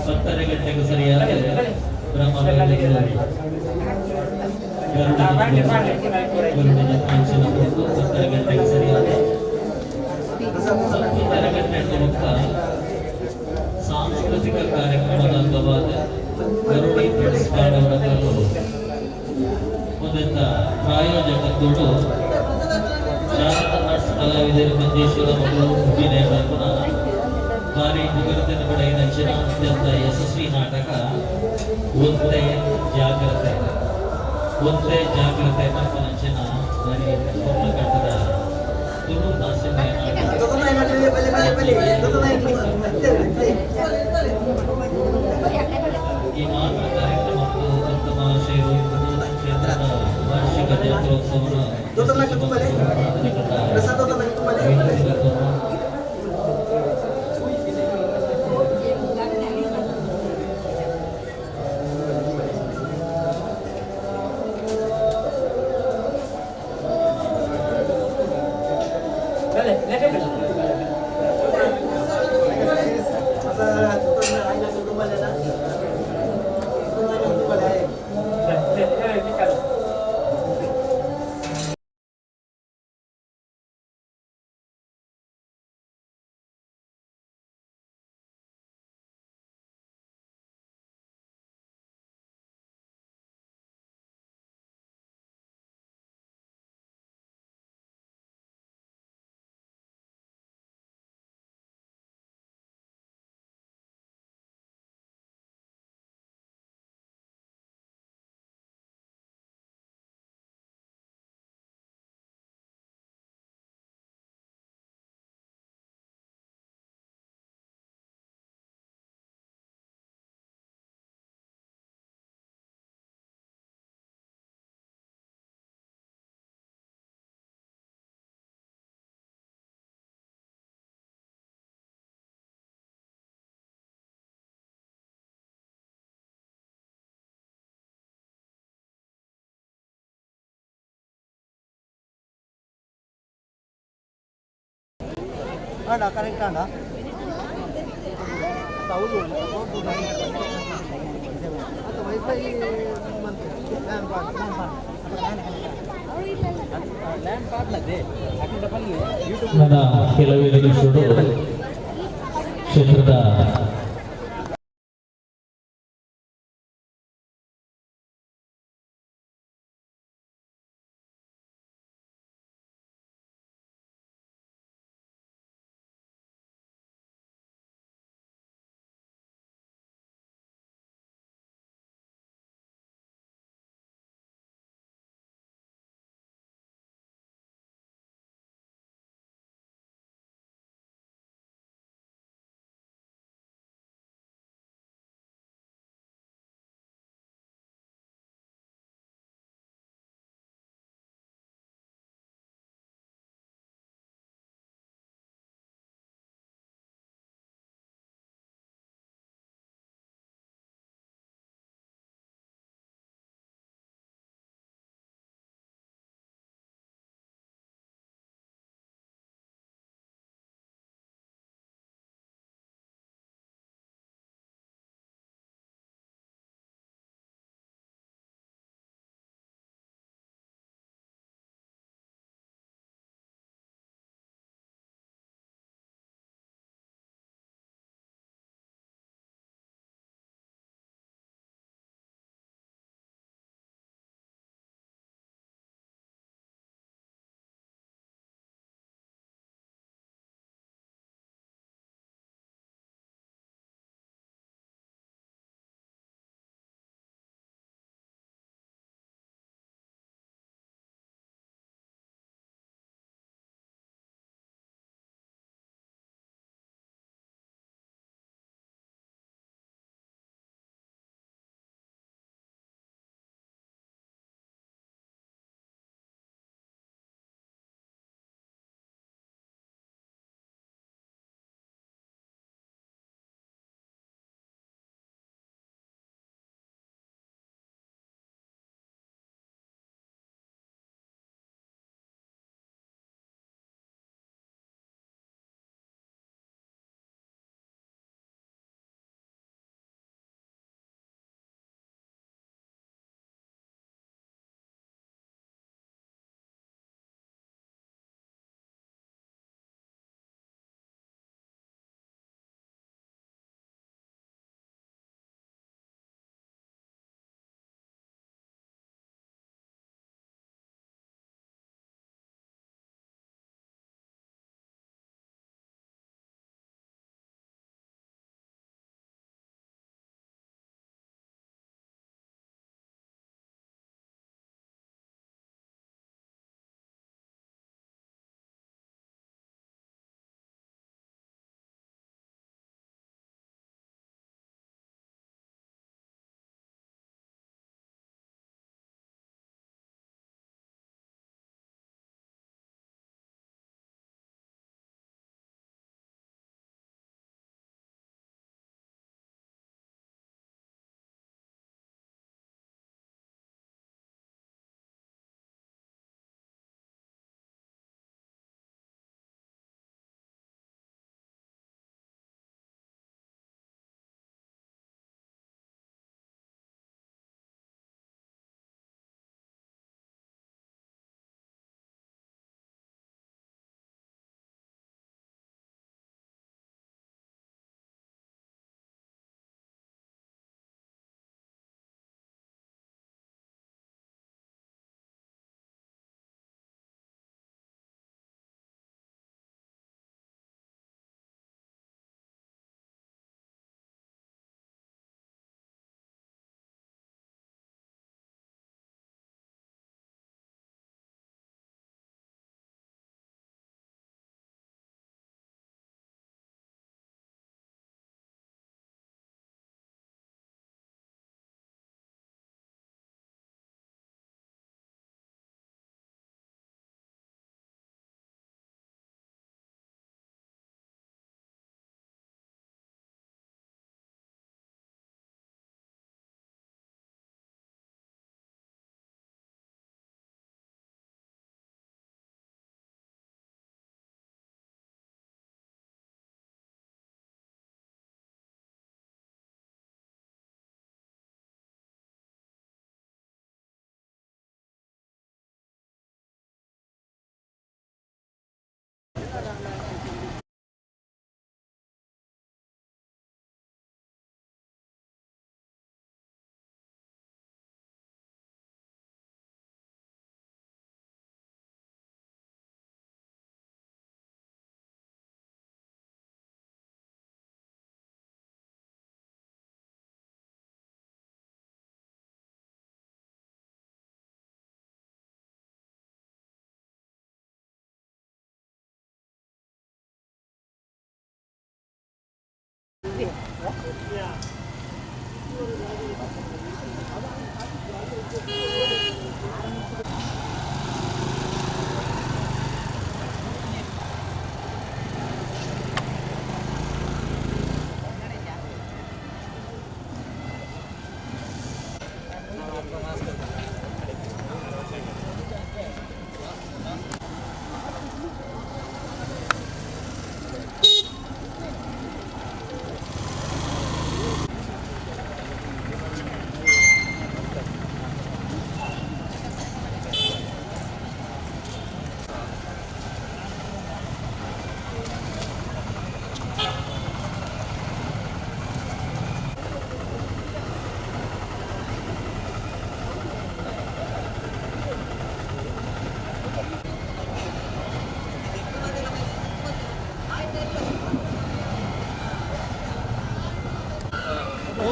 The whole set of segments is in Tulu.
10:30 ಗಂಟೆಗೆ ಸರಿಯಾದ ಬ್ರಹ್ಮ ಗರುಡ ಗರುಡ 10:30 ಗಂಟೆಗೆ ಸರಿಯಾದ 10:30 ಗಂಟೆ ಬೊಕ್ಕ ಸಾಂಸ್ಕೃತಿಕ ಕಾರ್ಯಕ್ರಮದ ಅಂಗವಾದ ಗರುಡಿ ಫ್ರೆಂಡ್ಸ್ ಪಾಡವರಕಲ್ಲು ಒಂದೆತ್ತ ಪ್ರಾಯೋಜಕತ್ವಡು ಶಾರದಾ ಆರ್ಟ್ಸ್ ಕಲಾವಿದರು ಮಂಜೇಶ್ವರ ಮಗಳು ಅಭಿನಯ ಮಲ್ಪುನ ಭಾರಿ ಪುಗರ್ತೆನ್ ಪಡೆಯಿನಂಚಿನ ಅತ್ಯಂತ ಯಶಸ್ವಿ ನಾಟಕ ಒಂತೆ ಜಾಗ್ರತೆ. ಒಂತೆ ಜಾಗ್ರತೆ ಮಲ್ಪುನಂಚಿನ ಭಾರಿ ಪೊರ್ಲಕಟ್ಟದ ತುಳು ಹಾಸ್ಯಮಯ ನಾಟಕ. ಈ ಮಾತೃ ಕಾರ್ಯಕ್ರಮಕ್ಕೆ ಉತ್ತಮ ಶೇರು ಕ್ಷೇತ್ರದ ವಾರ್ಷಿಕ ಜಾತ್ರೋತ್ಸವನ ವಿನಂತಿಸಿಕೊಂಡು. ಅಣ್ಣ, ಕರೆಕ್ಟ್ ಅಣ್ಣ. ಹೌದು, ಅದು ವೈಫೈ. ಲ್ಯಾಂಡ್ ಪಾಡ್ಲದೆ. ನನ್ನ ಕೆಲವೇ ನಿಮಿಷಗಳು ಕ್ಷೇತ್ರದ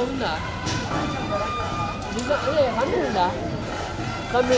ಉಂದಾ ಅದೇ ಹಣ್ಣು ಉಂಡಾ ಕಮ್ಮಿ.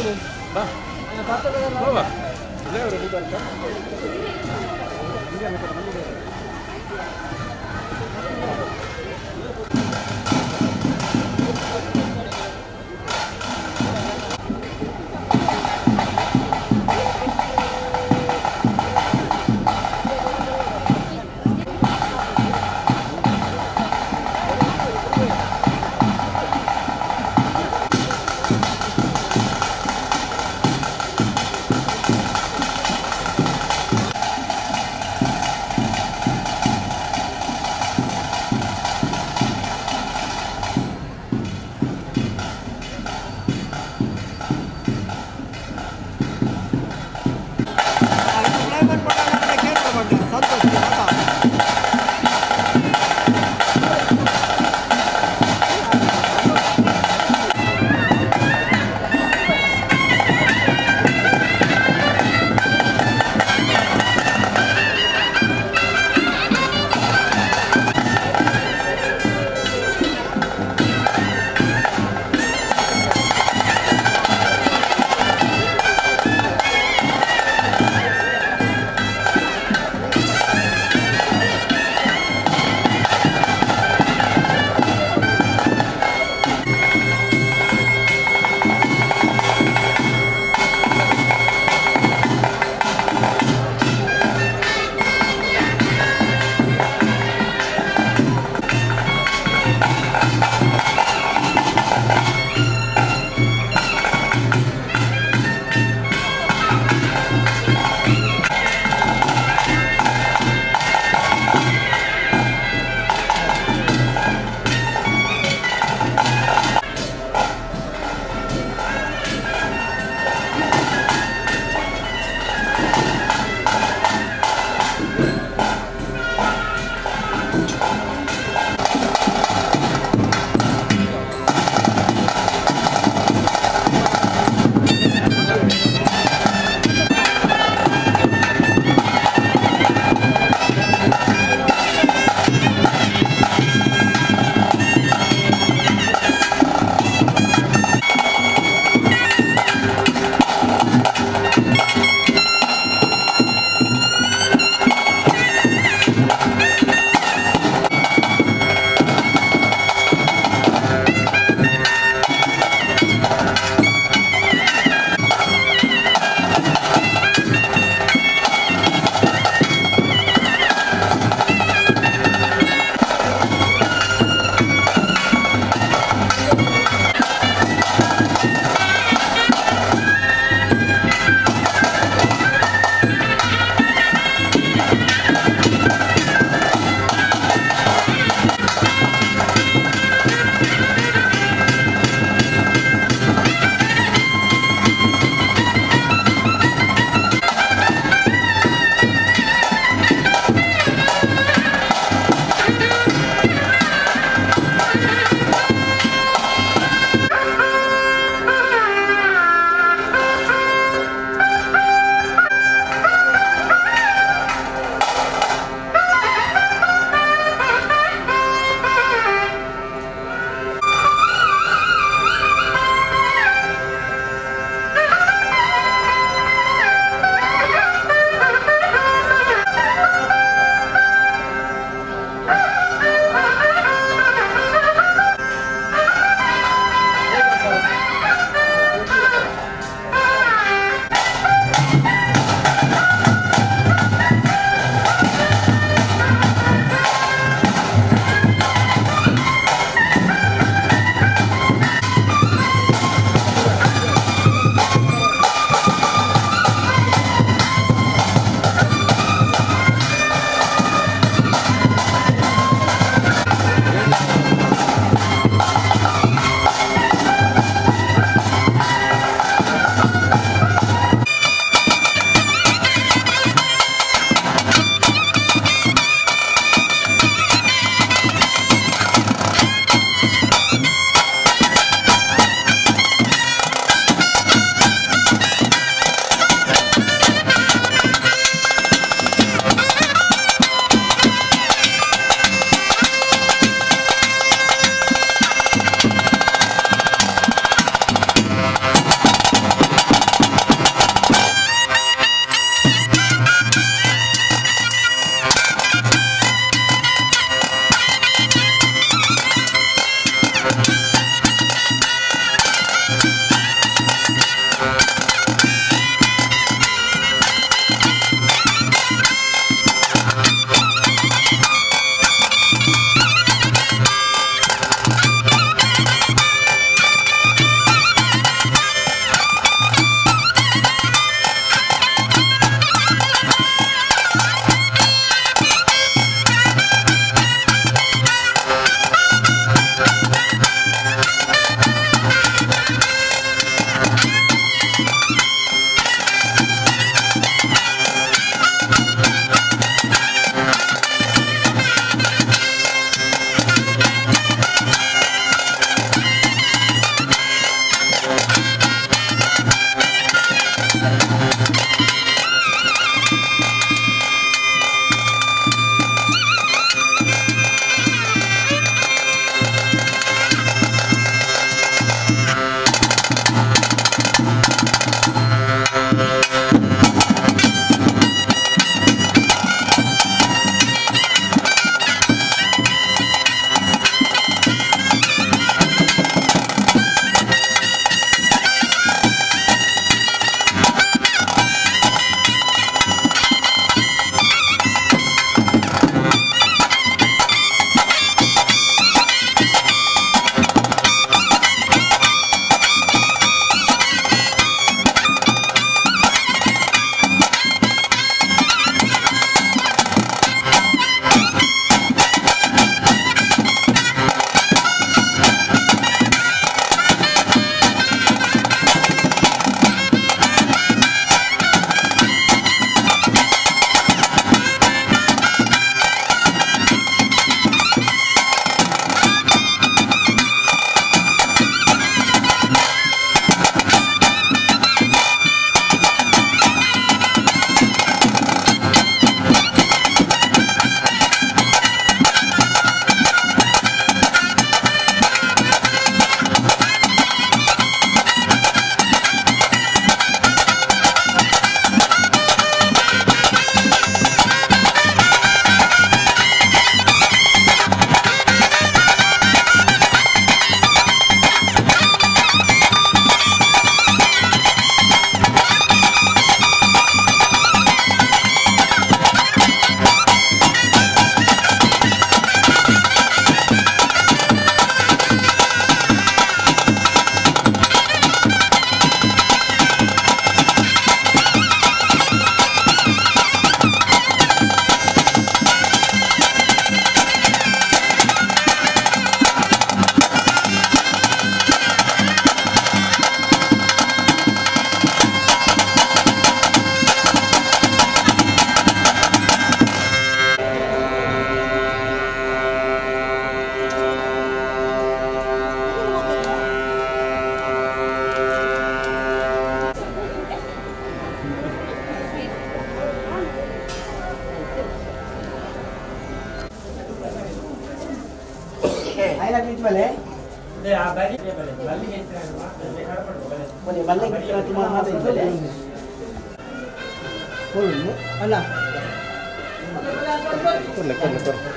ಅಲ್ಲ. ಕೊಡ್ಲೆ ಕೊಡ್ಲೆ ಕೊಡ್ಲೆ.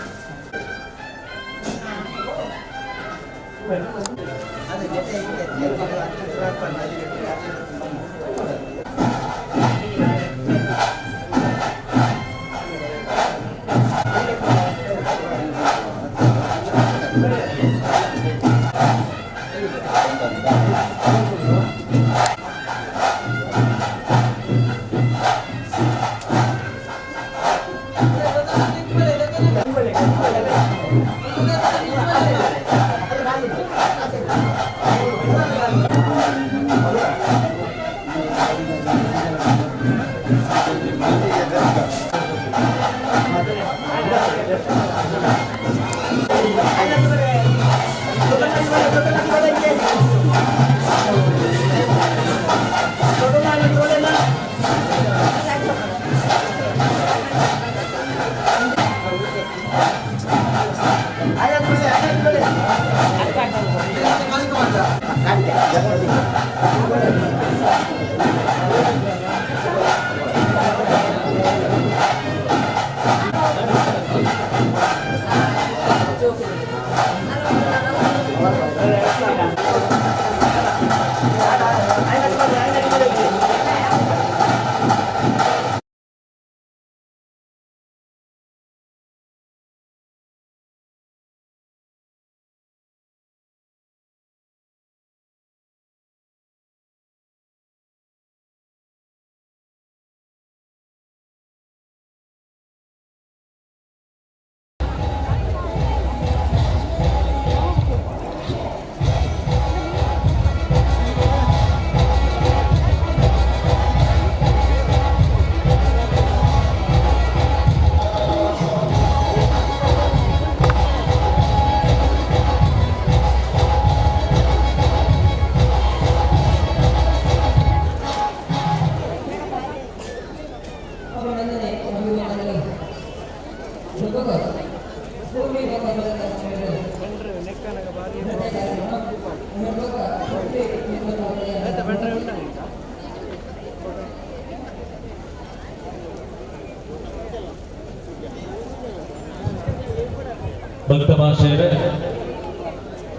ಭಕ್ತ ಮಹಾಶಯರೇ,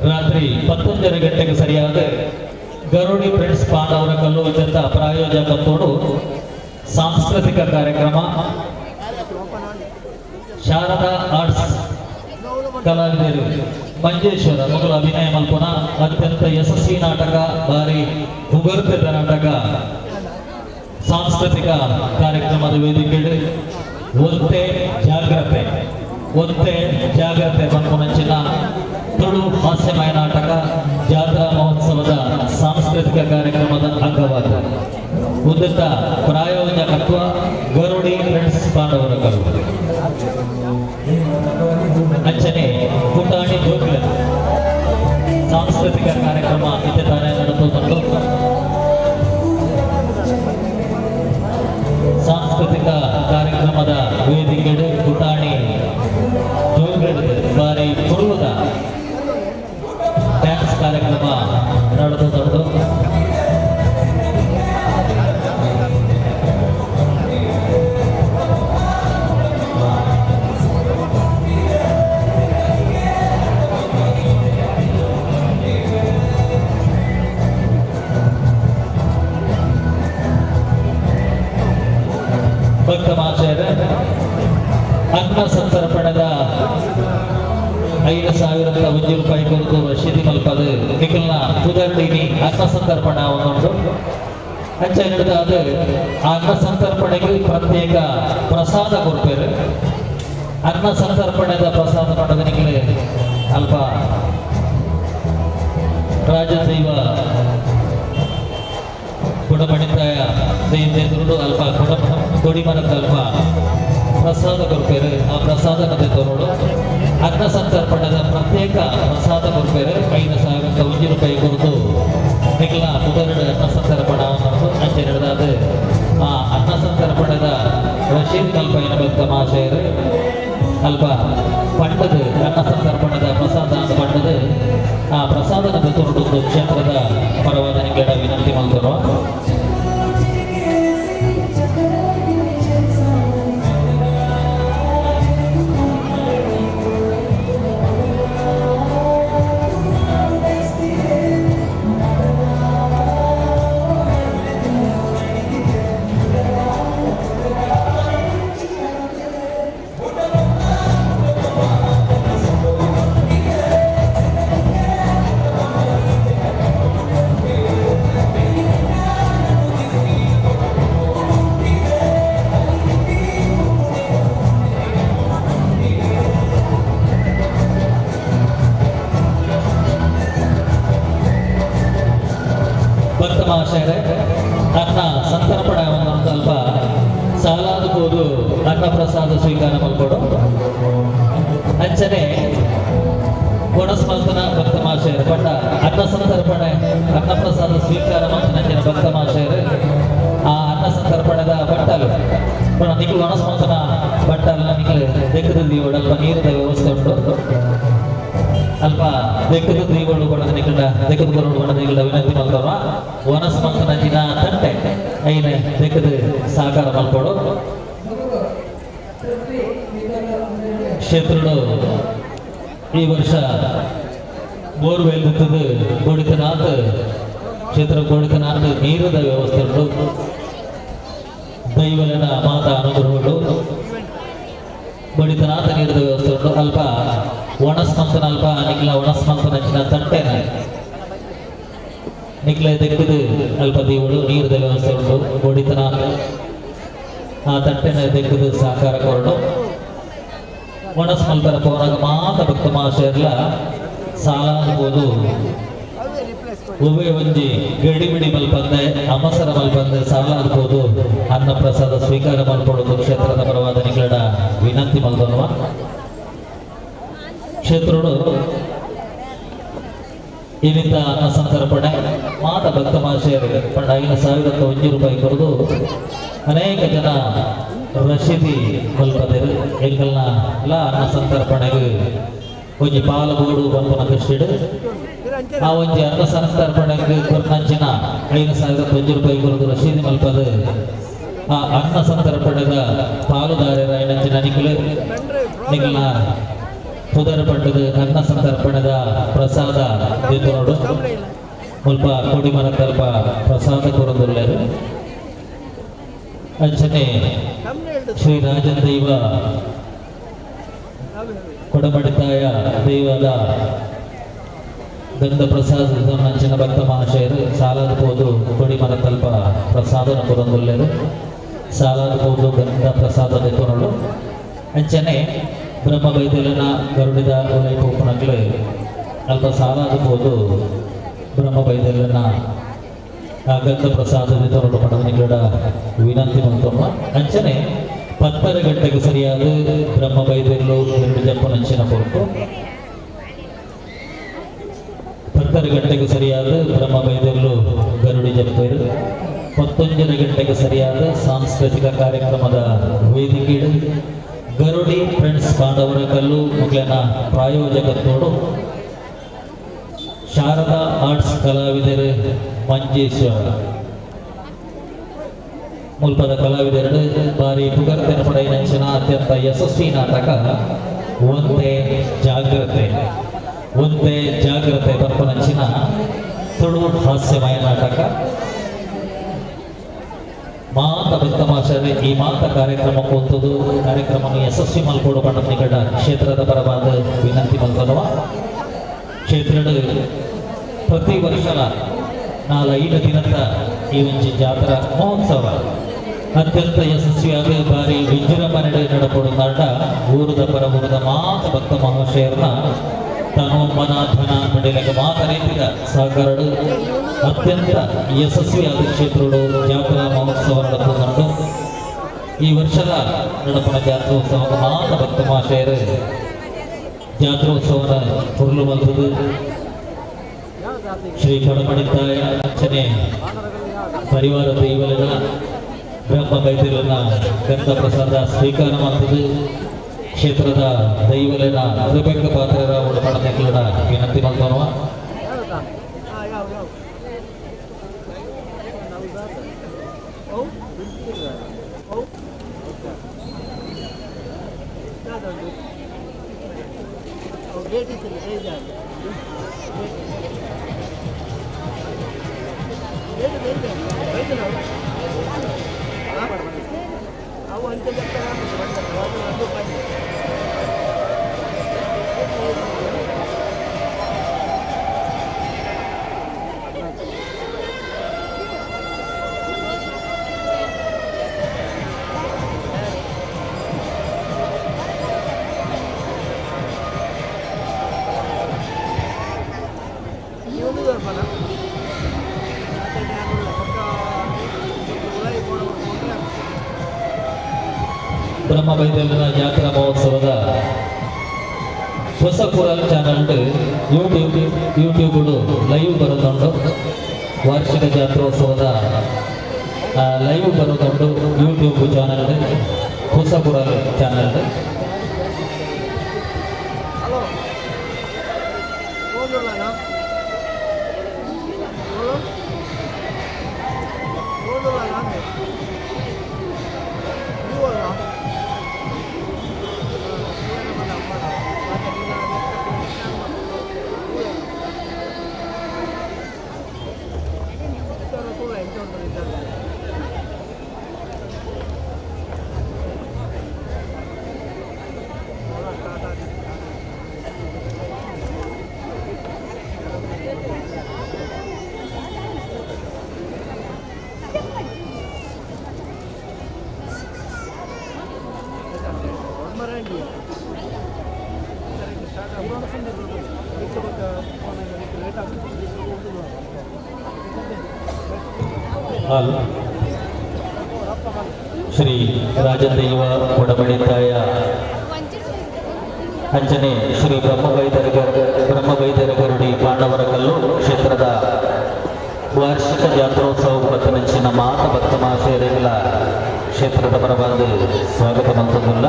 ರಾತ್ರಿ 11:30 ಗಂಟೆಗೆ ಸರಿಯಾದ ಗರುಡಿ ಪ್ರಿನ್ಸ್ ಪಾಂಡವರ ಕಲ್ಲು ಅತ್ಯಂತ ಪ್ರಾಯೋಜಕತ್ವಡು ಸಾಂಸ್ಕೃತಿಕ ಕಾರ್ಯಕ್ರಮ ಶಾರದಾ ಆರ್ಟ್ಸ್ ಕಲಾವಿದರು ಮಂಜೇಶ್ವರ ಮೊದಲು ಅಭಿನಯ ಮಲ್ಪುನ ಅತ್ಯಂತ ಯಶಸ್ವಿ ನಾಟಕ, ಭಾರಿ ಉಗರ್ತಿದ್ದ ನಾಟಕ ಸಾಂಸ್ಕೃತಿಕ ಕಾರ್ಯಕ್ರಮದ ವೇದಿಕೆ ಒಂತೆ ಜಾಗ್ರತೆ ಒಂತೆ ಜಾಗ್ರತೆ ಪನ್ಪುನಂಚಿನ ತುಳು ಹಾಸ್ಯಮಯ ನಾಟಕ ಜಾತ್ರಾ ಮಹೋತ್ಸವದ ಸಾಂಸ್ಕೃತಿಕ ಕಾರ್ಯಕ್ರಮದ ಅಂಗವಾದ ಉದ್ದಿತ ಪ್ರಾಯೋಜಕತ್ವ ಗರುಡಿ ಫ್ರೆಂಡ್ಸ್ ಪಾಂಡವರ ಕರು ಅಂಚನೆ ಪುಟಾಣಿ ಜೋಗ್ಲ ಸಾಂಸ್ಕೃತಿಕ ಕಾರ್ಯಕ್ರಮ ಇತ್ತೆ ನಡೆದು ಸಾಂಸ್ಕೃತಿಕ ಕಾರ್ಯಕ್ರಮದ ವೇದಿಕೆಡು ಪುಟಾಣಿ ಜೋಗ್ಲಡ್ ಬಾರಿ ಪುರುವುದ ಡ್ಯಾನ್ಸ್ ಕಾರ್ಯಕ್ರಮ ನಡೆದು. ಭಕ್ತ ಮಹಾಶಯರೇ, ಅನ್ನ ಸಂತರ್ಪಣದ 5001 ರೂಪಾಯಿ ಕೊರತು ರಶೀದಿ ಮಲ್ಪದು ನಿಖಲ್ನ ಪುದರ್ಡಿನಿ ಅನ್ನ ಸಂತರ್ಪಣ ಒಂದುಂಟು. ಅಂಚ ಹಿಡಿದು ಅದು ಆ ಅನ್ನ ಸಂತರ್ಪಣೆಗೆ ಪ್ರತ್ಯೇಕ ಪ್ರಸಾದ ಕೊಡ್ತಾರೆ. ಅನ್ನ ಸಂತರ್ಪಣೆದ ಪ್ರಸಾದ ಪಡೆದ ನಿಖಲೆ ಅಲ್ಪ ರಾಜದೈವ ಕೊಡಮಣಿತಾಯ ದೈವ ಅಲ್ಪ ಕೊಡ ಕೊಡಿಮರದ ಅಲ್ಪ ಪ್ರಸಾದ ಕೊಡ್ಪೇರು. ಆ ಪ್ರಸಾದ ತರೋಡು ಅನ್ನ ಸಂತರ್ಪಣದ ಪ್ರತ್ಯೇಕ ಪ್ರಸಾದ ಕೊಡ್ಪೇರು. 5001 ರೂಪಾಯಿ ಕೊರತು ನಿಖಲ ಪುದರುಡು ಅನ್ನ ಸಂತರ್ಪಣ ಅಂಚೆ ಹಿಡಿದಾದ ಆ ಅನ್ನ ಸಂತರ್ಪಣದ ರಶೀದ್ ಕಲ್ಪೈನ ಭಕ್ತ ಮಹಾಶಯರು ಅಲ್ಪ ಪಂಡದು ಅನ್ನ ಸಂತರ್ಪಣದ ಪ್ರಸಾದ ಅಂತ ಪಂಡದು. ದೆತೊನುಡು ಕ್ಷೇತ್ರದ ಪರವಾದ ನಿಗಡ ವಿನಂತಿ ಮಲ್ತೊನುವ. ಭಕ್ತ ಮಹಾಶಯರೇ, ಅನ್ನ ಸಂತರ್ಪಣೆ ಒಂದು ಸ್ವಲ್ಪ ಸಾಲಾದ ಹೋದು ಅನ್ನ ಪ್ರಸಾದ ಸ್ವೀಕಾರ ಮಲ್ಕೊಡು. ಅಂಚನೆ ಕೊಣಸ್ಮಲ್ತನ ಭಕ್ತ ಮಹಾಶಯರು ಪಂಡ ಅನ್ನ ಸಂತರ್ಪಣೆ, ಅನ್ನ ಪ್ರಸಾದ ಸ್ವೀಕಾರ ಮಲ್ತನಂಚಿನ ಭಕ್ತ ಮಹಾಶಯರು ಆ ಅನ್ನ ಸಂತರ್ಪಣೆದ ಬಟ್ಟಲು ಪಂಡ ನಿಕ್ಲು ಒಣಸ್ಮಲ್ತನ ಬಟ್ಟಲ್ನ ನಿಕ್ಲು ದೆಕ್ಕದ ದೀವಡು. ಅಲ್ಪ ನೀರದ ವ್ಯವಸ್ಥೆ ಉಂಟು. ಅಲ್ಪ ದೆಕ್ಕದ ದೀವಳು ಕೊಡದ ನಿಕಡ ದೆಕ್ಕದ ಕೊರಡು ಕೊಡದ ನಿಕಡ ವಿನಂತಿ ಮಲ್ತವ. ಒನಸ್ ಮಲ್ತನಂಚಿನ ತಟ್ಟೆ ಐನ ದೆಕ್ಕದ ಸಹಕಾರ ಮಲ್ಕೊಡು. ಕ್ಷೇತ್ರಡು ಈ ವರ್ಷ ಬೋರ್ವೆಲ್ ಕೊಡಿತನಾಥ್ ಕ್ಷೇತ್ರ ಕೊಡಿತನಾಥ್ ನೀರದ ವ್ಯವಸ್ಥೆ ಉಂಟು. ದೈವಲನ ಮಾತಾ ಅನುಗ್ರಹಗಳು ಬಡಿತನಾಥ ನೀರದ ವ್ಯವಸ್ಥೆ ಉಂಟು. ಅಲ್ಪ ಒಣಸ್ಮಂತನ ಅಲ್ಪ ನಿಕ್ಲ ಒಣಸ್ಮಂತನ ತಟ್ಟೆನ ನಿಕ್ಲ ದೆಕ್ಕದು ಅಲ್ಪ ದೀವಳು. ನೀರದ ವ್ಯವಸ್ಥೆ ಉಂಟು. ಬಡಿತನಾಥ ಆ ತಟ್ಟೆನ ದೆಕ್ಕದು ಸಹಕಾರ ಕೊರಡು. ಒಣಸ್ ಮಲ್ಪರ ಪೋನಾಗ ಮಾತ ಭಕ್ತ ಮಹಾಶಯರ್ಲ ಸಾಲಾಗ್ಬೋದು. ಒವ್ವೆ ಒಂಜಿ ಗಡಿಬಿಡಿ ಮಲ್ಪಂದೆ, ಅಮಸರ ಮಲ್ಪಂದೆ ಸಾಲಾಗ್ಬೋದು ಅನ್ನ ಪ್ರಸಾದ ಸ್ವೀಕಾರ ಮಲ್ಪೊಡುದು ಕ್ಷೇತ್ರದ ಪರವಾದ ನಿಗಡ ವಿನಂತಿ ಮಲ್ತೊನುವ. ಕ್ಷೇತ್ರಡು ಇಲ್ಲಿಂದ ಅನ್ನ ಸಂತರ್ಪಣೆ ಮಾತ ಭಕ್ತ ಮಹಾಶಯರು ಪಂಡ 5,001 ರೂಪಾಯಿ ಕೊರದು ಅನೇಕ ಜನ ರಶೀದಿ ಮಲ್ಪದೆರು. ಎಂಕಲ್ನ ಎಲ್ಲ ಅನ್ನ ಸಂತರ್ಪಣೆಗೆ ಒಂಜಿ ಪಾಲ ಬೋಡು ಪನ್ಪುನ ದೃಷ್ಟಿಡ್ ಆ ಒಂಜಿ ಅನ್ನ ಸಂತರ್ಪಣೆಗೆ ಕೊರ್ನಂಚಿನ 5,001 ರೂಪಾಯಿ ಕೊರದು ರಶೀದಿ ಮಲ್ಪದ ಆ ಅನ್ನ ಸಂತರ್ಪಣೆದ ಪಾಲುದಾರರ ಐನಂಚಿನ ನಿಕ್ಲು ನಿಕ್ಲ್ನ ಪುದರ್ ಪಟ್ಟದ ಅನ್ನ ಸಂತರ್ಪಣೆದ ಪ್ರಸಾದ ದೀಪನೋಡು. ಮುಲ್ಪ ಕೊಡಿಮರತಲ್ಪ ಪ್ರಸಾದ ಕೊರದುಲ್ಲೆರು. ಅಂಚನೆ ಶ್ರೀ ರಾಜನ್ ದೈವ, ಕೊಡಮಡಿತಾಯ ದೈವದ ಗಂಧ ಪ್ರಸಾದ ಅಂಚಿನ ಭಕ್ತ ಮಹಾಶಯರು ಸಾಲಾದ ಪೋದು ಕೊಡಿಮರ ತಲ್ಪ ಪ್ರಸಾದನ ಕೊರೊಂದುಲ್ಲೆರು. ಸಾಲಾದ ಪೋದು ಗಂಧ ಪ್ರಸಾದ ದೆತೊನೊಡು. ಅಂಚನೆ ಬ್ರಹ್ಮ ಬೈದೆಲನ ಗರುಡಿದ ಉಲೈ ಪೋಪುನಕ್ಲು ಅಲ್ಪ ಸಾಲಾದ ಪೋದು ಬ್ರಹ್ಮ ಬೈದೆಲನ ಆ ಗಂಧ ಪ್ರಸಾದ ದೆತೊನೊಡು ಪಂಡ ವಿನಂತಿ ಮಲ್ತೊನುವ. ಅಂಚನೆ 10:30 ಗಂಟೆಗೆ ಸರಿಯಾದ ಬ್ರಹ್ಮ ಬೈದೆಲ್ಲು ಎರಡು ಜಪ್ಪನಂಚಿನ ಪೊರ್ತು. 10:30 ಗಂಟೆಗೆ ಸರಿಯಾದ ಬ್ರಹ್ಮ ಬೈದೆಲ್ಲು ಗರುಡಿ ಜಪ್ಪೇರು. 11:30 ಗಂಟೆಗೆ ಸರಿಯಾದ ಸಾಂಸ್ಕೃತಿಕ ಕಾರ್ಯಕ್ರಮದ ವೇದಿಕೆ ಗರುಡಿ ಫ್ರೆಂಡ್ಸ್ ಪಾಂಡವರ ಕಲ್ಲು ಮುಕ್ಲೆನ ಪ್ರಾಯೋಜಕತ್ವೋಡು ಶಾರದಾ ಆರ್ಟ್ಸ್ ಕಲಾವಿದರು ಮಂಜೇಶ್ವರ ಮುಲ್ಪದ ಕಲಾವಿದರು ಬಾರಿ ಪುಗರ್ತೆನ ಪಡೆಯಿನಂಚಿನ ಅತ್ಯಂತ ಯಶಸ್ವಿ ನಾಟಕ ಒಂದೇ ಜಾಗ್ರತೆ, ಒಂದೇ ಜಾಗ್ರತೆ ಪನ್ಪುನಂಚಿನ ತುಳು ಹಾಸ್ಯಮಯ ನಾಟಕ. ಮಾತ ಭಕ್ತ ಮಾಷರೆ ಈ ಮಾತ ಕಾರ್ಯಕ್ರಮ ಕೂತದು ಕಾರ್ಯಕ್ರಮ ಯಶಸ್ವಿ ಮಲ್ಕೋಡು ಪಂಡ ನಿಕಟ ಕ್ಷೇತ್ರದ ಪರವಾದ ವಿನಂತಿ ಮಲ್ತೊನುವ. ಕ್ಷೇತ್ರದ ಪ್ರತಿ ವರ್ಷ 4-5 ದಿನದ ಈ ಒಂಜಿ ಜಾತ್ರಾ ಮಹೋತ್ಸವ ಅತ್ಯಂತ ಯಶಸ್ವಿಯಾದ ಬಾರಿ ವಿಜೃಂಭಣೆ ನಡಪಡುತ್ತಾಂಡ ಊರದ ಪರ ಊರದ ಮಾತ ಭಕ್ತ ಮಹಾಶಯರ್ನ ತನು ಮನ ಧನ ಮಂಡಲಿಗೆ ಮಾತ ರೀತಿಯ ಸಹಕಾರಡು ಅತ್ಯಂತ ಯಶಸ್ವಿಯಾದ ಕ್ಷೇತ್ರಡು ಜಾತ್ರಾ ಮಹೋತ್ಸವ ನಡಪುಂಡು. ಈ ವರ್ಷದ ನಡಪುನ ಜಾತ್ರೋತ್ಸವ ಮಾತ ಭಕ್ತ ಮಹಾಶಯರು ಜಾತ್ರೋತ್ಸವನ ಪೊರ್ಲು ಮಲ್ತದು ಶ್ರೀ ಕೊಡಮಣಿತ್ತಾಯ ಅಂಚನೆ ಪರಿವಾರ ದೈವಲೆನ ಬ್ರಹ್ಮ ಬೈದೆಲನ ಗಂಧ ಪ್ರಸಾದ ಸ್ವೀಕಾರ ಮಾಡ್ತದೆ ಕ್ಷೇತ್ರದ ದೈವಲೆನ ಕೃಪೆಕ್ಕ ಪಾತ್ರರ ಉಡಪಡನೆಕ್ಲಡ ವಿನಂತಿ ಮಲ್ತೊನುವ. ಯಾವ ಯಾವ ಅವು ಅವು ಯಾವ್ದುಂಟು ಅವು ಗೇಟ್ ಇತ್ತು ಬೇಜಾರು ಗೇಟ್ ಬೇಜಾರು ಬೈತನ ಅವು ಅಂಚೆ ಅದು ಪಂಡೆ. ನೀವು ಬರ್ಪನ ಬ್ರಹ್ಮ ಬೈದಲಿನ ಜಾತ್ರಾ ಮಹೋತ್ಸವದ ಹೊಸ ಕುರಲ್ ಚಾನಲ್ ಯೂಟ್ಯೂಬ್ ಯೂಟ್ಯೂಬ್ ಲೈವ್ ಬರೋದುಂಟು. ವಾರ್ಷಿಕ ಜಾತ್ರೋತ್ಸವದ ಲೈವ್ ಬರೋದುಂಟು ಯೂಟ್ಯೂಬ್ ಚಾನಲ್, ಹೊಸ ಕುರಲ್ ಚಾನಲ್. ಹಲೋ, ಹೋದಲ್ಲ ಹಲೋ, ಹೋದಲ್ಲ ನಾನು ನೀವು ಅಲ್ಲ. ಹಾಲ್ ಶ್ರೀ ರಾಜದೇವ ಒಡಬಡಿತಾಯ ಅಂಜನೆ ಶ್ರೀ ಬ್ರಹ್ಮವೈದರಗರುಡಿ ಪಾಂಡವರ ಕಲ್ಲು ಕ್ಷೇತ್ರದ ವಾರ್ಷಿಕ ಜಾತ್ರೋತ್ಸವ ಪತ್ತನಂಚಿನ ಮಾತ ಭಕ್ತ ಮಹಾಶಯರಿಗಳ ಕ್ಷೇತ್ರದ ಪರವಾಗಿ ಸ್ವಾಗತ ಮಂತುಲ್ಲ.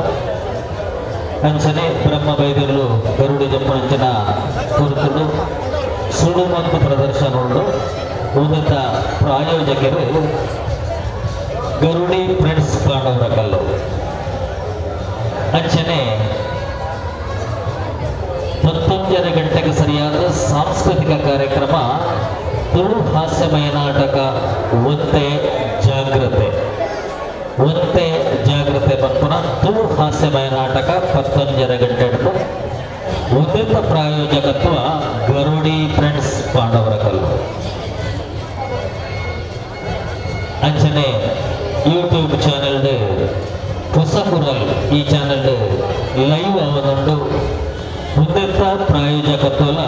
ಅಂಚನೆ ಬ್ರಹ್ಮ ಬೈದರು ಗರುಡಿ ಜಪ್ಪನಂಚಿನ ಕುರುತುಡು ಸುಡು ಮತ್ತು ಪ್ರದರ್ಶನ ಉಂಡು. ಉನ್ನತ ಪ್ರಾಯೋಜಕರು ಗರುಡಿ ಫ್ರೆಂಡ್ಸ್ ಪಾಂಡವರ ಕಲ್ಲು. ಅಂಚನೆ 11:30 ಗಂಟೆಗೆ ಸರಿಯಾದ ಸಾಂಸ್ಕೃತಿಕ ಕಾರ್ಯಕ್ರಮ, ತುಳು ಹಾಸ್ಯಮಯ ನಾಟಕ ಒಂತೆ ಜಾಗ್ರತೆ. ಒಂತೆ ಜಾಗ್ರತೆ ಪನ್ಪುನ ತುಳು ಹಾಸ್ಯಮಯ ನಾಟಕ 11:30 ಗಂಟೆ. ಉನ್ನತ ಪ್ರಾಯೋಜಕತ್ವ ಗರುಡಿ ಫ್ರೆಂಡ್ಸ್ ಪಾಂಡವರ ಕಲ್ಲು. ಅಂಚನೆ ಯೂಟ್ಯೂಬ್ ಚಾನೆಲ್ ಹೊಸ ಕುರಲ್, ಈ ಚಾನೆಲ್ ಲೈವ್ ಅವನುಂಡು. ಉನ್ನತ ಪ್ರಾಯೋಜಕತ್ವಲ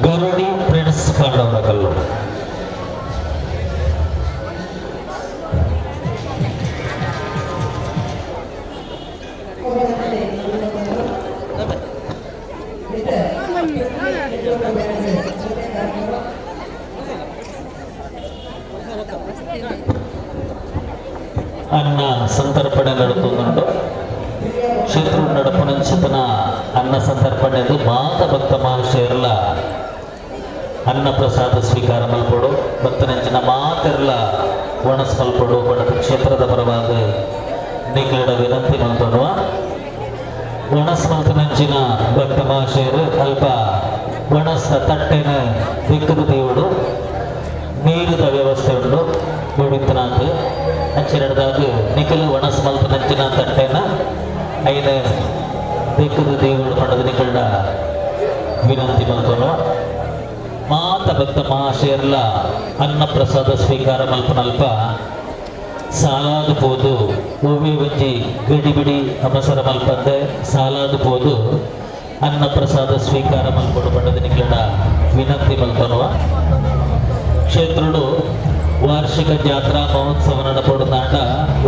ಗರುಡಿ ಫ್ರೆಂಡ್ಸ್ ಪಾಂಡವರ ಕಲ್ಲು. ಅನ್ನ ಸಂತರ್ಪಣೆ ನడుతుందండు. ಕ್ಷೇತ್ರ ನಡಪುನಂಚಿತನ ಅನ್ನ ಸಂತರ್ಪಣೆ ಮಾತ ಭಕ್ತ ಮಹಾಶಯರ್ಲ ಅನ್ನ ಪ್ರಸಾದ ಸ್ವೀಕಾರ ಮಲ್ಪೊಡು, ಭಕ್ತನಂಚಿನ ಮಾತೆರ್ಲ ಒಣಸ್ ಮಲ್ಪೊಡು ಬಣದ ಕ್ಷೇತ್ರದ ಪರವಾದ ನಿಕ್ಲೆಡ ವಿನಂತಿ ಮಲ್ತೊನುವ. ಒಣಸ್ ಮಲ್ತನಂಚಿನ ಭಕ್ತ ಮಹಾಶಯರು ಅಲ್ಪ ಒಣಸ್ನ ತಟ್ಟೆನ ದಿಕ್ಕದ ದೇವುಡು. ನೀರುದ ವ್ಯವಸ್ಥೆ ಉಂಡು ಬೋಡಿತ್ತನಾಥ್ ಅಂಚಿನದಾಗ. ನಿಕಲು ಒಣಸ್ ಮಲ್ತನಂಚಿನ ತಟ್ಟೆನ ಐನ ದಿಕ್ಕದ ದೇವುಡು ಪಂಡದ ನಿಕಲ್ಡ ವಿನಂತಿ ಮಲ್ತೊನುವ. ಮಾತ ಭಕ್ತ ಮಹಾಶಯರ್ಲ ಅನ್ನ ಪ್ರಸಾದ ಸ್ವೀಕಾರ ಮಲ್ಪನಲ್ಪ ಸಾಲಾದ ಪೋದು ಒವ್ವೆ ಒಂಜಿ ಗಡಿಬಿಡಿ ಅವಸರ ಮಲ್ಪಂದೆ ಸಾಲಾದ ಪೋದು ಅನ್ನ ಪ್ರಸಾದ ಸ್ವೀಕಾರ ಮಲ್ಪೊಡು ಪಂಡದ ನಿಕ್ಲೆಡ ವಿನಂತಿ ಮಲ್ತೊನುವ. ಕ್ಷೇತ್ರಡು ವಾರ್ಷಿಕ ಜಾತ್ರಾ ಮಹೋತ್ಸವ ನಡಪೊಡುನಾಂಡ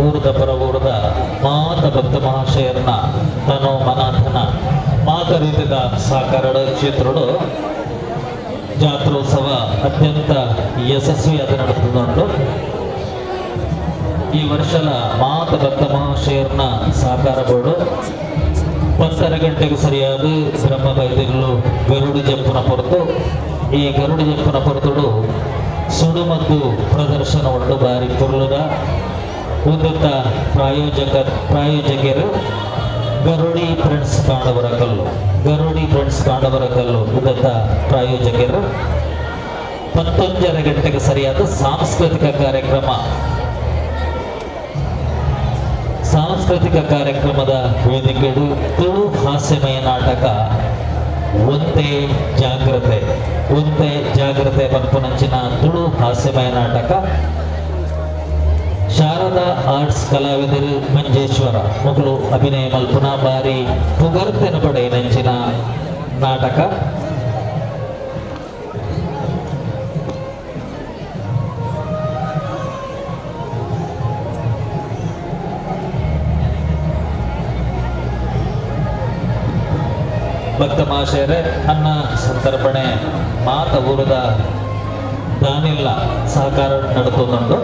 ಊರದ ಪರ ಊರದ ಮಾತ ಭಕ್ತ ಮಹಾಶಯರ್ನ ತನೋ ಮನಾಥನ ಮಾತ ರೀತಿದ ಸಹಕಾರಡ ಕ್ಷೇತ್ರಡು ಜಾತ್ರೋತ್ಸವ ಅತ್ಯಂತ ಯಶಸ್ವಿಯಾದ ನಡೆದುಂಟು. ಈ ವರ್ಷದ ಮಾತ ಭಕ್ತ ಮಹಾಶಯರ್ನ ಸಹಕಾರ ಬೋರ್ಡು. 10:30 ಗಂಟೆಗೆ ಸರಿಯಾದ ಬ್ರಹ್ಮ ಬೈದಿರ್ಲು ಗರುಡು ಜಂಪುನ ಹೊರತು. ಈ ಗರುಡ ಜಪ್ಪನ ಪೊರ್ತುಡು ಸುಡುಮದ್ದು ಪ್ರದರ್ಶನ ಉಂಡು ಬಾರಿ ಪೊರ್ಲುದ. ಉಂದೆತ್ತ ಪ್ರಾಯೋಜಕರು ಗರುಡಿ ಫ್ರೆಂಡ್ಸ್ ಪಾಂಡವರ ಕಲ್ಲು. ಗರುಡಿ ಫ್ರೆಂಡ್ಸ್ ಪಾಂಡವರ ಕಲ್ಲು ಉಂದೆತ್ತ ಪ್ರಾಯೋಜಕರು. 11:30 ಗಂಟೆಗೆ ಸರಿಯಾದ ಸಾಂಸ್ಕೃತಿಕ ಕಾರ್ಯಕ್ರಮ. ಸಾಂಸ್ಕೃತಿಕ ಕಾರ್ಯಕ್ರಮದ ವೇದಿಕೆಡು ತುಳು ಹಾಸ್ಯಮಯ ನಾಟಕ ಒಂತೆ ಜಾಗ್ರತೆ, ಒಂತೆ ಜಾಗ್ರತೆ ಪನ್ಪುನಂಚಿನ ತುಳು ಹಾಸ್ಯಮಯ ನಾಟಕ. ಶಾರದಾ ಆರ್ಟ್ಸ್ ಕಲಾವಿದರು ಮಂಜೇಶ್ವರ ಮೊಕುಲು ಅಭಿನಯ ಮಲ್ಪುನ ಬಾರಿ ಪುಗರ್ತೆನ ಪಡೆಯಿನಂಚಿನ ನಾಟಕ. ಭಕ್ತ ಮಹಾಶಯರೇ, ಅನ್ನ ಸಂತರ್ಪಣೆ ಮಾತ ಊರದ ದಾನಿಲ್ಲ ಸಹಕಾರ ನಡತೊಂದುಂಡು.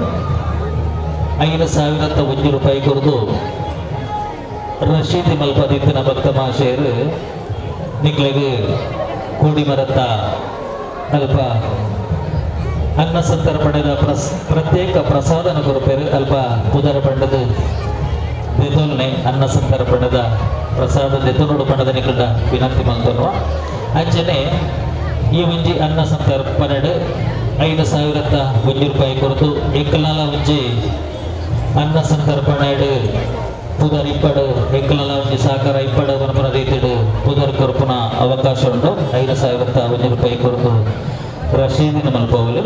5001 ರೂಪಾಯಿ ಕೊರದು ರಶೀದಿ ಮಲ್ಪದಿತ್ತಿನ ಭಕ್ತ ಮಹಾಶಯರು ನಿಕ್ಲೆಗ್ ಕೋಡಿ ಮರತ್ತ ಅಲ್ಪ ಅನ್ನ ಸಂತರ್ಪಣೆದ ಪ್ರತ್ಯೇಕ ಪ್ರಸಾದನ ಕೊರಪೇರು. ಅಲ್ಪ ಪುದರ ಪಂಡದ ದೆತೊಲ್ನೆ, ಅನ್ನ ಸಂತರ್ಪಣೆದ ಪ್ರಸಾದ ದೆತೊನುಡು ಪಂಡದ ನಿಕಲ್ಡ ವಿನಂತಿ ಮಲ್ತೊನ್ನುವ. ಅಂಚನೆ ಈ ಒಂಜಿ ಅನ್ನ ಸಂತರ್ಪಣೆಡ್ 5001 ರೂಪಾಯಿ ಕೊರತು ಎಂಕಲ್ನಾಲ ಒಂಜಿ ಅನ್ನ ಸಂತರ್ಪಣೆಡ್ ಪುದರ್ ಇಪ್ಪಡು, ಎಂಕಲ್ನಾಲ ಒಂಜಿ ಸಹಕಾರ ಇಪ್ಪಡು ಪನ್ಪುನ ರೀತಿಡ್ ಪುದರ್ ಕೊರ್ಪುನ ಅವಕಾಶ ಉಂಟು. 5001 ರೂಪಾಯಿ ಕೊರತು ರಶೀದಿನ ಮಲ್ಪವಲು.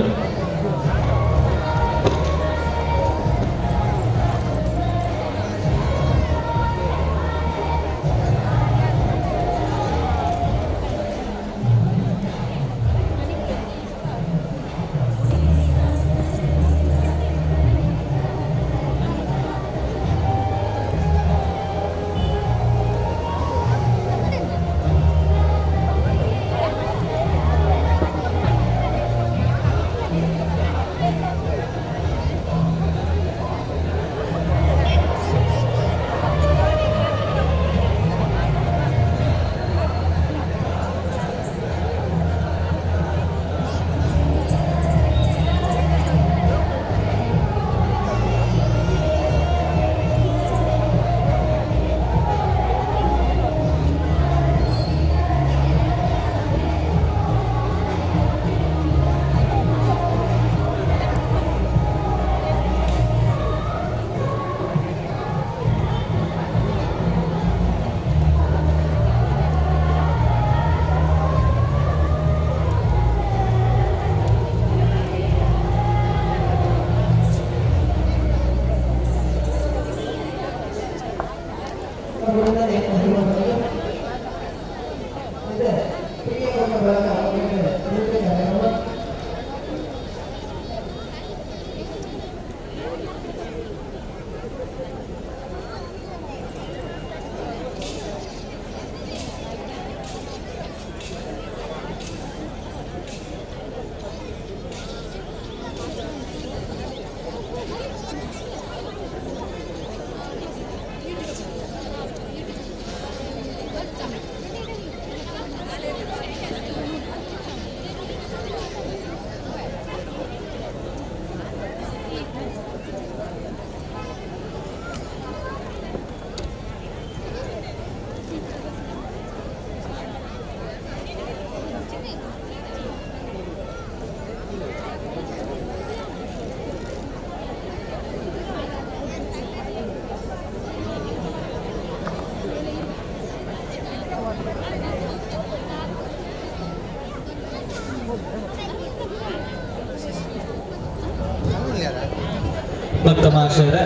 ಭಕ್ತ ಮಹಾಶಯರೇ,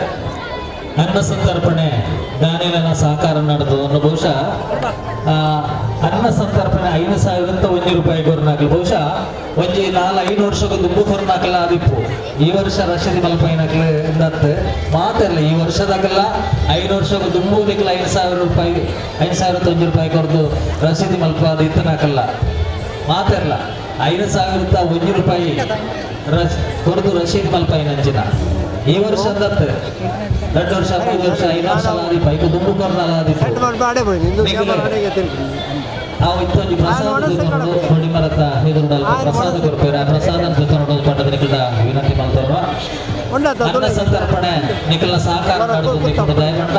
ಅನ್ನ ಸಂತರ್ಪಣೆ ದಾನಿಲನ ಸಹಕಾರ ನಡೆದು ಅನ್ನು ಬಹುಶಃ ಅನ್ನ ಸಂತರ್ಪಣೆ 5001 ರೂಪಾಯಿ ಕೊರ್ನಾಕಲು ಬಹುಶಃ ಒಂಜಿ ನಾಲ್ ಐದು ವರ್ಷಕ್ಕೆ ದುಂಬು ಕೊರ್ನಾಕಲ್ಲ ಆದಿಪ್ಪು. ಈ ವರ್ಷ ರಶೀದಿ ಮಲ್ಪೈನಕ್ಲೆ ಎಂದತ್ತು ಮಾತೆಲ್ಲ ಈ ವರ್ಷದಾಗಲ್ಲ, 5 ವರ್ಷಕ್ಕೆ ದುಂಬು ನಿಕ್ಲ 5000 ರೂಪಾಯಿ, 5001 ರೂಪಾಯಿ ಕೊರ್ದು ರಸೀದಿ ಮಲ್ಪ ಅದು ಇತ್ತನಾಕಲ್ಲ. ಮಾತೆಲ್ಲ 5001 ರೂಪಾಯಿ ರಸ್ ಕೊರ್ದು ರಶೀದಿ ಮಲ್ಪೈನಂಚಿನ ಈ ವರ್ಷ ಅಂದತ್ತು 2 ವರ್ಷ, 3 ವರ್ಷ, 5 ವರ್ಷ ಆದಿಪ್ಪ ಐಕು ದುಂಬು ಕೊರ್ನಲ್ಲ ಆದಿಪ್ಪು. ಸೆಟ್ ಮಾಡಿ ಬಾಡೆ ಹೋಗಿ ನಿಂದು ನಿಂಗೆ ಕ್ಯಾಮರಾ. ಆ ಇತ್ತೊಂಜಿ ಪ್ರಸಾದ ದೆತೊನೊಡು. ಕೊಡಿಮರತ ಎದುರುಡಲ್ಪ ಪ್ರಸಾದ ಕೊರ್ಪೆರ್. ಆ ಪ್ರಸಾದ ದೆತೊನೊಡು ಪಂಡದ ನಿಕಲ್ಡ ವಿನಂತಿ ಮಲ್ತೊನ್ವ. ಅನ್ನ ಸಂತರ್ಪಣೆ ನಿಕಲ್ನ ಸಹಕಾರ ನಡತೊಂದಿಪ್ಪುಂಡು. ದಯಮಂಡ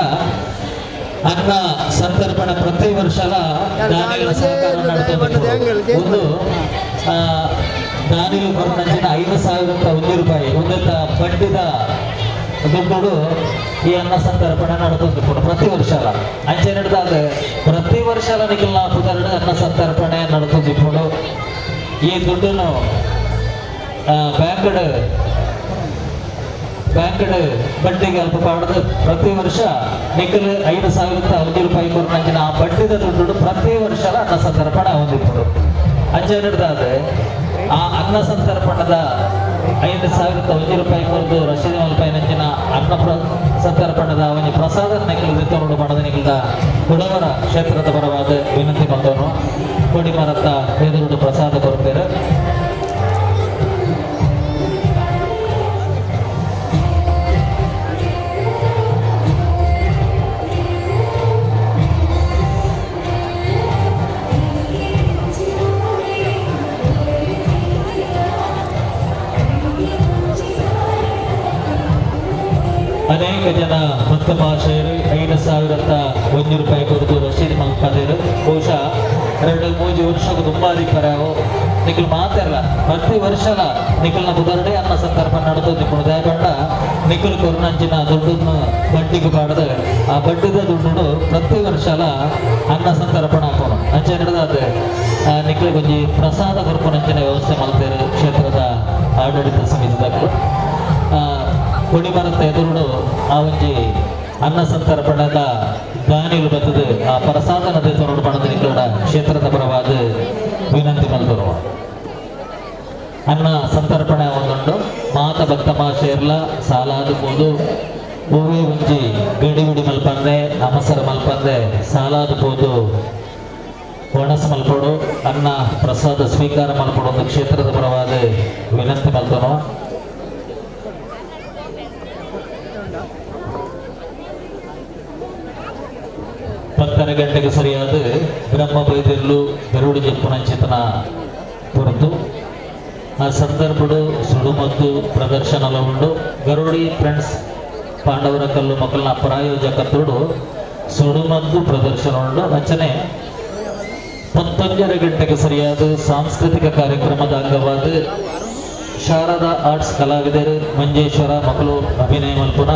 ಅನ್ನ ಸಂತರ್ಪಣೆ ಪ್ರತಿ ವರ್ಷಲ ದಾನಿಗಳ ಸಹಕಾರ ನಡತೊಂದಿಪ್ಪುಂಡು. ಒಂದು ದಾನಿಲು ಕೊರ್ನಂಚಿನ ₹5001 ಒಂದೆತ್ತ ಬಡ್ಡಿದ ದುಡ್ಡು ಈ ಅನ್ನ ಸಂತರ್ಪಣೆ ನಡತೊಂದಿಪ್ಪುಂಡು ಪ್ರತಿ ವರ್ಷಲ. ಅಂಚೆ ನಡ್ದಾದ ಪ್ರತಿ ವರ್ಷಲ ನಿಕಲ್ನ ಪುದರ್ಡ್ ಅನ್ನ ಸಂತರ್ಪಣೆ ನಡತೊಂದಿಪ್ಪುಂಡು. ಈ ದುಡ್ಡನ್ನು ಬ್ಯಾಂಕ್ಡ್ ಬ್ಯಾಂಕ್ಡ್ ಬಡ್ಡಿಗೆ ಅಲ್ಪ ಪಾಡದು ಪ್ರತಿ ವರ್ಷ ನಿಖಲ್ ₹5001 ಕೊರ್ನಂಚಿನ ಆ ಬಡ್ಡಿದ ದುಡ್ಡು ಪ್ರತಿ ವರ್ಷಲ ಅನ್ನ ಸಂತರ್ಪಣೆ ಹೊಂದಿಪ್ಪುಂಡು. ಅಂಚೆ ನಡ್ದಾದ ಆ ಅನ್ನ ಸಂತರ್ಪಣದ ₹5001 ಕೊರ್ದು ರಶೀದಿ ಮಲ್ಪೈನಂಚಿನ ಅನ್ನ ಸಂತರ್ಪಣದ ಒಂಜಿ ಪ್ರಸಾದ ನಿಕಲ್ ದೆತೊನೊಡು ಪಂಡದ ನಿಕಲ್ದ ಕುಡವರ ಕ್ಷೇತ್ರದ ಪರವಾದ ವಿನಂತಿ ಮಲ್ತೊನು. ಕೊಡಿಮರತ್ತ ಎದುರುಡು ಪ್ರಸಾದ ಕೊರ್ಪೆರ್. ಅನೇಕ ಜನ ಭಕ್ತ ಮಹಾಶಯರು ₹5001 ಕೊರ್ದು ರಶೀದ್ ಮಲ್ಪದೇರು. ಬಹುಶಃ 2-3 ವರ್ಷకు ದುಂಬಾದಿ ಪರಾವು. ನಿಖಲ್ ಮಾತೆರ್ಲ ಪ್ರತಿ ವರ್ಷಲ ನಿಖಲ್ನ ಬುಧರ್ಡೆ ಅನ್ನ ಸಂದರ್ಭ ನಡತೊಂದಿಪ್ಪುಂಡು. ದಯಪಂಡ ನಿಖಲ್ ಕೊರ್ನಂಚಿನ ದುಡ್ಡನ್ನು ಬಡ್ಡಿಗೆ ಪಾಡದು ಆ ಬಡ್ಡಿದ ದುಡ್ಡು ಪ್ರತಿ ವರ್ಷಲ ಅನ್ನ ಸಂತರ್ಪಣೆ ಹಾಕೋಣ. ಅಂಚೆ ನಡೆದಾದ ನಿಖಲ್ ಒಂಜಿ ಪ್ರಸಾದ ಕೊರ್ಪುನಂಚಿನ ವ್ಯವಸ್ಥೆ ಮಲ್ತೇರು ಕ್ಷೇತ್ರದ ಆಡಳಿತ ಸಮಿತಿದಕುಲು. ಕೊಡಿಮರತ ಎದುರುಡು ಆ ಒಂಜಿ ಅನ್ನ ಸಂತರ್ಪಣದ ದಾನಿಲು ಬತ್ತದು ಆ ಪ್ರಸಾದ ದೆತೊನೊಡು ಪಂಡದ ನಿಕಲ್ಡ ಕ್ಷೇತ್ರದ ಪರವಾದ ವಿನಂತಿ ಮಲ್ತೊನುವ. ಅನ್ನ ಸಂತರ್ಪಣೆ ಒಂದುಂಡು. ಮಾತ ಭಕ್ತ ಮಹಾಶಯರ್ಲ ಸಾಲಾದ ಪೋದು ಹೂವೇ ಒಂಜಿ ಗಡಿಬಿಡಿ ಮಲ್ಪಂದೆ, ಅಮಸರ ಮಲ್ಪಂದೆ ಸಾಲಾದ ಪೋದು ಒಣಸ ಮಲ್ಪೊಡು, ಅನ್ನ ಪ್ರಸಾದ ಸ್ವೀಕಾರ ಮಲ್ಪೊಡು ಒಂದು ಕ್ಷೇತ್ರದ ಪರವಾದ ವಿನಂತಿ ಮಲ್ತೊನುವ. 10:30 ಗಂಟೆಗೆ ಸರಿಯಾದ ಬ್ರಹ್ಮ ಬೈದಿರ್ಲು ಗರುಡು ಜಪ್ಪುನಂಚಿತನ ಹೊರತು ಆ ಸಂದರ್ಭಡು ಸುಡುಮದ್ದು ಪ್ರದರ್ಶನಲ ಉಂಡು. ಗರುಡಿ ಫ್ರೆಂಡ್ಸ್ ಪಾಂಡವರ ಕಲ್ಲು ಮಕ್ಕಳನ್ನ ಪ್ರಾಯೋಜಕತ್ವಡು ಸುಡುಮದ್ದು ಪ್ರದರ್ಶನ ಉಂಡು. ಅಂಚನೆ 11:30 ಗಂಟೆಗೆ ಸರಿಯಾದ ಸಾಂಸ್ಕೃತಿಕ ಕಾರ್ಯಕ್ರಮದ ಅಂಗವಾದ ಶಾರದಾ ಆರ್ಟ್ಸ್ ಕಲಾವಿದರು ಮಂಜೇಶ್ವರ ಮಕ್ಕಳು ಅಭಿನಯ ಮಲ್ಪುನ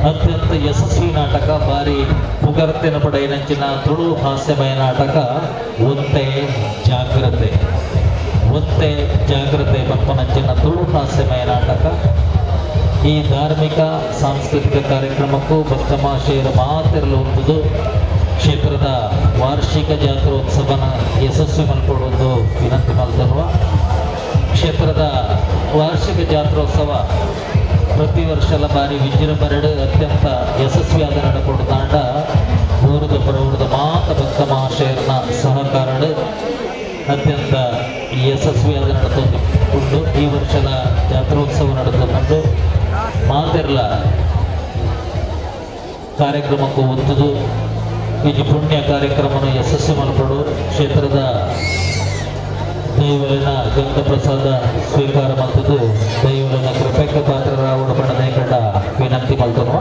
ಅತ್ಯಂತ ಯಶಸ್ವಿ ನಾಟಕ, ಬಾರಿ ಪುಗರ್ತೆನ ಪಡೆಯಿನಂಚಿನ ತುಳು ಹಾಸ್ಯಮಯ ನಾಟಕ ಒತ್ತೆ ಜಾಗ್ರತೆ, ಒತ್ತೆ ಜಾಗ್ರತೆ ಪನ್ಪುನಂಚಿನ ತುಳು ಹಾಸ್ಯಮಯ ನಾಟಕ. ಈ ಧಾರ್ಮಿಕ ಸಾಂಸ್ಕೃತಿಕ ಕಾರ್ಯಕ್ರಮಕ್ಕೂ ಭಕ್ತ ಮಹಾಶಯರ ಮಾತಿರಲು ಉಂಟುದು ಕ್ಷೇತ್ರದ ವಾರ್ಷಿಕ ಜಾತ್ರೋತ್ಸವನ ಯಶಸ್ವಿ ಮಲ್ಪಡುವುದು ವಿನಂತಿ ಮಲ್ತನ್ನುವ. ಕ್ಷೇತ್ರದ ವಾರ್ಷಿಕ ಜಾತ್ರೋತ್ಸವ ಪ್ರತಿ ವರ್ಷಲ ಬಾರಿ ವಿಜೃಂಭಣೆಡ್ ಅತ್ಯಂತ ಯಶಸ್ವಿಯಾದ ನಡಪೊಡು ತಾಂಡ ಊರದ ಪರವೂರದ ಮಾತ ಭಕ್ತ ಮಹಾಶಯರನ ಸಹಕಾರಡ್ ಅತ್ಯಂತ ಯಶಸ್ವಿಯಾದ ನಡತೊಂದು ಉಂಡು. ಈ ವರ್ಷದ ಜಾತ್ರೋತ್ಸವ ನಡೆದುಕೊಂಡು ಮಾತೆರ್ಲ ಕಾರ್ಯಕ್ರಮಕ್ಕೂ ಒತ್ತುದು ಈ ಪುಣ್ಯ ಕಾರ್ಯಕ್ರಮನ ಯಶಸ್ವಿ ಮಲ್ಪಡು, ಕ್ಷೇತ್ರದ ದೈವಲಿನ ಗಂಗಪ್ರಸಾದ ಸ್ವೀಕಾರ ಮಲ್ತದ್ದು ದೈವಲಿನ ಕೃಪೆಕ ಪಾತ್ರರಾವಣ ಪಂಡನೇ ಕಂಡ ವಿನಂತಿ ಮಲ್ತನು.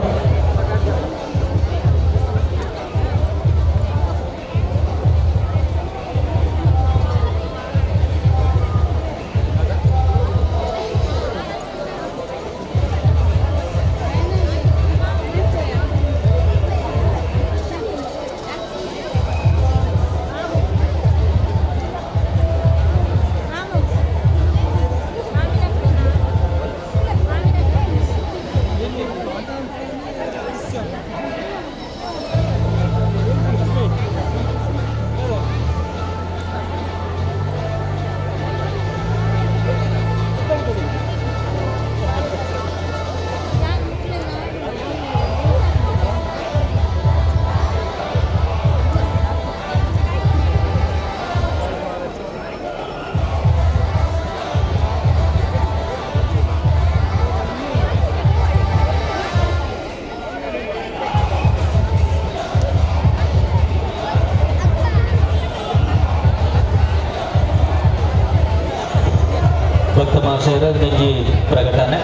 ಭಕ್ತ ಮಹಾಶಯರ ಒಂಜಿ ಪ್ರಕಟಣೆ.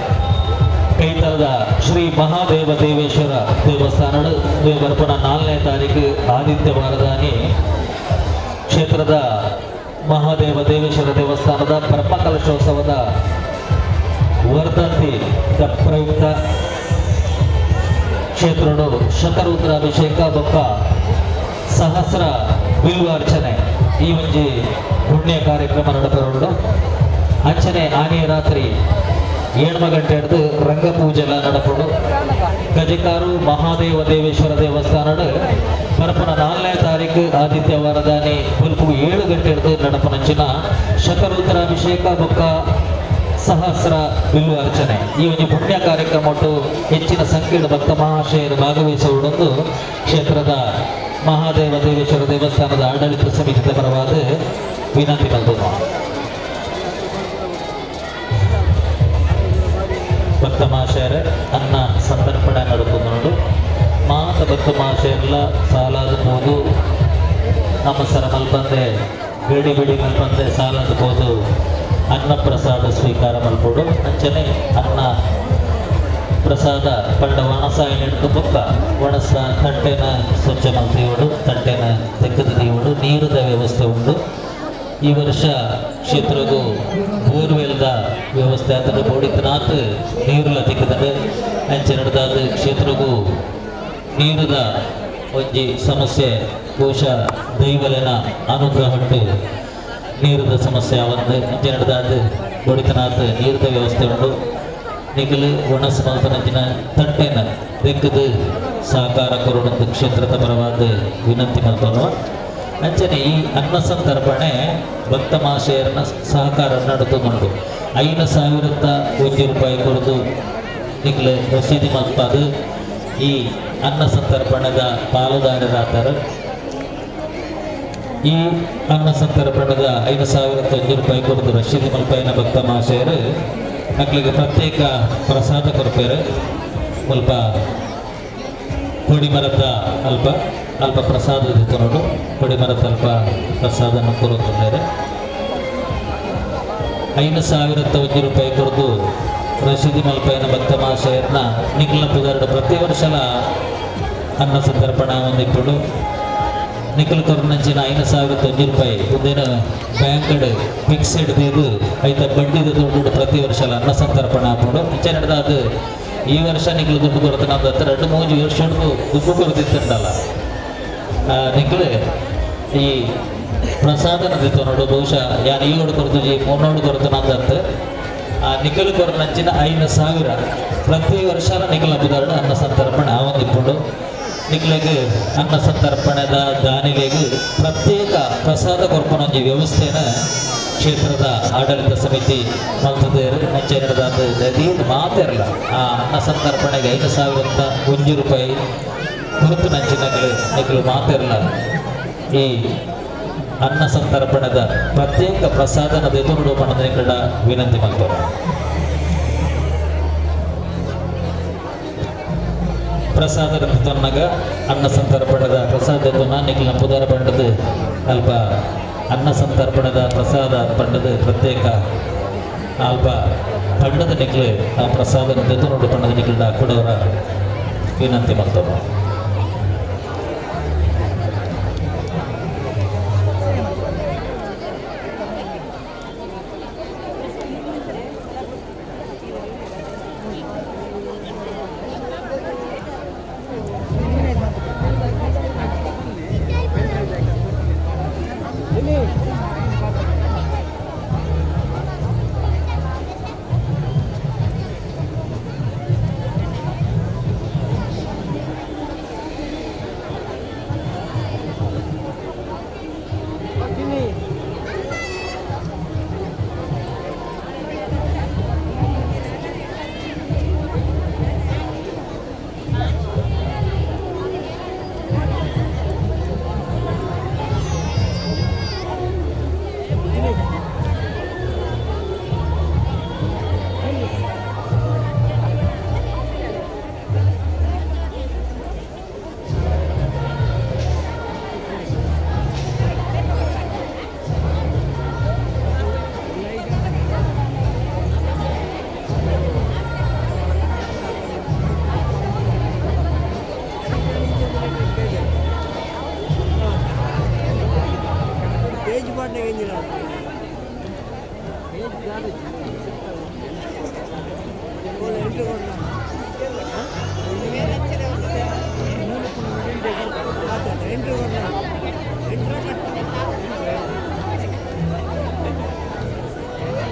ಕೈತಲದ ಶ್ರೀ ಮಹಾದೇವ ದೇವೇಶ್ವರ ದೇವಸ್ಥಾನಡು ಬರ್ಪುನ 4ನೇ ತಾರೀಕು ಆದಿತ್ಯವಾರದಾನಿ ಕ್ಷೇತ್ರದ ಮಹಾದೇವ ದೇವೇಶ್ವರ ದೇವಸ್ಥಾನದ ಬ್ರಹ್ಮಕಲಶೋತ್ಸವದ ವರ್ಧಂತಿ ಪ್ರಯುಕ್ತ ಕ್ಷೇತ್ರಡು ಶತರುದ್ರಾಭಿಷೇಕ ಬೊಕ್ಕ ಸಹಸ್ರ ಬಿಲ್ವಾರ್ಚನೆ ಈ ಒಂಜಿ ಪುಣ್ಯ ಕಾರ್ಯಕ್ರಮ ನಡಪರುಂಡು. ಅಂಚನೆ ಆನಿ ರಾತ್ರಿ 7 ಗಂಟೆ ಹಿಡಿದು ರಂಗಪೂಜೆಲ ನಡಪುಂಡು. ಕಜೆಕಾರು ಮಹಾದೇವ ದೇವೇಶ್ವರ ದೇವಸ್ಥಾನಡ್ ಬರಪುನ 4ನೇ ತಾರೀಕು ಆದಿತ್ಯವಾರದಾನಿ ಬೊಲ್ಪು 7 ಗಂಟೆ ಹಿಡಿದು ನಡಪುನಂಚಿನ ಶತರುದ್ರಾಭಿಷೇಕ ಬೊಕ್ಕ ಸಹಸ್ರ ಬಿಲ್ವ ಅರ್ಚನೆ ಈ ಒಂದು ಪುಣ್ಯ ಕಾರ್ಯಕ್ರಮ ಹೆಚ್ಚಿನ ಸಂಖ್ಯೆಯ ಭಕ್ತ ಮಹಾಶಯರು ಭಾಗವಹಿಸುವುದೊಂದು ಕ್ಷೇತ್ರದ ಮಹಾದೇವ ದೇವೇಶ್ವರ ದೇವಸ್ಥಾನದ ಆಡಳಿತ ಸಮಿತಿಯ ಪರವಾದ ವಿನಂತಿ ಮಲ್ತುನು. ಭಕ್ತ ಮಹಾಶಯರೇ, ಅನ್ನ ಸಂತರ್ಪಣೆ ನಡಪುಂಡು. ಮಾತ ಭಕ್ತ ಮಹಾಶಯರ್ಲ ಸಾಲಾದ ಪೋದು ನಮಸ್ಕಾರ ಮಲ್ಪಂದೆ, ಗಡಿ ಬಿಡಿ ಮಲ್ಪಂದೆ ಸಾಲಾದ ಪೋದು ಅನ್ನ ಪ್ರಸಾದ ಸ್ವೀಕಾರ ಮಲ್ಪೊಡು. ಅಂಚನೆ ಅನ್ನ ಪ್ರಸಾದ ಪಂಡ ಒಣಸ ಹಿಡ್ದು ಬೊಕ್ಕ ಒಣಸ ತಟ್ಟೆನ ಸ್ವಚ್ಛ ಮಲ್ತೀವಡು, ತಟ್ಟೆನ ತೆಕ್ಕದ ದೀವಡು. ನೀರುದ ವ್ಯವಸ್ಥೆ ಉಂಟು. ಈ ವರ್ಷ ಕ್ಷೇತ್ರಗೂ ಬೋರ್ವೆಲ್ದ ವ್ಯವಸ್ಥೆ ಆತಂಡ ಬೋಡಿತ್ತನಾತ್ ನೀರುಲ ತಿಕ್ಕದಂಡು. ಅಂಚೆ ನಡ್ದಾದ ಕ್ಷೇತ್ರಗೂ ನೀರುದ ಒಂಜಿ ಸಮಸ್ಯೆ, ಬಹುಶಃ ದೈವಲೆನ ಅನುಗ್ರಹ ಉಂಟು, ನೀರುದ ಸಮಸ್ಯೆ ಒಂದು. ಅಂಚೆ ನಡ್ದಾದ ಬೋಡಿತನಾಥ್ ನೀರುದ ವ್ಯವಸ್ಥೆ ಉಂಟು. ನಿಕಲು ಒಣಸು ಮಲ್ತನಂಚಿನ ತಟ್ಟೆನ ದೆಕ್ಕದು ಸಹಕಾರ ಕೊರಡೊಂದು ಕ್ಷೇತ್ರದ ಪರವಾದ ವಿನಂತಿ ಮಲ್ತೊನುವ. ಅಂಚನೆ ಈ ಅನ್ನ ಸಂತರ್ಪಣೆ ಭಕ್ತ ಮಹಾಶಯರನ ಸಹಕಾರ ನಡತುಂಡು. 5001 ರೂಪಾಯಿ ಕೊರದು ನಿಕ್ಲು ರಸೀದಿ ಮಲ್ಪಾದು ಈ ಅನ್ನ ಸಂತರ್ಪಣದ ಪಾಲುದಾರರಾತಾರೆ. ಈ ಅನ್ನ ಸಂತರ್ಪಣದ 5001 ರೂಪಾಯಿ ಕೊರದು ರಶೀದಿ ಮಲ್ಪಾಯಿನ ಭಕ್ತ ಮಹಾಶಯರು ಮಕ್ಕಳಿಗೆ ಪ್ರತ್ಯೇಕ ಪ್ರಸಾದ ಕೊರ್ಪೇರು. ಮುಲ್ಪ ಕೊಡಿಮರದ ಅಲ್ಪ ಅಲ್ಪ ಪ್ರಸಾದ ನೋಡು. ಕೊಡಿಮರದ ಅಲ್ಪ ಪ್ರಸಾದನ್ನು ಕೊರುತ್ತಿದ್ದಾರೆ. 5001 ರೂಪಾಯಿ ಕೊರದು ರಶೀದಿ ಮಲ್ಪಾಯಿನ ಭಕ್ತ ಮಹಾಶಯರನ್ನ ನಿಖಿಲ ಪುದಾರ್ಡ್ ಪ್ರತಿ ವರ್ಷಲ ಅನ್ನ ಸಂತರ್ಪಣೆ ಒಂದಿಪ್ಪುಡು. ನಿಖಲ್ ಕೊರ್ನಂಚಿನ 5001 ರೂಪಾಯಿ ಒಂದಿನ ಬ್ಯಾಂಕ್ ಫಿಕ್ಸ್ಡ್ ದೀದು ಐತ ಬಡ್ಡಿದ ದುಡ್ಡು ಪ್ರತಿ ವರ್ಷಲ ಅನ್ನ ಸಂತರ್ಪಣೆ ಆಪುಂಡು. ಅಂಚೆ ನಡೆದ ಅದು ಈ ವರ್ಷ ನಿಖಲ್ ದುಡ್ಡು ಕೊರತನ ಅಂತ 2-3 ವರ್ಷ ದುಡ್ಡು ಕೊರತಿತ್ತಂಡಲ್ಲ. ನಿಖಲ್ ಈ ಪ್ರಸಾದನ ನೋಡು. ಬಹುಶಃ ಯಾನ್ ಈ ಓಡು ಕೊರತುಜಿ, ಮೂನೋಡು ಕೊರತನ ಅಂತ. ಆ ನಿಖಲ್ ಕೊರನಂಚಿನ 5000 ಪ್ರತಿ ವರ್ಷ ನಿಖಲ್ ಹಬ್ಬದಾರಡು ಅನ್ನ ಸಂತರ್ಪಣೆ ಆವೊಂದಿಪ್ಪುಂಡು. ನಿಕ್ಲೆಗ್ ಅನ್ನ ಸಂತರ್ಪಣೆದ ದಾನಿಲೆಗ್ ಪ್ರತ್ಯೇಕ ಪ್ರಸಾದ ಕೊರ್ಪುನೊಂಜಿ ವ್ಯವಸ್ಥೆನ ಕ್ಷೇತ್ರದ ಆಡಳಿತ ಸಮಿತಿ ಮಲ್ತದೇರು. ಅಂಚೆ ನಡೆದಾದ ಮಾತೆರ್ಲ ಆ ಅನ್ನ ಸಂತರ್ಪಣೆಗೆ 5001 ರೂಪಾಯಿ ಕುರುತು ನಂಚಿನಗಳು ನಿಕಲು ಮಾತೆರ್ಲ ಈ ಅನ್ನ ಸಂತರ್ಪಣದ ಪ್ರತ್ಯೇಕ ಪ್ರಸಾದನ ದೆತೊನುಡು ಪಂಡ ನಿಕಲ್ಡ ವಿನಂತಿ ಮಲ್ತೊಡು. ಪ್ರಸಾದ ತೊನ್ನಗ ಅನ್ನ ಸಂತರ್ಪಣದ ಪ್ರಸಾದ ತೊನ್ನ ನಿಖಿಲ ಪುದರ ಪಂಡದು ಅಲ್ಪ ಅನ್ನ ಸಂತರ್ಪಣದ ಪ್ರಸಾದ ಪಂಡದು ಪ್ರತ್ಯೇಕ ಅಲ್ಪ ಪಂಡದ ನಿಕ್ಲು ಆ ಪ್ರಸಾದ ದೆತೊನುಡು ಪಂಡದ ನಿಖಿಲ್ಡ ಕೊಡವರ ವಿನಂತಿ ಮಲ್ತೊಡು. ಪಾಡ್ನಾಗ ಎಂಜಿನ ಎಂಟ್ರಿ ಕೊಡ್ಲ. ಎಂಟ್ರಿ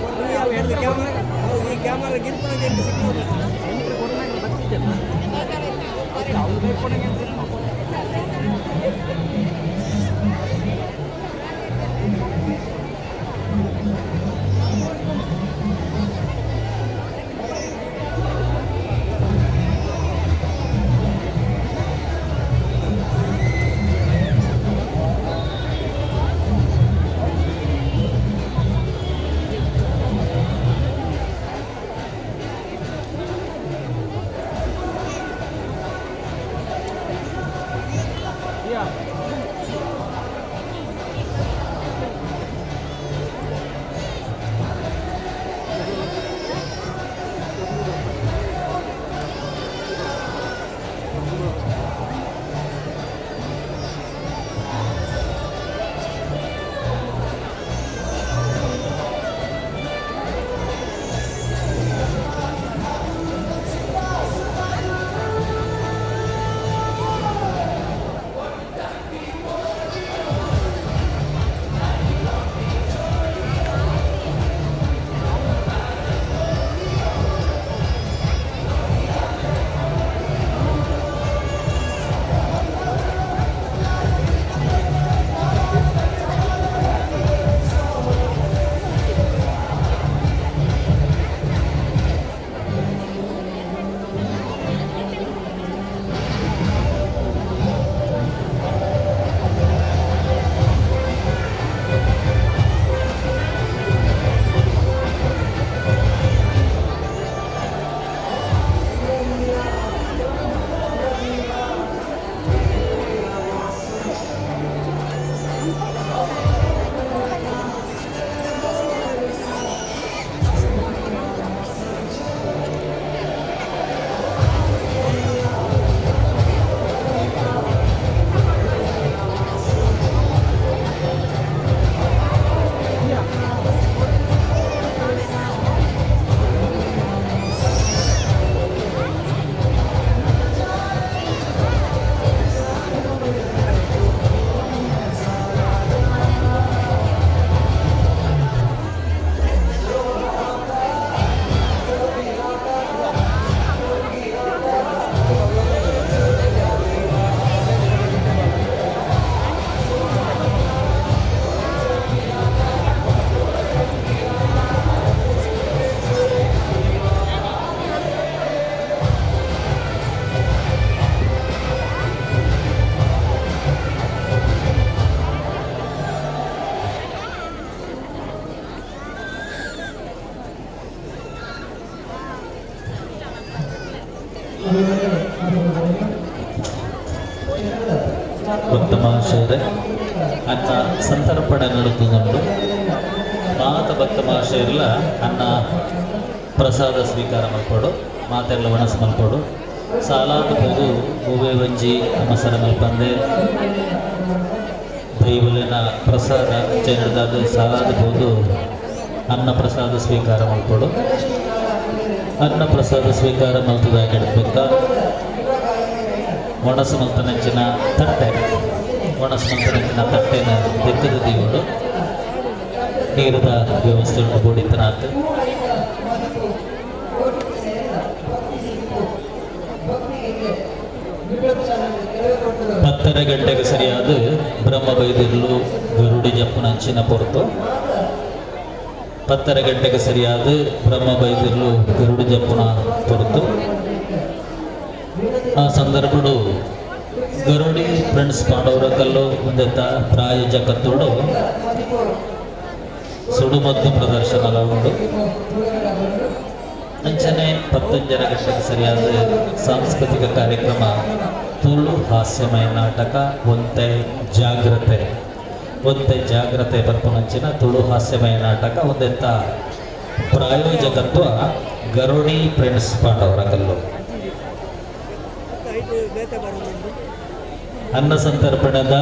ಕೊಡ್ಲ, ಎಂಟ್ರಿ. ಕ್ಯಾಮರಾ, ಈ ಕ್ಯಾಮರಾ ಗಿರ್ಪುನಾಗ ಎಂಟ್ರಿ ಸಿಗ್ತದೆ. ಎಂಟ್ರಿ ಕೊಡನಾಗ ಬರ್ತಿದ್ದಲ್ಲ ಅವ್ರು ಬೇಡ್ಕೊಂಡಾಗ. ಭಕ್ತಮಹಾಶಯರೇ, ಅನ್ನ ಸಂತರ್ಪಣೆ ನಡೀತದುಂಟು. ಮಾತ ಭಕ್ತ ಮಹಾಶಯರ್ಲ ಅನ್ನ ಪ್ರಸಾದ ಸ್ವೀಕಾರ ಮಲ್ಪೊಡು, ಮಾತೆರ್ಲ ಒಣಸು ಮಲ್ಪೊಡು. ಸಾಲಾದ ಪೋದು ಒವ್ವೆ ಒಂಜಿ ಅಮಸರ ಮಲ್ಪಂದೆ ದೈವಲಿನ ಪ್ರಸಾದ ಚೆನ್ನದಾದ ಸಾಲಾದ ಪೋದು ಅನ್ನ ಪ್ರಸಾದ ಸ್ವೀಕಾರ ಮಲ್ಪೊಡು. ಅನ್ನ ಪ್ರಸಾದ ಸ್ವೀಕಾರ ಮಲ್ತದಾಗಿಡ್ಬೇಕ. ಒಣಸು ಮಲ್ತನಂಚಿನ ತಟ್ಟೆ, ಒಣಸು ಮಲ್ತನಂಚಿನ ತಟ್ಟೆನ ದೆಕ್ಕದ ದೀವೊಡು. ನೀರದ ವ್ಯವಸ್ಥೆ ಉಂಟು ಬೋಡಿತ್ತನಾತ್. 10:30 ಗಂಟೆಗೆ ಸರಿಯಾದ ಬ್ರಹ್ಮ ಬೈದಿರ್ಲು ಗರುಡಿ ಜಪ್ಪುನಂಚಿನ ಪೊರ್ತು. 10:30 ಗಂಟೆಗೆ ಸರಿಯಾದ ಬ್ರಹ್ಮ ಬೈದಿರ್ಲು ಗರುಡಿ ಜಪ್ಪುನ ಪೊರ್ತು. ಆ ಸಂದರ್ಭಡು ಗರುಡಿ ಫ್ರೆಂಡ್ಸ್ ಪಾಂಡವರ ಕಲ್ಲು ಒಂದೆತ್ತ ಪ್ರಾಯೋಜಕತ್ವಡು ಸುಡುಮದ್ದು ಪ್ರದರ್ಶನಲ ಉಂಡು. ಅಂಚನೆ 10:30 ಗಂಟೆಗೆ ಸರಿಯಾದ ಸಾಂಸ್ಕೃತಿಕ ಕಾರ್ಯಕ್ರಮ, ತುಳು ಹಾಸ್ಯಮಯ ನಾಟಕ ಒಂತೆ ಜಾಗ್ರತೆ. ಒಂತೆ ಜಾಗ್ರತೆ ಬರ್ಪುನಂಚಿನ ತುಳು ಹಾಸ್ಯಮಯ ನಾಟಕ ಒಂದೆತ್ತ ಪ್ರಾಯೋಜಕತ್ವ ಗರುಡಿ ಫ್ರೆಂಡ್ಸ್ ಪಾಂಡವರ ಕಲ್ಲು. ಐಟ್ ಬೇತೆ ಬರೋದುಂಟು. ಅನ್ನ ಸಂತರ್ಪಣದ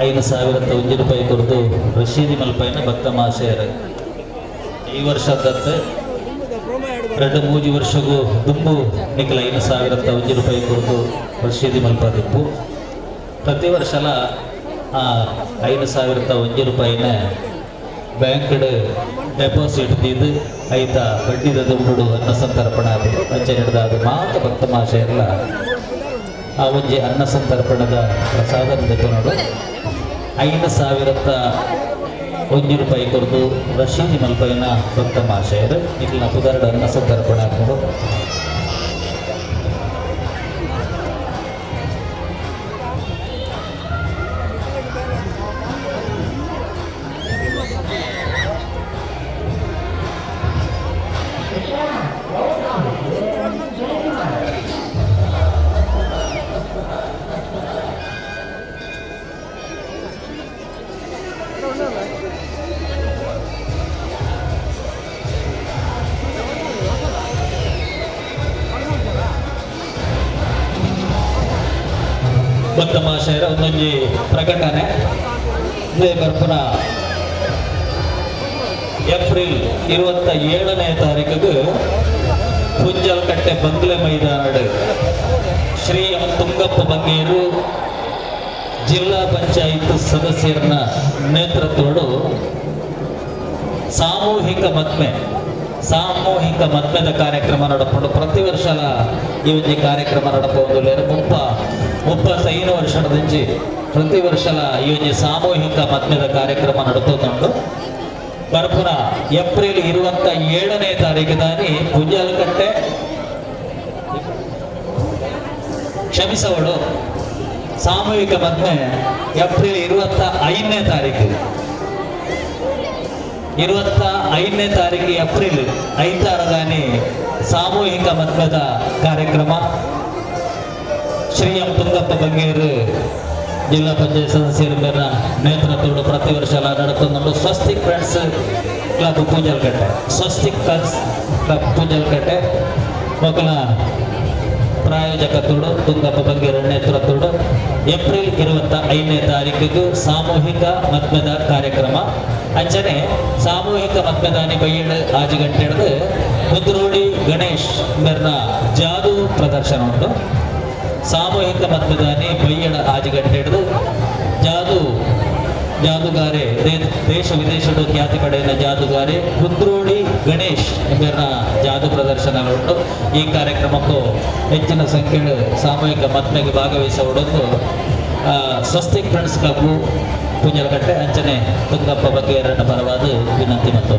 5001 ರೂಪಾಯಿ ಕೊರದು ರಶೀದಿ ಮಲ್ಪೈನ ಭಕ್ತ ಮಾಶೆಯರು. ಈ ವರ್ಷದತ್ತೆ 2 3 ವರ್ಷಗೂ ದುಂಬು ನಿಖಲ 5001 ರೂಪಾಯಿ ಕೊರದು ರಶೀದಿ ಮಲ್ಪದಿಪ್ಪು. ಪ್ರತಿ ವರ್ಷಲ ಆ 5001 ರೂಪಾಯಿನ ಬ್ಯಾಂಕ್ಡ್ ಡೆಪಾಸಿಟ್ ದೀದು ಐತ ಬಡ್ಡಿದ ದುಡ್ಡು ಅನ್ನ ಸಂತರ್ಪಣೆ ಆಪುಂಡು. ಅಂಚ ಹಿಡ್ದು ಅದು ಮಾತ ಭಕ್ತ ಮಾಶೆಯೆಲ್ಲ ಆ ಒಂಜಿ ಅನ್ನ ಸಂತರ್ಪಣದ ಪ್ರಸಾದ ದೆತೊನೊಡು. 5001 ರೂಪಾಯಿ ಕೊರ್ದು ರಶೀದಿ ಮಲ್ಪೈನ ಭಕ್ತ ಮಾಶೆಯರು, ನಿಕ್ಲಿನ ಪುದರ್ಡ್ ಅನ್ನ ಸಂತರ್ಪಣೆ ಆಪುಂಡು. ಭಕ್ತ ಮಹಾಶಯರ, ಒಂದೊಂಜಿ ಪ್ರಕಟಣೆ. ಇದೇ ಬರ್ಪುನ ಏಪ್ರಿಲ್ 27ನೇ ತಾರೀಕಿಗೆ ಪುಂಜಲ್ಕಟ್ಟೆ ಬಂಗ್ಲೆ ಮೈದಾನಡ್ ಶ್ರೀ ಎಂ ತುಂಗಪ್ಪ ಬಂಗೇರು, ಜಿಲ್ಲಾ ಪಂಚಾಯತ್ ಸದಸ್ಯರನ್ನ ನೇತೃತ್ವಡು ಸಾಮೂಹಿಕ ಮದ್ಮೆ, ಸಾಮೂಹಿಕ ಮದ್ಮೆದ ಕಾರ್ಯಕ್ರಮ ನಡಪುಂಡು. ಪ್ರತಿ ವರ್ಷಲ ಈ ಒಂಜಿ ಕಾರ್ಯಕ್ರಮ ನಡಪೊಂದುಲ್ಲೆರ್. 35 ವರ್ಷದಿಂಚಿ ಪ್ರತಿ ವರ್ಷಲ ಈ ಒಂಜಿ ಸಾಮೂಹಿಕ ಮದ್ಮೆದ ಕಾರ್ಯಕ್ರಮ ನಡಪೊಂದುಂಡು. ಬರ್ಪುನ ಏಪ್ರಿಲ್ 27ನೇ ತಾರೀಕು ದಾನಿ ಪುಂಜಾಲಕಟ್ಟೆ, ಕ್ಷಮಿಸವಳು, ಸಾಮೂಹಿಕ ಮದ್ಮೆ ಏಪ್ರಿಲ್ 25ನೇ ತಾರೀಕು, 25ನೇ ತಾರೀಕು ಏಪ್ರಿಲ್ ಐತಾರದಾನಿ ಸಾಮೂಹಿಕ ಮದ್ಮೆದ ಕಾರ್ಯಕ್ರಮ. ಶ್ರೀ ಎಂ ತುಂಗಪ್ಪ ಬಂಗೇರು, ಜಿಲ್ಲಾ ಪಂಚಾಯತ್ ಸದಸ್ಯರ ನೇತೃತ್ವದ ಪ್ರತಿ ವರ್ಷ ನಡಪೊಂದುಂಡು. ಸ್ವಸ್ತಿಕ್ ಫ್ರೆಂಡ್ಸ್ ಕ್ಲಬ್ ಪೂಂಜಲ್ಕಟ್ಟೆ, ಸ್ವಸ್ತಿಕ್ ಫ್ರೆಂಡ್ಸ್ ಕ್ಲಬ್ ಪೂಂಜಲ್ಕಟ್ಟೆ ಮೊಕಲ ಪ್ರಾಯೋಜಕತ್ವಡು, ತುಂಗಪ್ಪ ಬಂಗೇರ ನೇತೃತ್ವಡು ಏಪ್ರಿಲ್ 25ನೇ ತಾರೀಕಿಗೆ ಸಾಮೂಹಿಕ ಮದ್ಮೆದ ಕಾರ್ಯಕ್ರಮ. ಅಂಚನೆ ಸಾಮೂಹಿಕ ಮದ್ಮೆದಾನಿ ಬೈಯಡ್ 6 ಗಂಟೆ ಹಿಡಿದು ಕುದ್ರೋಡಿ ಗಣೇಶ್ ಮೇರ್ನ ಜಾದೂ ಪ್ರದರ್ಶನ ಉಂಟು. ಸಾಮೂಹಿಕ ಮದ್ಮೆದಾನಿ ಬೈಯಡ 6 ಗಂಟೆ ಹಿಡಿದು ಜಾದೂ ಜಾದುಗಾರೆ, ದೇಶ ವಿದೇಶದ ಖ್ಯಾತಿ ಪಡೆದ ಜಾದುಗಾರೆ ಕುದ್ರೋಡಿ ಗಣೇಶ್ ಇವರ ಜಾದು ಪ್ರದರ್ಶನ ಉಂಟು. ಈ ಕಾರ್ಯಕ್ರಮಕ್ಕೂ ಹೆಚ್ಚಿನ ಸಂಖ್ಯೆಯಲ್ಲಿ ಸಾಮೂಹಿಕ ಮದ್ಮೆಗೆ ಭಾಗವಹಿಸಬಹುದು. ಸ್ವಸ್ತಿಕ್ ಫ್ರೆಂಡ್ಸ್ ಕ್ಲಬ್ ಪುಂಜಲಕಟ್ಟೆ ಅಂಚನೆ ತುಂಗಪ್ಪ ಬಗ್ಗೆಯರನ್ನ ಪರವಾದ ವಿನಂತಿ ಮತ್ತು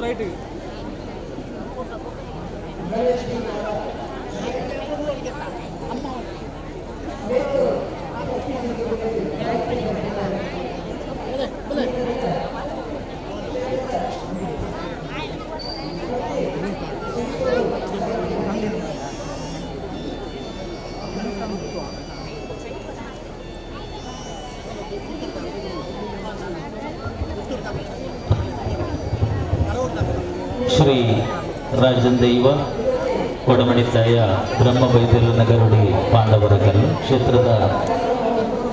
ರೈಟ್. ಶ್ರೀ ರಾಜನ್ ದೈವ ಕೊಡಮಣಿತ್ತಾಯ ಬ್ರಹ್ಮ ಬೈದಲು ನಗರುಡಿ ಪಾಂಡವರ ಕಲ್ಲು ಕ್ಷೇತ್ರದ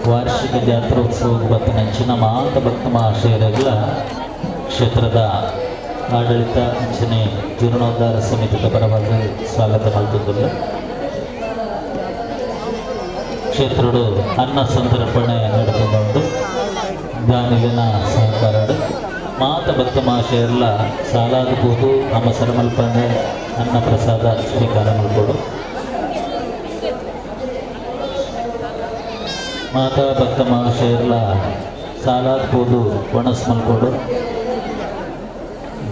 ವಾರ್ಷಿಕ ಜಾತ್ರೋತ್ಸವ ಬತ್ತನಂಚಿನ ಮಾತ ಭಕ್ತ ಮಹಾಶಯರಗಳ ಕ್ಷೇತ್ರದ ಆಡಳಿತ ಅಂಚನೆ ಜೀರ್ಣೋದ್ಧಾರ ಸಮಿತಿದ ಪರವಾಗಿ ಸ್ವಾಗತ ಮಲ್ತುಂದುಲ್ಲ. ಕ್ಷೇತ್ರಡು ಅನ್ನ ಸಂತರ್ಪಣೆ ನಡಪುಂಡು. ದಾನಿಲಿನ ಸಹಕಾರಡು ಮಾತ ಭಕ್ತ ಮಹಾಶಯರ್ಲ ಸಾಲಾದ ಪೋದು ಅಮಸರ ಮಲ್ಪಂದೆ ಅನ್ನ ಪ್ರಸಾದ ಸ್ವೀಕಾರ ಮಲ್ಪೊಡು. ಮಾತಾ ಭಕ್ತ ಮಹಾಶಯರ್ಲ ಸಾಲಾದ ಪೋದು ಒಣಸ್ ಮಲ್ಪೊಡು.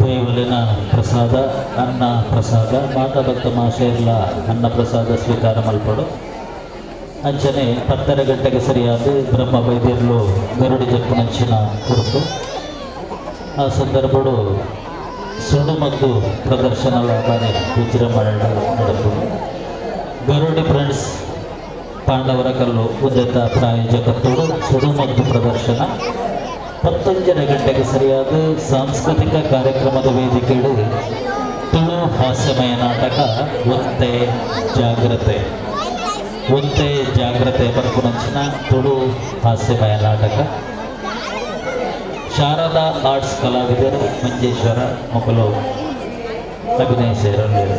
ದೇವಲಿನ ಪ್ರಸಾದ, ಅನ್ನ ಪ್ರಸಾದ. ಮಾತಾ ಭಕ್ತ ಮಹಾಶಯರ್ಲ ಅನ್ನ ಪ್ರಸಾದ ಸ್ವೀಕಾರ ಮಲ್ಪೊಡು. ಅಂಚನೆ 10:30 ಗಂಟೆಗೆ ಸರಿಯಾದ ಬ್ರಹ್ಮ ಬೈದ್ಯರ್ಲು ಗರುಡಿ ಜಪ್ಪುನಂಚಿನ ಕುರಿತು ಆ ಸಂದರ್ಭಡು ಸುಡುಮದ್ದು ಪ್ರದರ್ಶನ ಬಾರಿ ವಿಜೃಂಭಣೆ ನಡೆಪುಂಡು. ಗರುಡಿ ಫ್ರೆಂಡ್ಸ್ ಪಾಂಡವರ ಕಲ್ಲು ಉದ್ಯತ ಪ್ರಾಯೋಜಕತ್ವಡು ಸುಡುಮದ್ದು ಪ್ರದರ್ಶನ. 11:30 ಗಂಟೆಗೆ ಸರಿಯಾದ ಸಾಂಸ್ಕೃತಿಕ ಕಾರ್ಯಕ್ರಮದ ವೇದಿಕೆಯು ತುಳು ಹಾಸ್ಯಮಯ ನಾಟಕ ಒಂತೆ ಜಾಗ್ರತೆ, ಒಂತೆ ಜಾಗ್ರತೆ ಪನ್ಪುನಂಚಿನ ತುಳು ಹಾಸ್ಯಮಯ ನಾಟಕ. ಶಾರದಾ ಆರ್ಟ್ಸ್ ಕಲಾವಿದರು ಮಂಜೇಶ್ವರ ಮೊಕಲು ಅಭಿನಯಿಸಿರಲಿರು.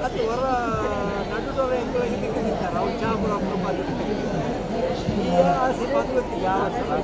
ಅದು ಹೊರ ನಡುಟೋರ ಎಂಕುಲಾಗಿ ತಿಕ್ಕಿದ್ದಾರೆ ಅವ್ರು ಚಾ ಪೂರ ಅಪರೂಪ. ಈ ಆಸೆ ಬಂದು ಗೊತ್ತಿಲ್ಲ ಯಾವ.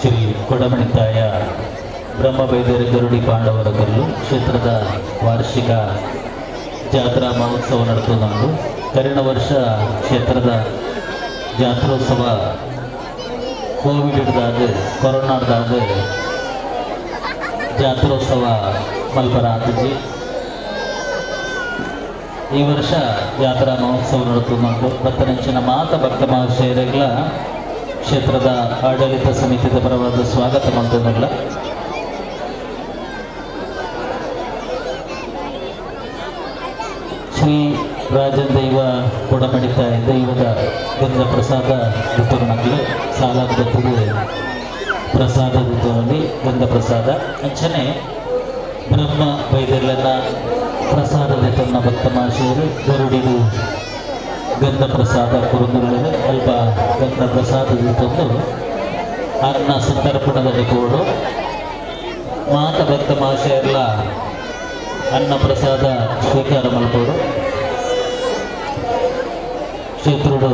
ಶ್ರೀ ಕೊಡಮಣಿತ್ತಾಯ ಬ್ರಹ್ಮಬೈದೇರಿ ಗರುಡಿ ಪಾಂಡವರ ಕಲ್ಲು ಕ್ಷೇತ್ರದ ವಾರ್ಷಿಕ ಜಾತ್ರಾ ಮಹೋತ್ಸವ ನಡೆದುಕೊಂಡು, ಕರಿನ ವರ್ಷ ಕ್ಷೇತ್ರದ ಜಾತ್ರೋತ್ಸವ ಕೋವಿಡ್ ಹಿಡ್ದಾದ, ಕೊರೋನಾದಾದ ಜಾತ್ರೋತ್ಸವ ಮಲ್ಪರ ಆತಿಜಿ. ಈ ವರ್ಷ ಜಾತ್ರಾ ಮಹೋತ್ಸವ ನಡೆದುಕೊಂಡು ಭಕ್ತನಂಚಿನ ಮಾತ ಭಕ್ತ ಮಹಾಶಯರುಗಳ ಕ್ಷೇತ್ರದ ಆಡಳಿತ ಸಮಿತಿದ ಪರವಾದ ಸ್ವಾಗತ ಮಲ್ತೊಂದುಲ್ಲ. ಶ್ರೀ ರಾಜನ್ ದೈವ ಕೊಡಮಣಿತ್ತಾಯ ದೈವದ ಗಂಧ ಪ್ರಸಾದ ವಿತರಣೆಗೆ ಸಾಲಾದ ಬತ್ತಿಗೆ ಪ್ರಸಾದ ವಿತರಣೆ, ಗಂಧ ಪ್ರಸಾದ. ಅಂಚನೆ ಬ್ರಹ್ಮ ಬೈದೆರ್ಲೆನ ಪ್ರಸಾದ ವಿತರಣ. ಭಕ್ತ ಮಹಾಶಯರು ಗರುಡಿಡು ಗಂಧ ಪ್ರಸಾದ ಕೊರೊಂದುಲ್ಲೆರ್. ಅಲ್ಪ ಗಂಧ ಪ್ರಸಾದ ದೆತೊಂದು ಅನ್ನ ಸಂತರ್ಪಣದ ಕೋಡು. ಮಾತ ಭಕ್ತ ಮಹಾಶಯರ್ಲ ಅನ್ನ ಪ್ರಸಾದ ಸ್ವೀಕಾರ ಮಲ್ಪೊಡು. ಕ್ಷೇತ್ರುಡು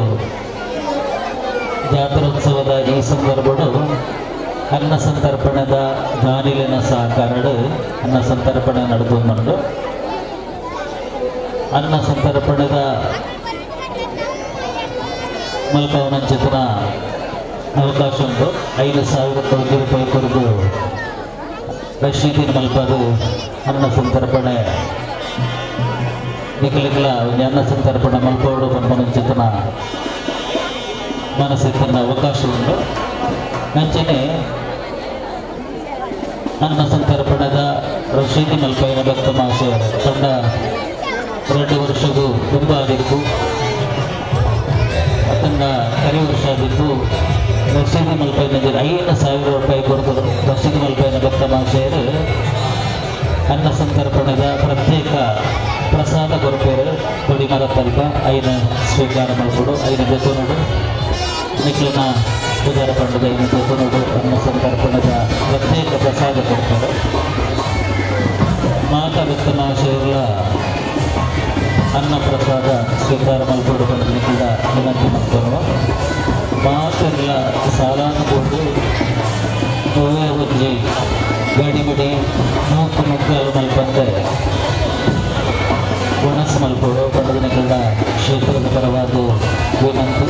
ಜಾತ್ರೋತ್ಸವದ ಈ ಸಂದರ್ಭಡು ಅನ್ನ ಸಂತರ್ಪಣದ ದಾನಿಲಿನ ಸಹಕಾರಡು ಅನ್ನ ಸಂತರ್ಪಣೆ ನಡೆದು, ಅನ್ನ ಸಂತರ್ಪಣದ ಮಲ್ಪವನಂಚಿತನ ಅವಕಾಶ ಉಂಟು. 5001 ರೂಪಾಯಿ ಕೊರದು ರಶೀದಿನ ಮಲ್ಪದು ಅನ್ನ ಸಂತರ್ಪಣೆ ನಿಕಲಿಕಲ ಒಂಜಿ ಅನ್ನ ಸಂತರ್ಪಣೆ ಮಲ್ಪೋಡು ಪನ್ಪುನಂಚಿತನ ಮನಸ್ಸಿತ್ತನ್ನ ಅವಕಾಶ ಉಂಟು. ಅಂಚನೆ ಅನ್ನ ಸಂತರ್ಪಣದ ರಶೀದಿ ಮಲ್ಪೈನ ಭಕ್ತ ಮಹಾಶಯರು ಪಂಡ 2 ವರ್ಷಗೂ ತುಂಬ ಆದಿಪ್ಪು ಅತ್ತಂಡ ಕರಿ ವರ್ಷ ಆದಿಪ್ಪು ರಶೀದಿ ಮಲ್ಪೈನ 5000 ರೂಪಾಯಿ ಕೊರದು ರಶೀದಿ ಮಲ್ಪೈನ ಭಕ್ತ ಮಹಾಶಯರು ಅನ್ನ ಸಂತರ್ಪಣದ ಪ್ರತ್ಯೇಕ ಪ್ರಸಾದ ಕೊರ್ಪೇರು ಕೊಡಿಮರ ತಲ್ಪ. ಐನ ಸ್ವೀಕಾರ ಮಲ್ಪೊಡು. ಐನ ದೆತೊನೊಡು. ನಿಕ್ಲೆನ ಪುದರ ಪಂಡದ ಐನ ದೆತೊನೊಡು. ಅನ್ನ ಸಂತರ್ಪಣದ ಪ್ರತ್ಯೇಕ ಪ್ರಸಾದ ಕೊಡ್ತಾರೆ. ಮಾತಾ ಭಕ್ತ ಮಹಾಶಯರುಲ ಅನ್ನ ಪ್ರಸಾದ ಸ್ವೀಕಾರ ಮಲ್ಪೊಡು ಪಂದ್ ನಿಕ್ಲೆಡ ವಿನಂತಿ ಮಲ್ತೊನುವ. ಮಾತೆರ್ಲ ಸಾಲಾದ ಪೋದು ಒವ್ವೇ ಒಂಜಿ ಗಡಿಬಿಡಿ, ನೂಕು ನುಗ್ಗಲು ಮಲ್ಪಂದೆ ಒಣಸು ಮಲ್ಪೊಡು ಪಂಡುದು ನಿಕ್ಲೆಡ ಕ್ಷೇತ್ರದ ಪರವಾದ ವಿನಂತಿ.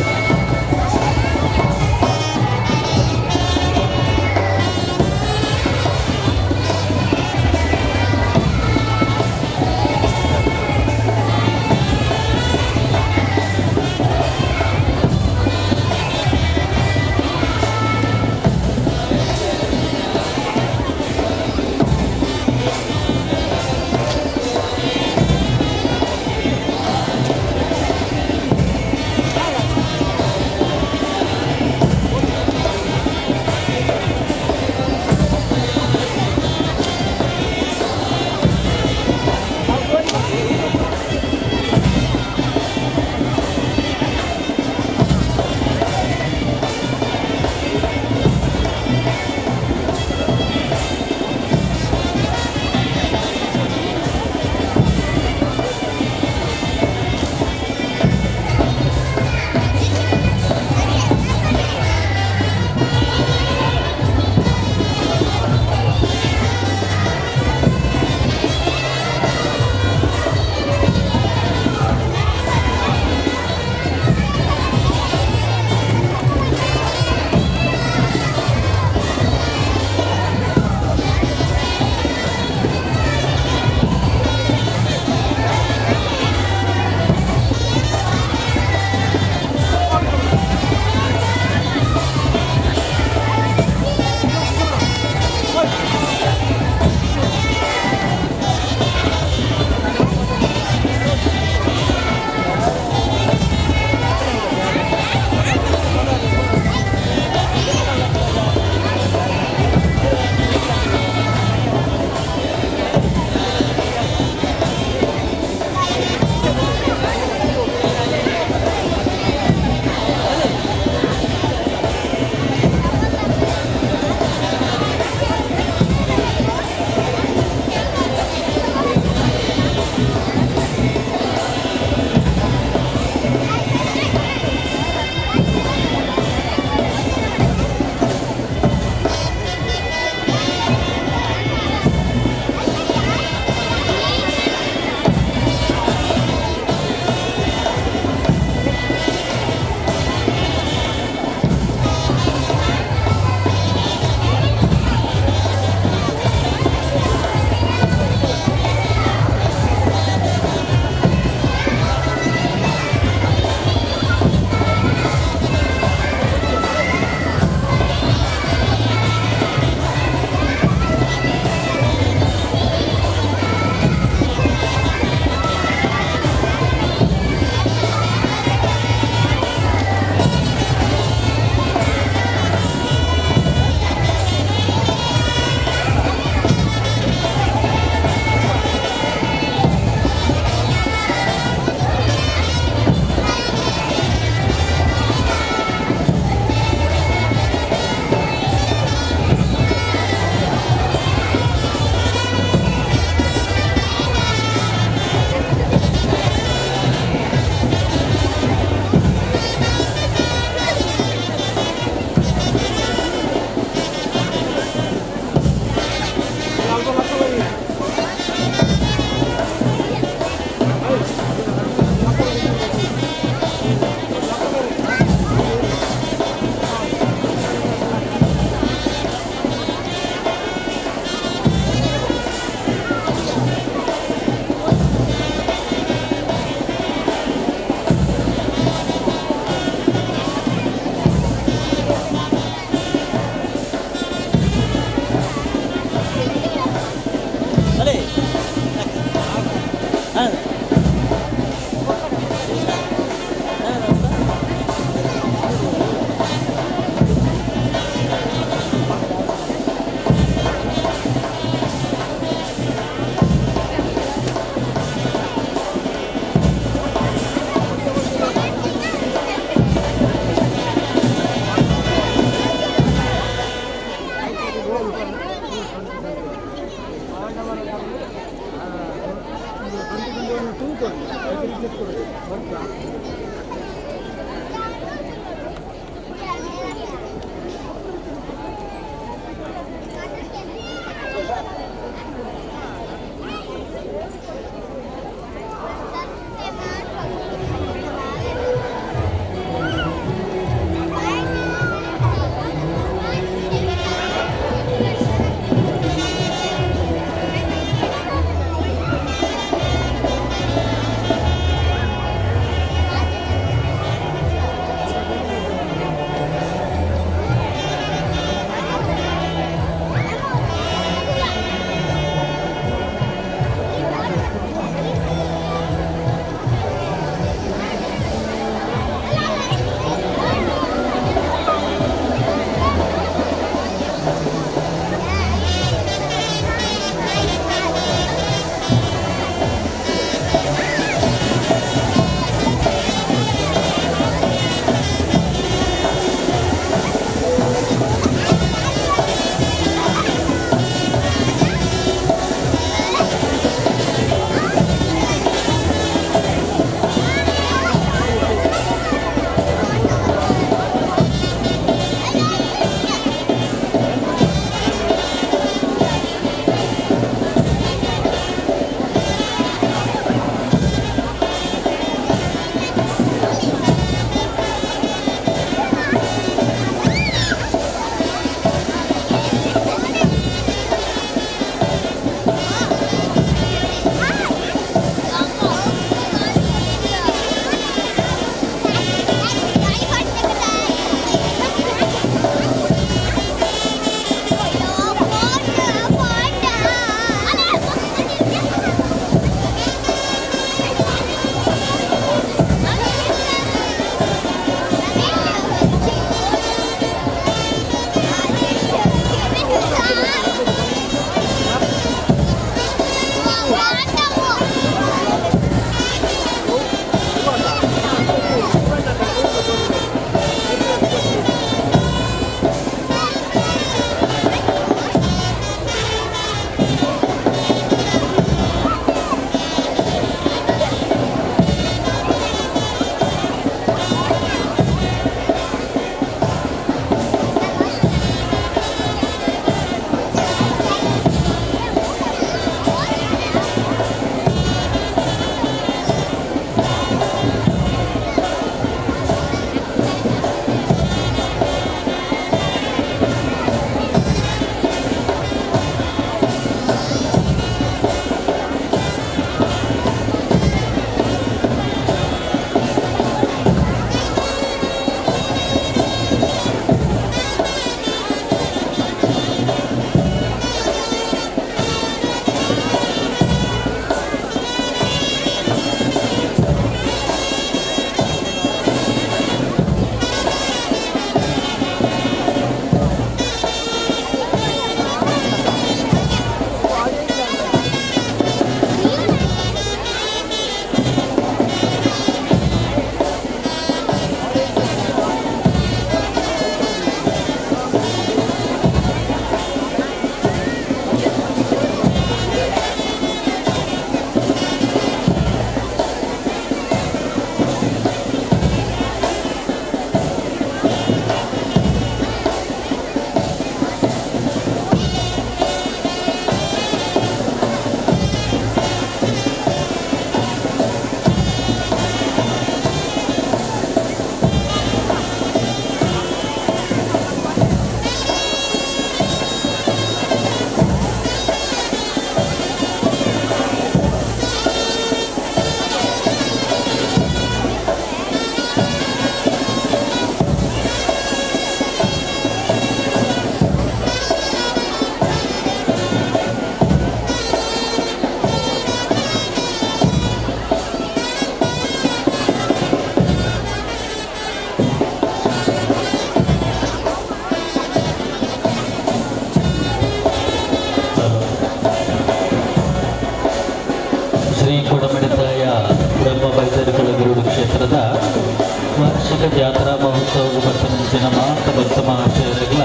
ವಾರ್ಷಿಕ ಜಾತ್ರಾ ಮಹೋತ್ಸವ ಬರ್ತನಂಚಿನ ಮಾತ ಭಕ್ತ ಮಹಾಶಯರಿಗಳ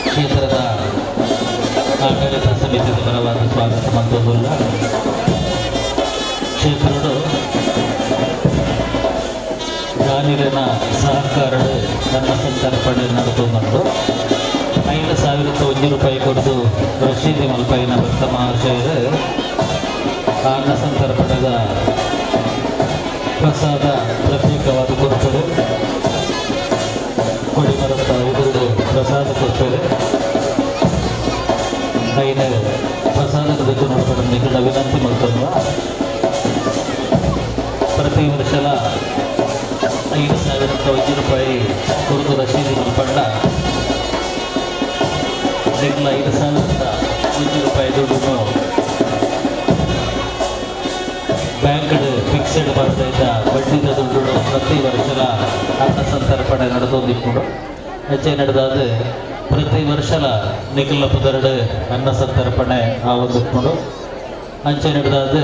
ಕ್ಷೇತ್ರದ ಆಡಳಿತ ಸಮಿತಿಯ ಪರವಾದ ಸ್ವಾಗತ ಮಂತೊಂದುಲ್ಲ. ಕ್ಷೇತ್ರಡು ದಾನಿಲೆನ ಸಹಕಾರಡು ನನ್ನ ಸಂತರ್ಪಣೆ ನಡತೊಂದುಂಡು. 5001 ರೂಪಾಯಿ ಕೊಡ್ದು ರಶೀದಿ ಮಲ್ಪೈನ ಭಕ್ತ ಮಹಾಶಯರು ಅನ್ನ ಸಂತರ್ಪಣದ ಪ್ರಸಾದ ಪ್ರತ್ಯೇಕವಾದ ಕೊಡ್ತಾರೆ. ಕೊಡಿಮರತ್ತ ಎದುರು ಪ್ರಸಾದ ಕೊಡ್ತಾರೆ. ಐನ ಪ್ರಸಾದದ ಬಗ್ಗೆ ನೋಡ್ಕೊಂಡು ನಿಖಿಲ ವಿನಂತಿ ಮಲ್ತೊಂದು. ಪ್ರತಿ ವರ್ಷಲ 5001 ರೂಪಾಯಿ ಕೊರದು ರಶೀದಿ ಮಲ್ಪಂಡ ನಿಖಿಲ 5001 ರೂಪಾಯಿ ದುಡ್ಡು ಬ್ಯಾಂಕ್ ಫಿಕ್ಸ್ಡ್ ಬರ್ತಾ ಇದ್ದ ಬಡ್ಡಿದ ದುಡ್ಡು ಪ್ರತಿ ವರ್ಷಲ ಅನ್ನ ಸಂತರ್ಪಣೆ ನಡೆದೊಂದಿಪ್ಪುಂಡು. ಹೆಚ್ಚೆ ನಡೆದಾದ ಪ್ರತಿ ವರ್ಷಲ ನಿಖಿಲ ಪುದರ್ಡು ಅನ್ನ ಸಂತರ್ಪಣೆ ಆವೊಂದಿಪ್ಪುಂಡು. ಅಂಚೆ ನಡೆದಾದ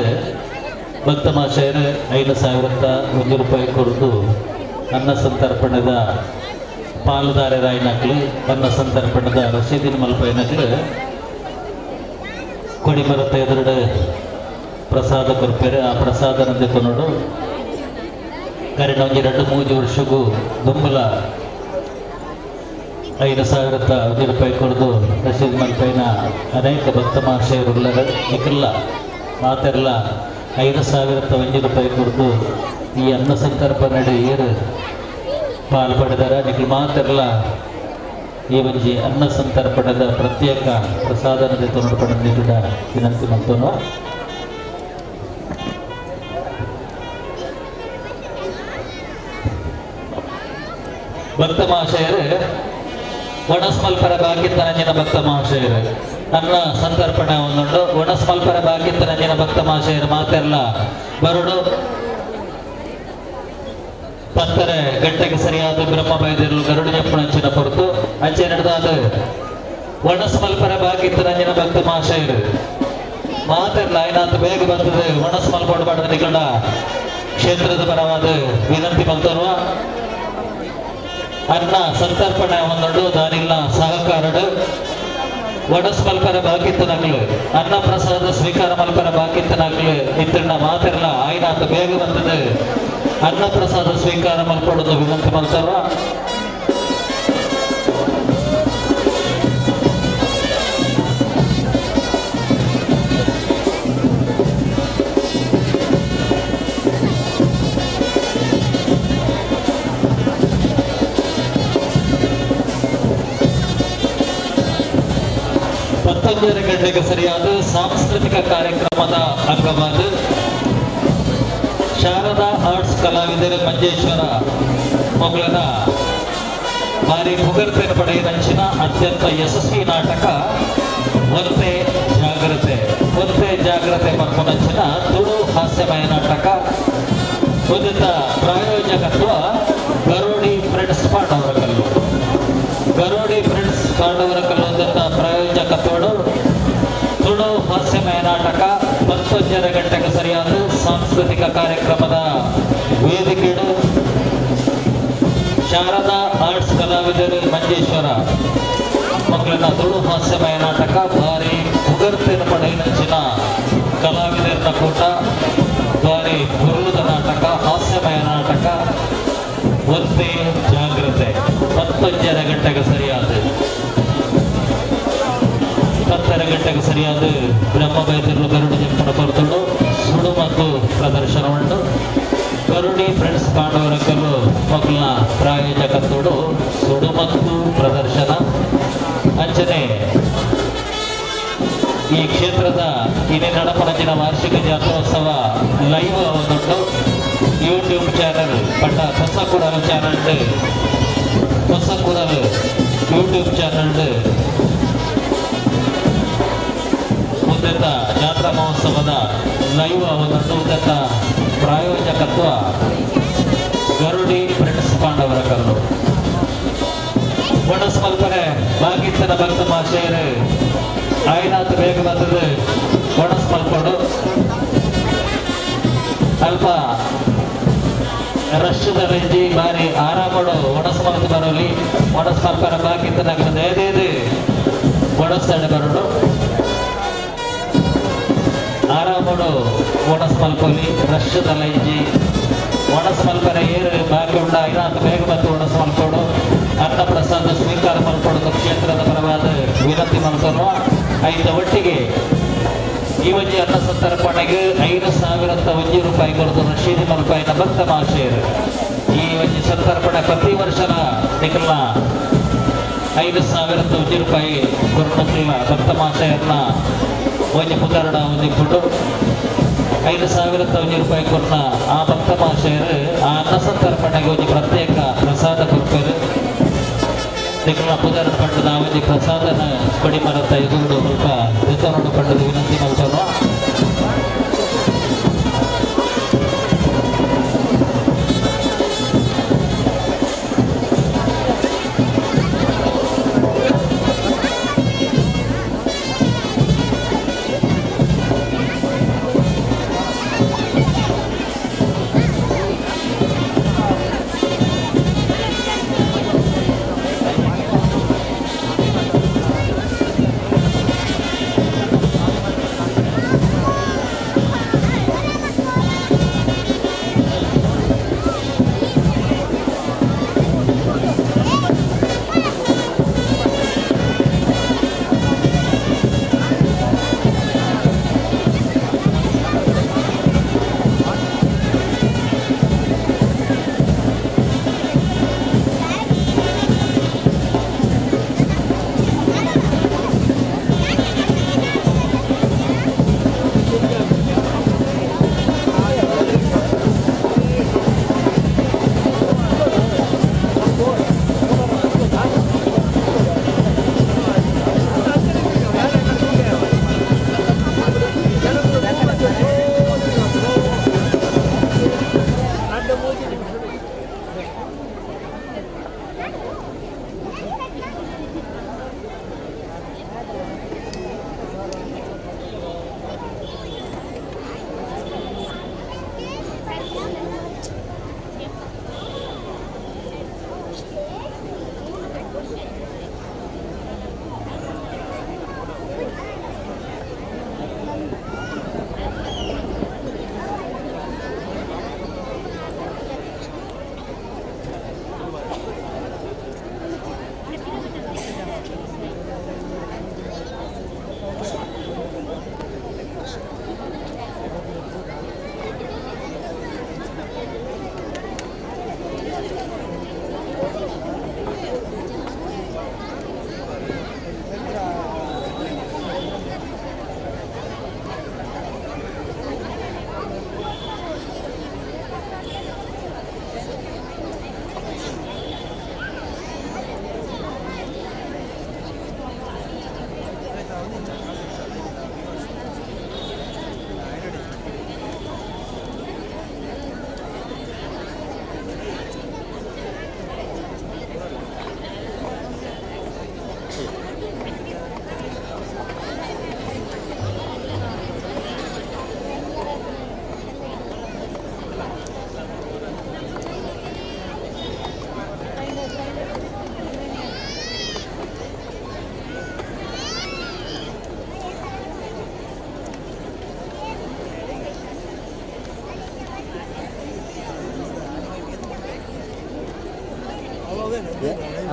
ಭಕ್ತ ಮಾಶಯರು 5001 ರೂಪಾಯಿ ಕೊರದು ಅನ್ನ ಸಂತರ್ಪಣದ ಪಾಲುದಾರರಾಯಿನಕ್ಲು, ಅನ್ನ ಸಂತರ್ಪಣದ ರಶೀದಿನ ಮಲ್ಪೈನಕ್ಲು ಕೊಡಿಮರತ ಎದುರುಡು ಪ್ರಸಾದ ಕೊರ್ಪೆರೆ. ಆ ಪ್ರಸಾದ ನಂದಿಕೊನೋಡು. ಕರಿನ ಒಂಜಿ ರಡ್ಡು ಮೂಜಿ ವರ್ಷಗೂ ದುಂಬುಲ 5001 ರೂಪಾಯಿ ಕೊಡ್ದು ರಶೀದ್ ಮಲ್ಪೈನ ಅನೇಕ ಭಕ್ತ ಮಹಾಶಯರುಲ್ಲರ. ನಿಖಿಲ್ಲ ಮಾತೆರ್ಲ 5001 ರೂಪಾಯಿ ಕೊಡ್ದು ಈ ಅನ್ನ ಸಂತರ್ಪಣೆ ಏರು ಪಾಲ್ ಪಡೆದಾರ. ನಿಖಿಲ್ ಮಾತೆರ್ಲ ಈ ಒಂಜಿ ಅನ್ನ ಸಂತರ್ಪಣದ ಪ್ರತ್ಯೇಕ ಪ್ರಸಾದನ ತೊಂದು ಪಡೆದ ವಿನಂತಿ ಮಲ್ತೊನು. ಭಕ್ತ ಮಹಾಶಯರು, ಒಣಸ್ಮಲ್ಪರ ಬಾಕಿತ್ತನಂಜಿನ ಭಕ್ತ ಮಹಾಶಯರು, ಅನ್ನ ಸಂತರ್ಪಣೆ ಒಂದುಂಡು. ಒಣಸ್ಮಲ್ಪರ ಬಾಕಿತ್ತನಂಜಿನ ಭಕ್ತ ಮಹಾಶಯರು ಮಾತೆಲ್ಲ ಬರುಡು. 10:30 ಗಂಟೆಗೆ ಸರಿಯಾದ ಬ್ರಹ್ಮ ಬೈದಿರಲು ಗರುಡ ಜಪ್ಪಣಂಚಿನ ಹೊರತು. ಅಂಚೆ ನಡೆದಾದ ಒಣಸ್ಮಲ್ಪರ ಬಾಕಿತ್ತನಂಜಿನ ಭಕ್ತ ಮಹಾಶಯರು ಮಾತೆಲ್ಲ ಐನಾತ್ ಬೇಗ ಬರ್ತದೆ. ಒಣಸ್ಮಲ್ಪ ಪಡೆದ ನಿಕಂಡ ಕ್ಷೇತ್ರದ ಪರವಾದ ವಿನಂತಿ ಮಲ್ತರುವ. ಅನ್ನ ಸಂತರ್ಪಣೆ ಒಂದುಂಡು ದಾನಿಲ್ಲ ಸಹಕಾರಡು. ವಡಸ್ ಮಲ್ಪರ ಬಾಕಿತ್ತನಕ್ಲು, ಅನ್ನ ಪ್ರಸಾದ ಸ್ವೀಕಾರ ಮಲ್ಪರ ಬಾಕಿತ್ತನಕ್ಲು ಇತ್ತಣ್ಣ ಮಾತಿರ್ಲ ಆಯ್ನಾತ ಬೇಗ ಬಂದது ಅನ್ನ ಪ್ರಸಾದ ಸ್ವೀಕಾರ ಮಲ್ಪಡೋದು ವಿನಂತಿ ಮಲ್ತಾರ. 11:30 ಗಂಟೆಗೆ ಸರಿಯಾದ ಸಾಂಸ್ಕೃತಿಕ ಕಾರ್ಯಕ್ರಮದ ಅಂಗವಾದ ಶಾರದಾ ಆರ್ಟ್ಸ್ ಕಲಾವಿದರು ಮಂಜೇಶ್ವರ ಮೊಗಳನ ಭಾರಿ ಪುಗರ್ತೆಯನ್ನು ಪಡೆಯದಂಚಿನ ಅತ್ಯಂತ ಯಶಸ್ವಿ ನಾಟಕ ಒಂತೆ ಜಾಗ್ರತೆ. ಒಂತೆ ಜಾಗ್ರತೆ ಪನ್ಪುನಂಚಿನ ತುಳು ಹಾಸ್ಯಮಯ ನಾಟಕ ಉದಿತ ಪ್ರಾಯೋಜಕತ್ವ ಗರೋಡಿ ಫ್ರೆಂಡ್ಸ್ ಪಾಂಡವರಕಲ್ಲು. ಗರೋಡಿ ಫ್ರೆಂಡ್ಸ್ ಪಾಂಡವರಕಲ್ಲು ಉದಿತ ಪ್ರಾಯೋಜಕತ್ವಡು ತುಳು ಹಾಸ್ಯಮಯ ನಾಟಕ 11:30 ಗಂಟೆಗೆ ಸರಿಯಾದ ಸಾಂಸ್ಕೃತಿಕ ಕಾರ್ಯಕ್ರಮದ ವೇದಿಕೆಡು ಶಾರದಾ ಆರ್ಟ್ಸ್ ಕಲಾವಿದರು ಮಂಜೇಶ್ವರ ಮಕ್ಕಳನ್ನ ತುಳು ಹಾಸ್ಯಮಯ ನಾಟಕ. ಭಾರಿ ಪುಗರ್ತೆಯನ್ನು ಪಡೆಯಿನಂಚಿನ ಕಲಾವಿದರನ್ನ ಕೂಟ. ಭಾರಿ ಪುರುಳುದ ನಾಟಕ, ಹಾಸ್ಯಮಯ ನಾಟಕ ಒಂದೇ ಜಾಗ್ರತೆ. 11:30 ಗಂಟೆಗೆ ಸರಿಯಾದ, 10:30 ಗಂಟೆಗೆ ಸರಿಯಾದ ಬ್ರಹ್ಮ ಬೈದಿರು ಗರುಡ ಜಂಪನ ಪೊರ್ತುಡು ಸುಡು ಮತ್ತು ಪ್ರದರ್ಶನ ಉಂಟು. ಗರುಡಿ ಫ್ರೆಂಡ್ಸ್ ಪಾಂಡವರಕಲ್ಲು ಮಕ್ಕಳನ್ನ ಪ್ರಾಯೋಜಕತ್ವಡು ಸುಡು ಮತ್ತು ಪ್ರದರ್ಶನ. ಅಂಚನೆ ಈ ಕ್ಷೇತ್ರದ ಇನಿ ನಡಪನಂಚಿನ ವಾರ್ಷಿಕ ಜಾತ್ರೋತ್ಸವ ಲೈವ್ ಒಂದುಂಟು. ಯೂಟ್ಯೂಬ್ ಚಾನಲ್ ಪಟ್ಟ ಹೊಸಕೂಡಲು ಚಾನಲ್, ಹೊಸಕೂಡಲು ಯೂಟ್ಯೂಬ್ ಚಾನಲ್ ಉದ್ದತ್ತ ಜಾತ್ರಾ ಮಹೋತ್ಸವದ ಲೈವ್ ಒಂದೊಂದು. ಉದ್ದತ್ತ ಪ್ರಾಯೋಜಕತ್ವ ಗರುಡಿ ಫ್ರೆಂಡ್ಸ್ ಪಾಂಡವರ ಕಲ್ಲು. ಒಣಸ್ ಮಲ್ಪನೆ ಬಾಗಿತ್ತನ ಭಕ್ತ ಮಾಶೆಯರು ಆಯ್ನಾತ್ ಬೇಗ ಬಂದದ್ದು ಒಣಸ್ ಮಲ್ಪಡು. ಅಲ್ಪ ರಶ್ದ ರಂಜಿ ಬಾರಿ ಆರಾಮಡು ಒಣಸ್ ಮಲ್ತ್ ಬರೋಲಿ. ಒಣಸ್ ಮಲ್ಪರ ಬಾಕಿ ಇತ್ತನಾಗ ದಯದೇದು ಒಣಸ್ತಡೆ ಬರೋಡು. ಆರಾಮಡು ಒಣಸ್ ಮಲ್ಪೊಲಿ, ರಶ್ದ ಲೈಜಿ. ಒಣಸ್ ಮಲ್ಪರ ಏರು ಬಾಕಿ ಉಂಡ ಐನಾತ್ ಬೇಗ ಮತ್ತು ಒಣಸ್ ಮಲ್ಪೊಡು, ಅನ್ನ ಪ್ರಸಾದ ಸ್ವೀಕಾರ ಮಲ್ಪೊಡು ಕ್ಷೇತ್ರದ ಪರವಾದ ವಿನಂತಿ ಮಲ್ತನು. ಐತ ಒಟ್ಟಿಗೆ ಈ ಒಂಜಿ ಅನ್ನ ಸಂತರ್ಪಣೆಗೆ 5001 ರೂಪಾಯಿ ಕೊರದು ರಶೀದಿ ಮಲ್ಪಾಯಿನ ಭಕ್ತ ಮಾಶೇರ್. ಈ ಒಂಜಿ ಸಂತರ್ಪಣೆ ಪ್ರತಿ ವರ್ಷದ ನಿಕಲ್ನ 5001 ರೂಪಾಯಿ ಕೊರನಕ್ಲ ಭಕ್ತ ಮಾಶಯರ್ನ ಒಂಜಿ ಪುದರಡ ಒಂಜಿ ಫುಡು. 5001 ರೂಪಾಯಿ ಕೊರ್ನ ಆ ಭಕ್ತ ಮಾಶಯರು ಆ ಅನ್ನ ಸಂತರ್ಪಣೆಗೆ ಒಂಜಿ ಪ್ರತ್ಯೇಕ ಪ್ರಸಾದ ಕೊರ್ಪೆರು. ನಿಕಲ್ನ ಪುದರ್ ಪಂಡದ ಆ ಒಂಜಿ ಪ್ರಸಾದನ ಕೊಡಿಮರತ್ತ ಎದುರುಡು ಸ್ವಲ್ಪ ದೆತೊನೊಡು ಪಂಡದ ವಿನಂತಿ ಮಲ್ತೊನು.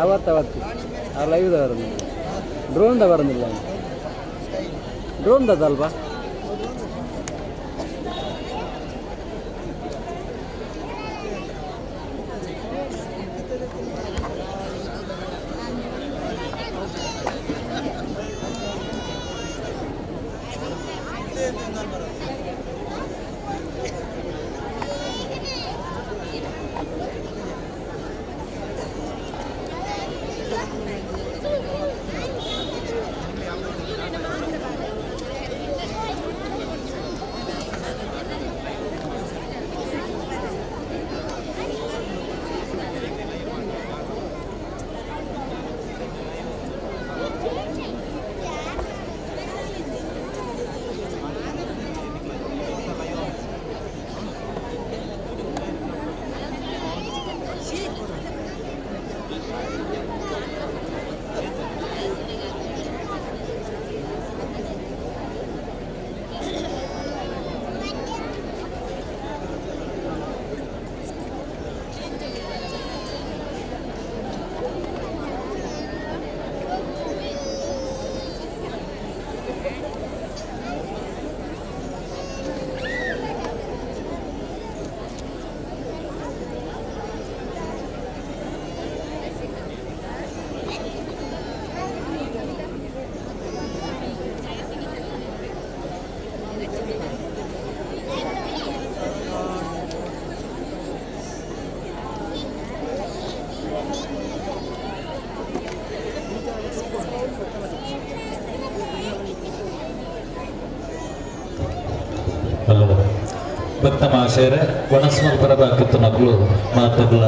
ಅವತ್ತು ಅವತ್ತು ಆ ಲೈವ್ದ ಬರಂದಿಲ್ಲ, ಡ್ರೋನ್ದ ಬರಂದಿಲ್ಲ, ಡ್ರೋನ್ದಲ್ವಾ? ಭಕ್ತ ಮಹಾಶಯರೇ, ಒಣಸ್ಮಲ್ಪರ ಬಾಕಿತ್ತು ನಕಲು ಮಾತುಗಳ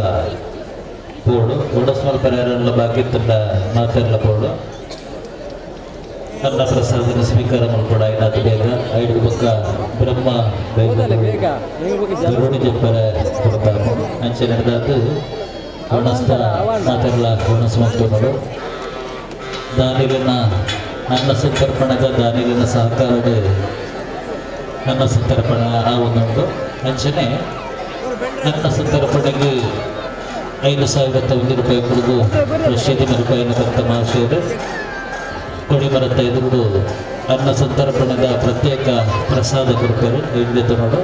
ಪೋಡು. ಒಣಸ್ಮಲ್ಪರ ಯಾರೆಲ್ಲ ಬಾಕಿತ್ತುಂಡ ಮಾತೆಲ್ಲ ಪೋಡು. ಅನ್ನ ಪ್ರಸಾದನ ಸ್ವೀಕಾರ ಮಲ್ಪಡ ಐನಾಥ ಬೇಗ. ಐದು ಬೊಕ್ಕ ಬ್ರಹ್ಮ ಹೋದಲೆ ಬೇಗ ನೀವು ಬಗ್ಗೆ ಜನ. ಗರುಡಿ ಜಪ್ಪರ ಕೊಡ್ತಾರು. ಅಂಚೆ ನಡೆದಾತು ಒಣಸ್ತ ಮಾತೆಲ್ಲ ಒಣಸ್ ಮಲ್ತೊನಡು. ದಾನಿಲಿನ ಅನ್ನ ಸಂತರ್ಪಣದ ದಾನಿಲಿನ ಸಹಕಾರದ ಅನ್ನ ಸಂತರ್ಪಣ ಆ ಒಂದುಂಡು. ಅಂಚನೆ ಅನ್ನ ಸಂತರ್ಪಣೆಗೆ 5001 ರೂಪಾಯಿ ಕೊಡುದು ರಶೀದಿ ರೂಪಾಯಿನ ಭಕ್ತ ಮಹಾಶಯರು. ಕೊಡಿಮರತ್ತ ಎದುರುಡು ಅನ್ನ ಸಂತರ್ಪಣದ ಪ್ರತ್ಯೇಕ ಪ್ರಸಾದ ಕೊಡ್ತಾರೆ ಹಿಂದೆ ನೋಡು.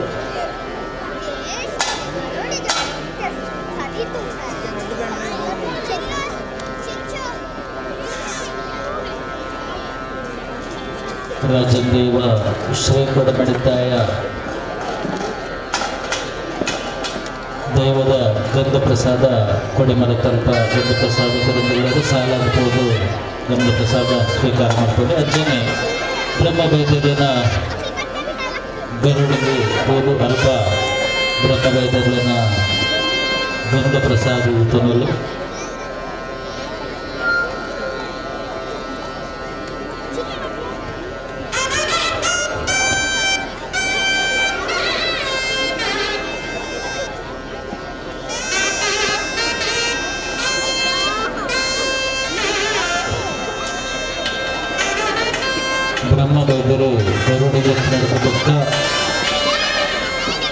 ರಾಜದೇವ ಶ್ರೀ ಕೊಡಮಣಿತ್ತಾಯ ದೈವದ ಗಂಧ ಪ್ರಸಾದ ಕೊಡಿಮರ ತಲ್ಪ ಗಂಧ ಪ್ರಸಾದ ಕೊರಂದುಳ್ಳರು ಸಾಲಾದ ಪೋದು ಗಂಧ ಪ್ರಸಾದ ಸ್ವೀಕಾರ ಮಾಡ್ಕೊಂಡು. ಅಂಚನೆ ಬ್ರಹ್ಮ ಬೈದ್ಯನ ಗರುಡಿಗೆ ಪೋದು ಅಲ್ಪ ಬ್ರಹ್ಮ ಬೈದ್ಯನ ಗಂಧ ಪ್ರಸಾದ ತುನಲು. ಬ್ರಹ್ಮ ವೈದ್ಯರು ಗರುಡಿಗೆ ನಡೆದ ಬೊಕ್ಕ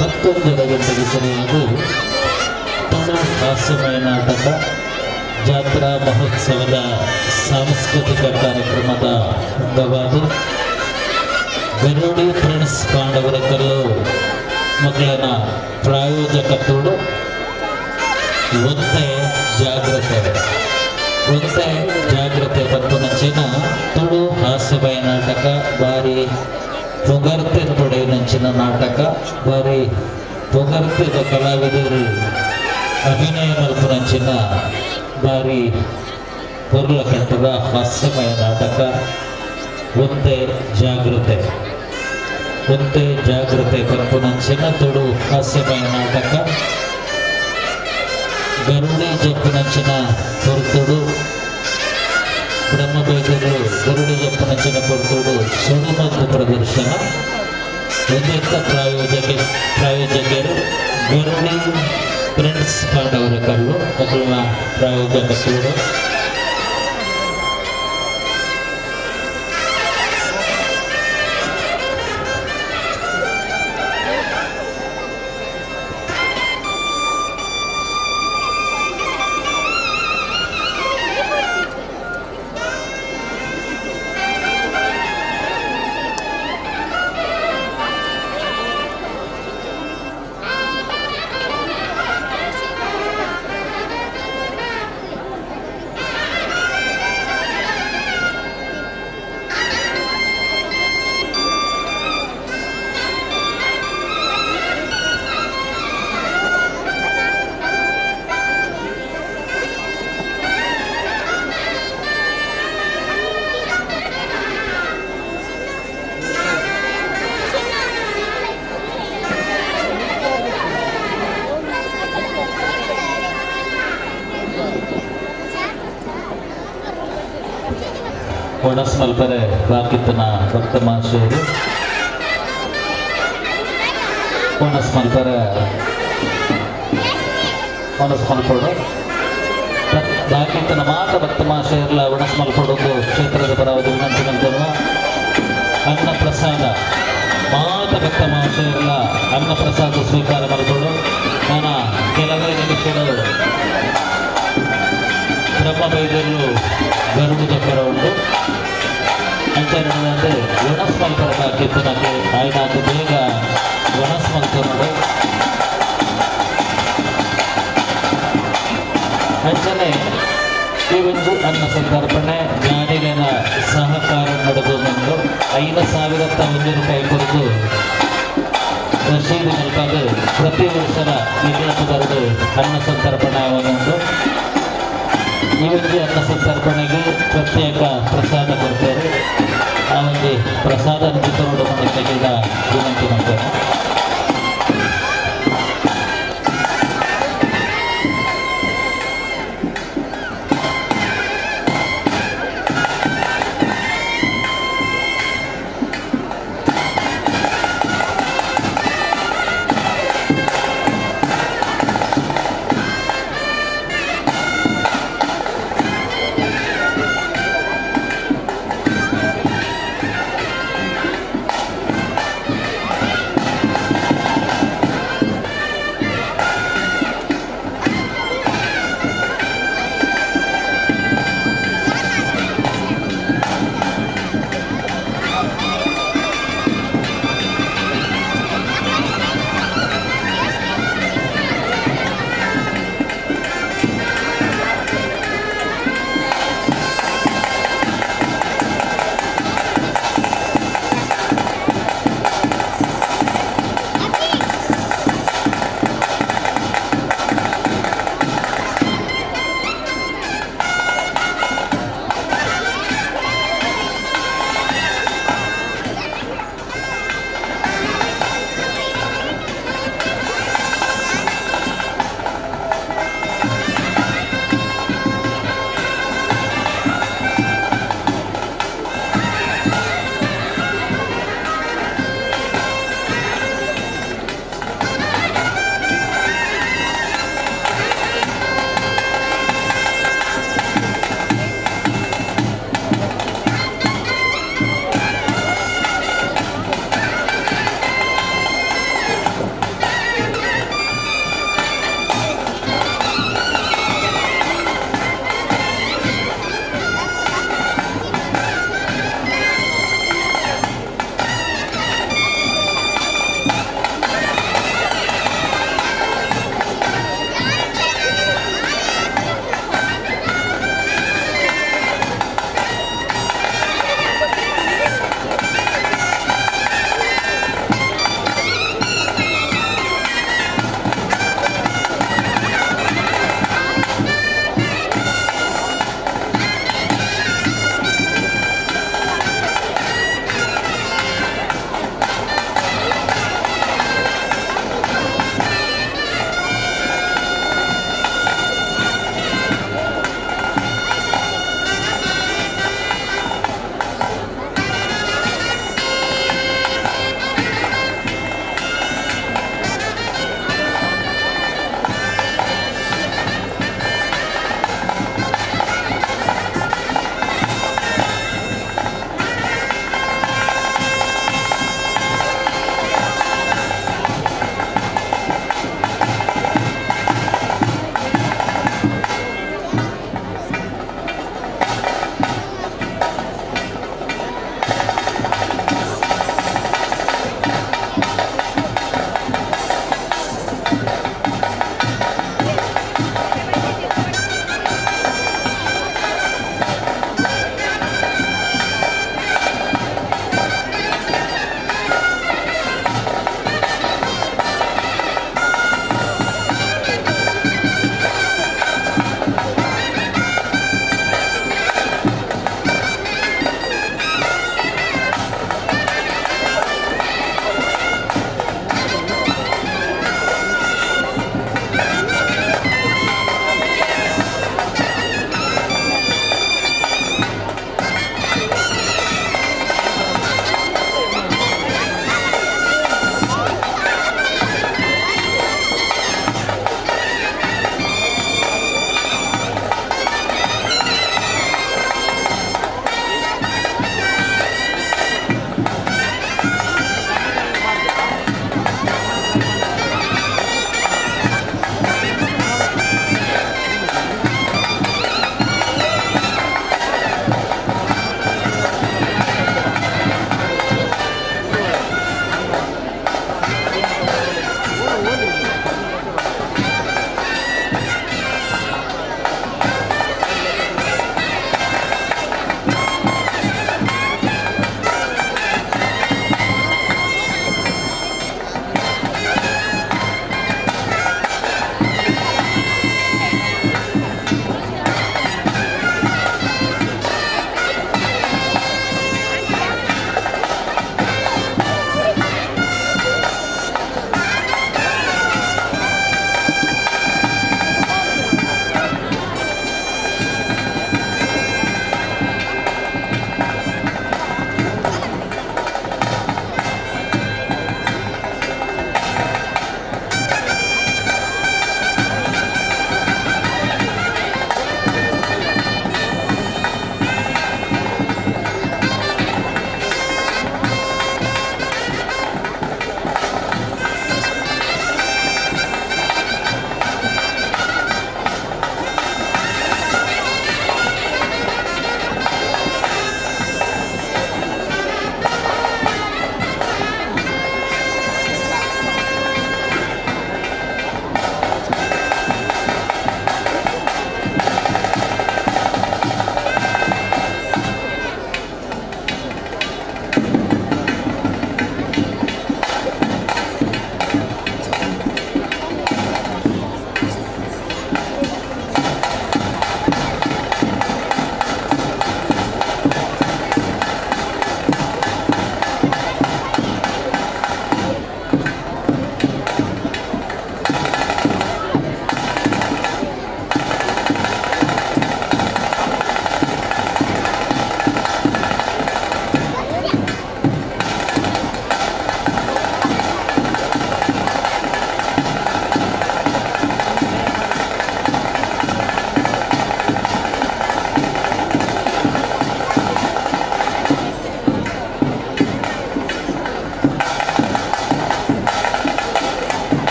11:30 ಗಂಟೆಗೆ ಸರಿಯಾಗಿ ತುಳು ಹಾಸ್ಯಮಯ ನಾಟಕ ಜಾತ್ರಾ ಮಹೋತ್ಸವದ ಸಾಂಸ್ಕೃತಿಕ ಕಾರ್ಯಕ್ರಮದ ಅಂಗವಾಗಿ ಗರುಡಿ ಫ್ರೆಂಡ್ಸ್ ಪಾಂಡವರ ಕಲ್ಲು ಮಕ್ಕಳನ್ನ ಪ್ರಾಯೋಜಕತ್ವಡು ಒಂತೆ ಜಾಗ್ರತೆ ಒಂತೆ ಜಾಗ್ರತೆ ಪನ್ಪುನಂಚಿನ ತುಳು ಹಾಸ್ಯಮಯ ನಾಟಕ, ಬಾರಿ ಪುಗರ್ತೆನ್ ಪಡೆಯಿನಂಚಿನ ನಾಟಕ, ಬಾರಿ ಪುಗರ್ತೆದ ಕಲಾವಿದರು ಅಭಿನಯ ಮಲ್ಪುನಂಚಿನ ಬಾರಿ ಪೊರ್ಲ ಕಂಠದ ಹಾಸ್ಯಮಯ ನಾಟಕ ಒಂತೆ ಜಾಗ್ರತೆ ಒಂತೆ ಜಾಗ್ರತೆ ಪನ್ಪುನಂಚಿನ ತುಳು ಹಾಸ್ಯಮಯ ನಾಟಕ ಗರುಡಿ ಜಪ್ಪುನಂಚಿನ ಪೊರ್ತುಡು, ಬ್ರಹ್ಮಬೈದರು ಗರುಡಿ ಜಪ್ಪುನಂಚಿನ ಪೊರ್ತುಡು ಸುಡುಮದ್ದು ಪ್ರದರ್ಶನ. ಒಂದೆತ್ತ ಪ್ರಾಯೋಜಕರು ಗರುಡಿ ಫ್ರೆಂಡ್ಸ್ ಪಾಂಡವರ ಕಲ್ಲು ಅಕಲ್ನ ಪ್ರಾಯೋಜಕರು. ಒಣಸ್ ಮಲ್ಪರೆ ಬಾಕಿತ್ತನ ಭಕ್ತ ಮಹಾಶಯರು ಒಣಸ್ ಮಲ್ಪರೆ ಒಣಸ್ ಮಲ್ಪಡು. ಬಾಕಿತ್ತನ ಮಾತ ಭಕ್ತ ಮಹಾಶಯರ್ಲ ಒಣಸ್ ಮಲ್ಪಡೊಂದು ಕ್ಷೇತ್ರದ ಪರವಾಗಿ ವಿನಂತಿ ಮಲ್ಪಡುವ. ಅನ್ನ ಪ್ರಸಾದ ಮಾತ ಭಕ್ತ ಮಹಾಶಯರ್ಲ ಅನ್ನ ಪ್ರಸಾದ ಸ್ವೀಕಾರ ಮಲ್ಪಡು. ನಾನ ಕೆಲವೇ ನಿಮಿಷಗಳು ಬ್ರಹ್ಮ ಬೈದರು ಗರುಡು ಚಕ್ರ ಉಂಟು. ಅಂಚನೆ ಒಣಸ್ ಮಲ್ಪರ ಬಾಕಿತ್ತನಕ್ಕೆ ಆಯ್ನಾತ್ ಬೇಗ ಒಣಸ್ ಮಲ್ತೊನಡು. ಅಂಚನೆ ಈ ಒಂದು ಅನ್ನ ಸಂದರ್ಪಣೆ ಜ್ಞಾನಿಗಳ ಸಹಕಾರ ನಡೆದು 5001 ರೂಪಾಯಿ ಕೊರತು ರಶೀದು ಮಲ್ಪಾದ ಪ್ರತಿ ವರ್ಷದ ವಿಜ್ಞಾಪಕರದು ಅನ್ನ ಸಂತರ್ಪಣೆ ಒಂದು. ಈ ಒಂದು ಅನ್ನ ಸಂತರ್ಪಣೆಗೆ ಪ್ರತ್ಯೇಕ ಪ್ರಸಾದ ಕೊಡ್ತಾರೆ. ಆ ಒಂದು ಪ್ರಸಾದ ವಿತರಣೆ ಮಾಡಲಿಕ್ಕೆ ವಿನಂತಿ ಮಾಡ್ತೇನೆ.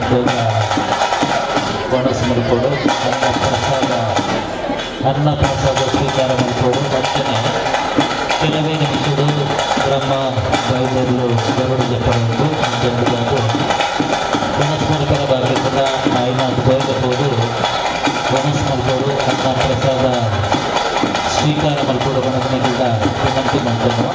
ಬೇಗ ಒಣಸು ಮಲ್ಪೊಡು, ಅನ್ನ ಪ್ರಸಾದ, ಅನ್ನ ಪ್ರಸಾದ ಸ್ವೀಕಾರ ಮಲ್ಪೊಡು. ಅಂಚನೆ ಕೆಲವೇ ನಿಮಿಷಡು ಬ್ರಹ್ಮ ಬೈದರ್ಲು ಗರುಡ ಜಪ್ಪಡುಂಡು. ಅಂಚನೆ ಒಣಸು ಮಲ್ಪರ ಬಾಕಿತದ ಆಯ್ನ ಬೇಗ ಪೋದು ಒಣಸು ಮಲ್ಪೊಡು, ಅನ್ನ ಪ್ರಸಾದ ಸ್ವೀಕಾರ ಮಲ್ಪೊಡು ಪನಪುನ ವಿನಂತಿ ಮಲ್ತೊಡು.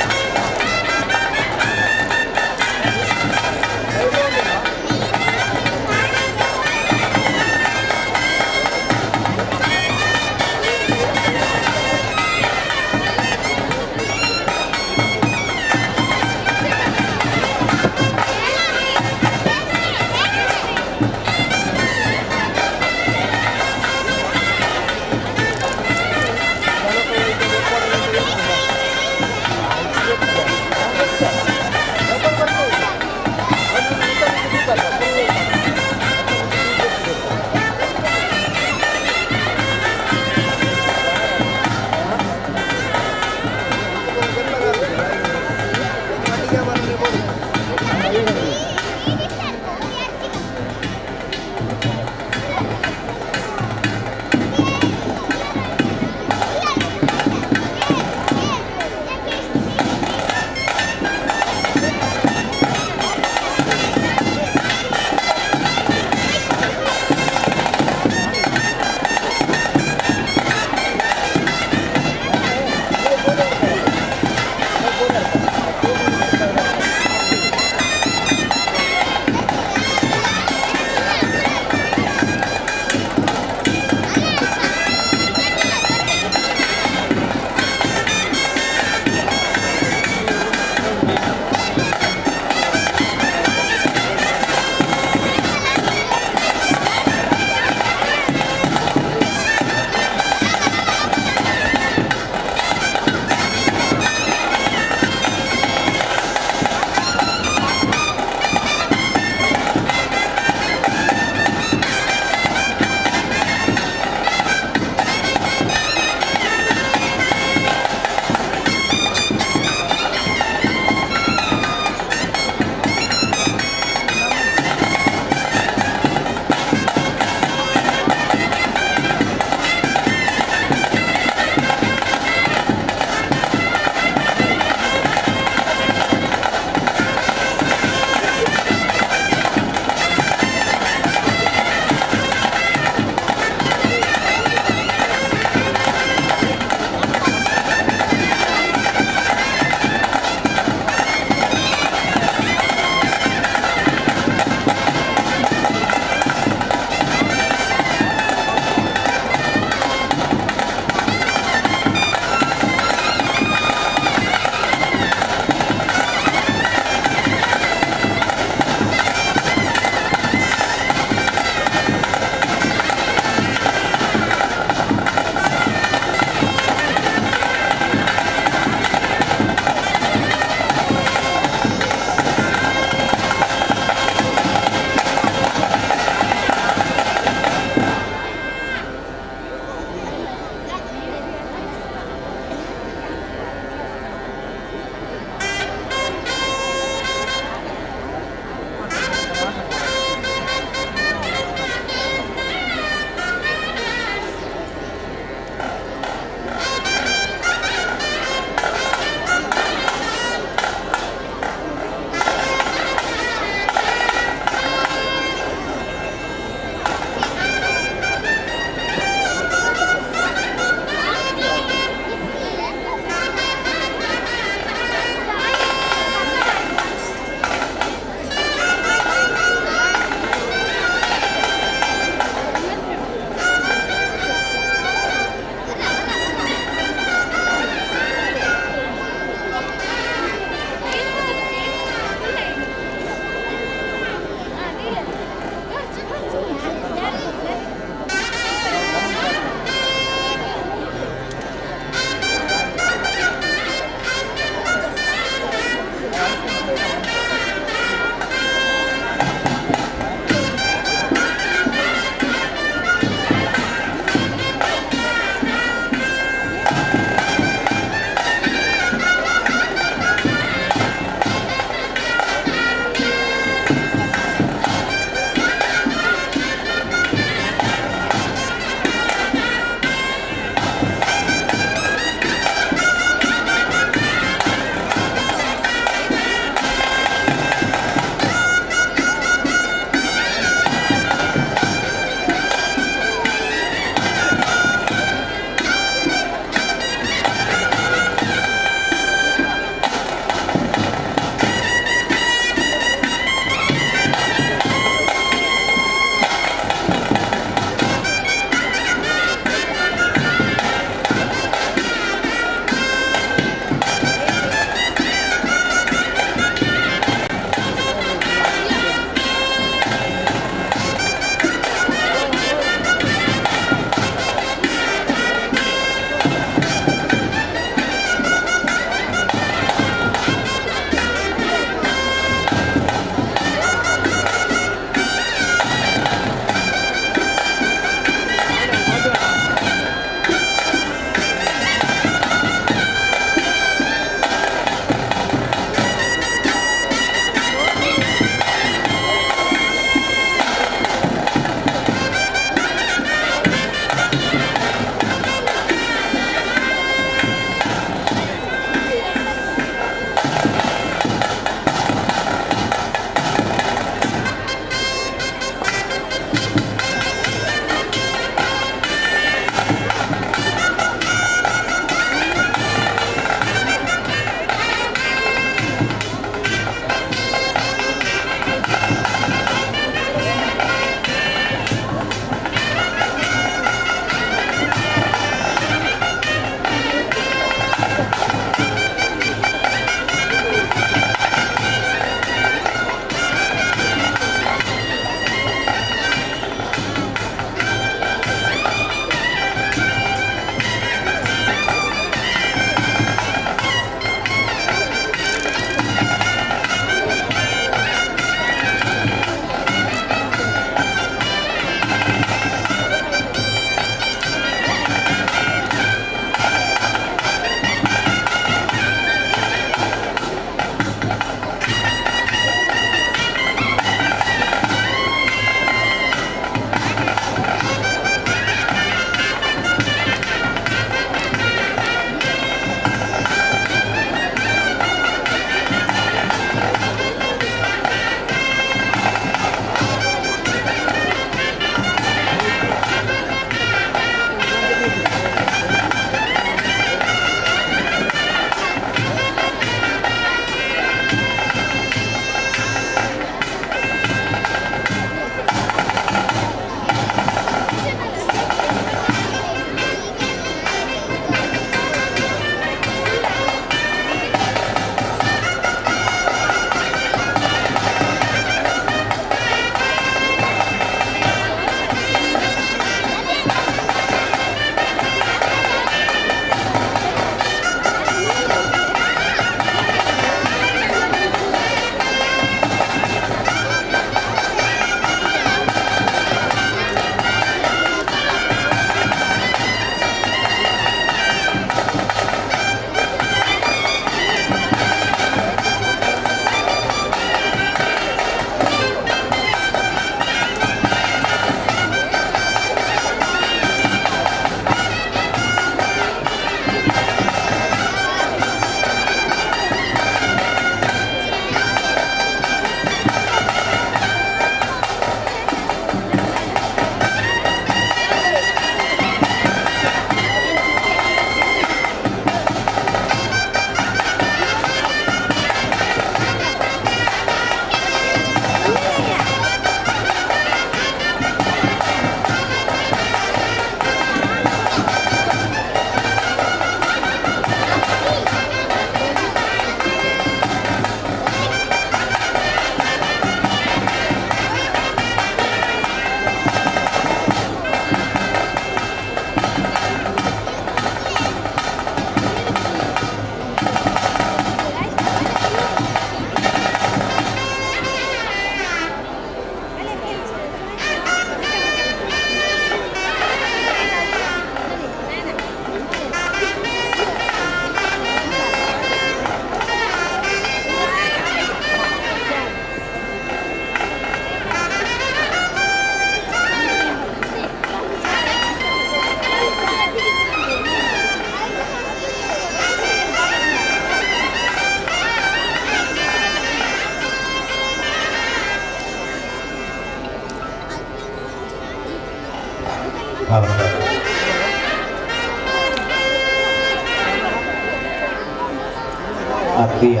ಆತ್ಮೀಯ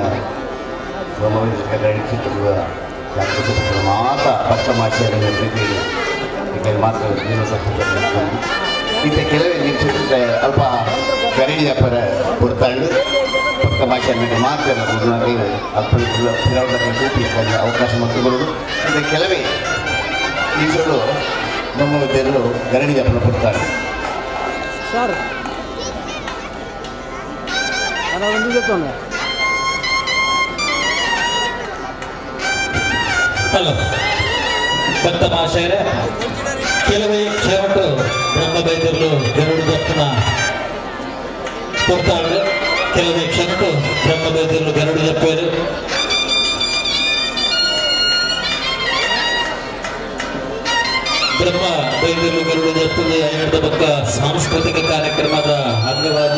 ಬ್ರಹ್ಮವೈದ್ಯ ಕ್ಷೇತ್ರದ ಮಾತ ಭಕ್ತ ಮಾಶಯರ ಪ್ರೀತಿ ಮಾತ್ರ ಇಂಥ ಕೆಲವೇ ನಿಮಿಷ ಅಲ್ಪ ಗರಡಿ ಅಪ್ಪರ ಕೊಡ್ತಾಳು. ಭಕ್ತ ಮಾಶಯ ಮಾತ್ರ ಅಲ್ಪ ಅವಕಾಶ ಮತ್ತು ಬರೋದು. ಇಂಥ ಕೆಲವೇ ನಿಮಿಷಗಳು ಬ್ರಹ್ಮವೈದ್ಯರು ಗರಡಿ ಅಪ್ಪನ ಕೊಡ್ತಾರೆ. ಸರ್, ನಾನು ಒಂದು ಜೊತೆ. ಹಲೋ ಭಕ್ತ ಮಹಾಶಯರೇ, ಕೆಲವೇ ಕ್ಷಣಟ್ಟು ಬ್ರಹ್ಮ ಬೈದರು ಗರುಡು ದತ್ತನ ಕೊಡ್ತಾಳೆ. ಕೆಲವೇ ಕ್ಷಣಟ್ಟು ಬ್ರಹ್ಮ ಬೈದರು ಗರುಡು ಜಪ್ಪೇರು. ಬ್ರಹ್ಮ ಬೈದರು ಗರುಡು ಜಪ್ಪುದು ಐವತ್ತ ಪಕ್ಕ ಸಾಂಸ್ಕೃತಿಕ ಕಾರ್ಯಕ್ರಮದ ಅಂಗವಾದ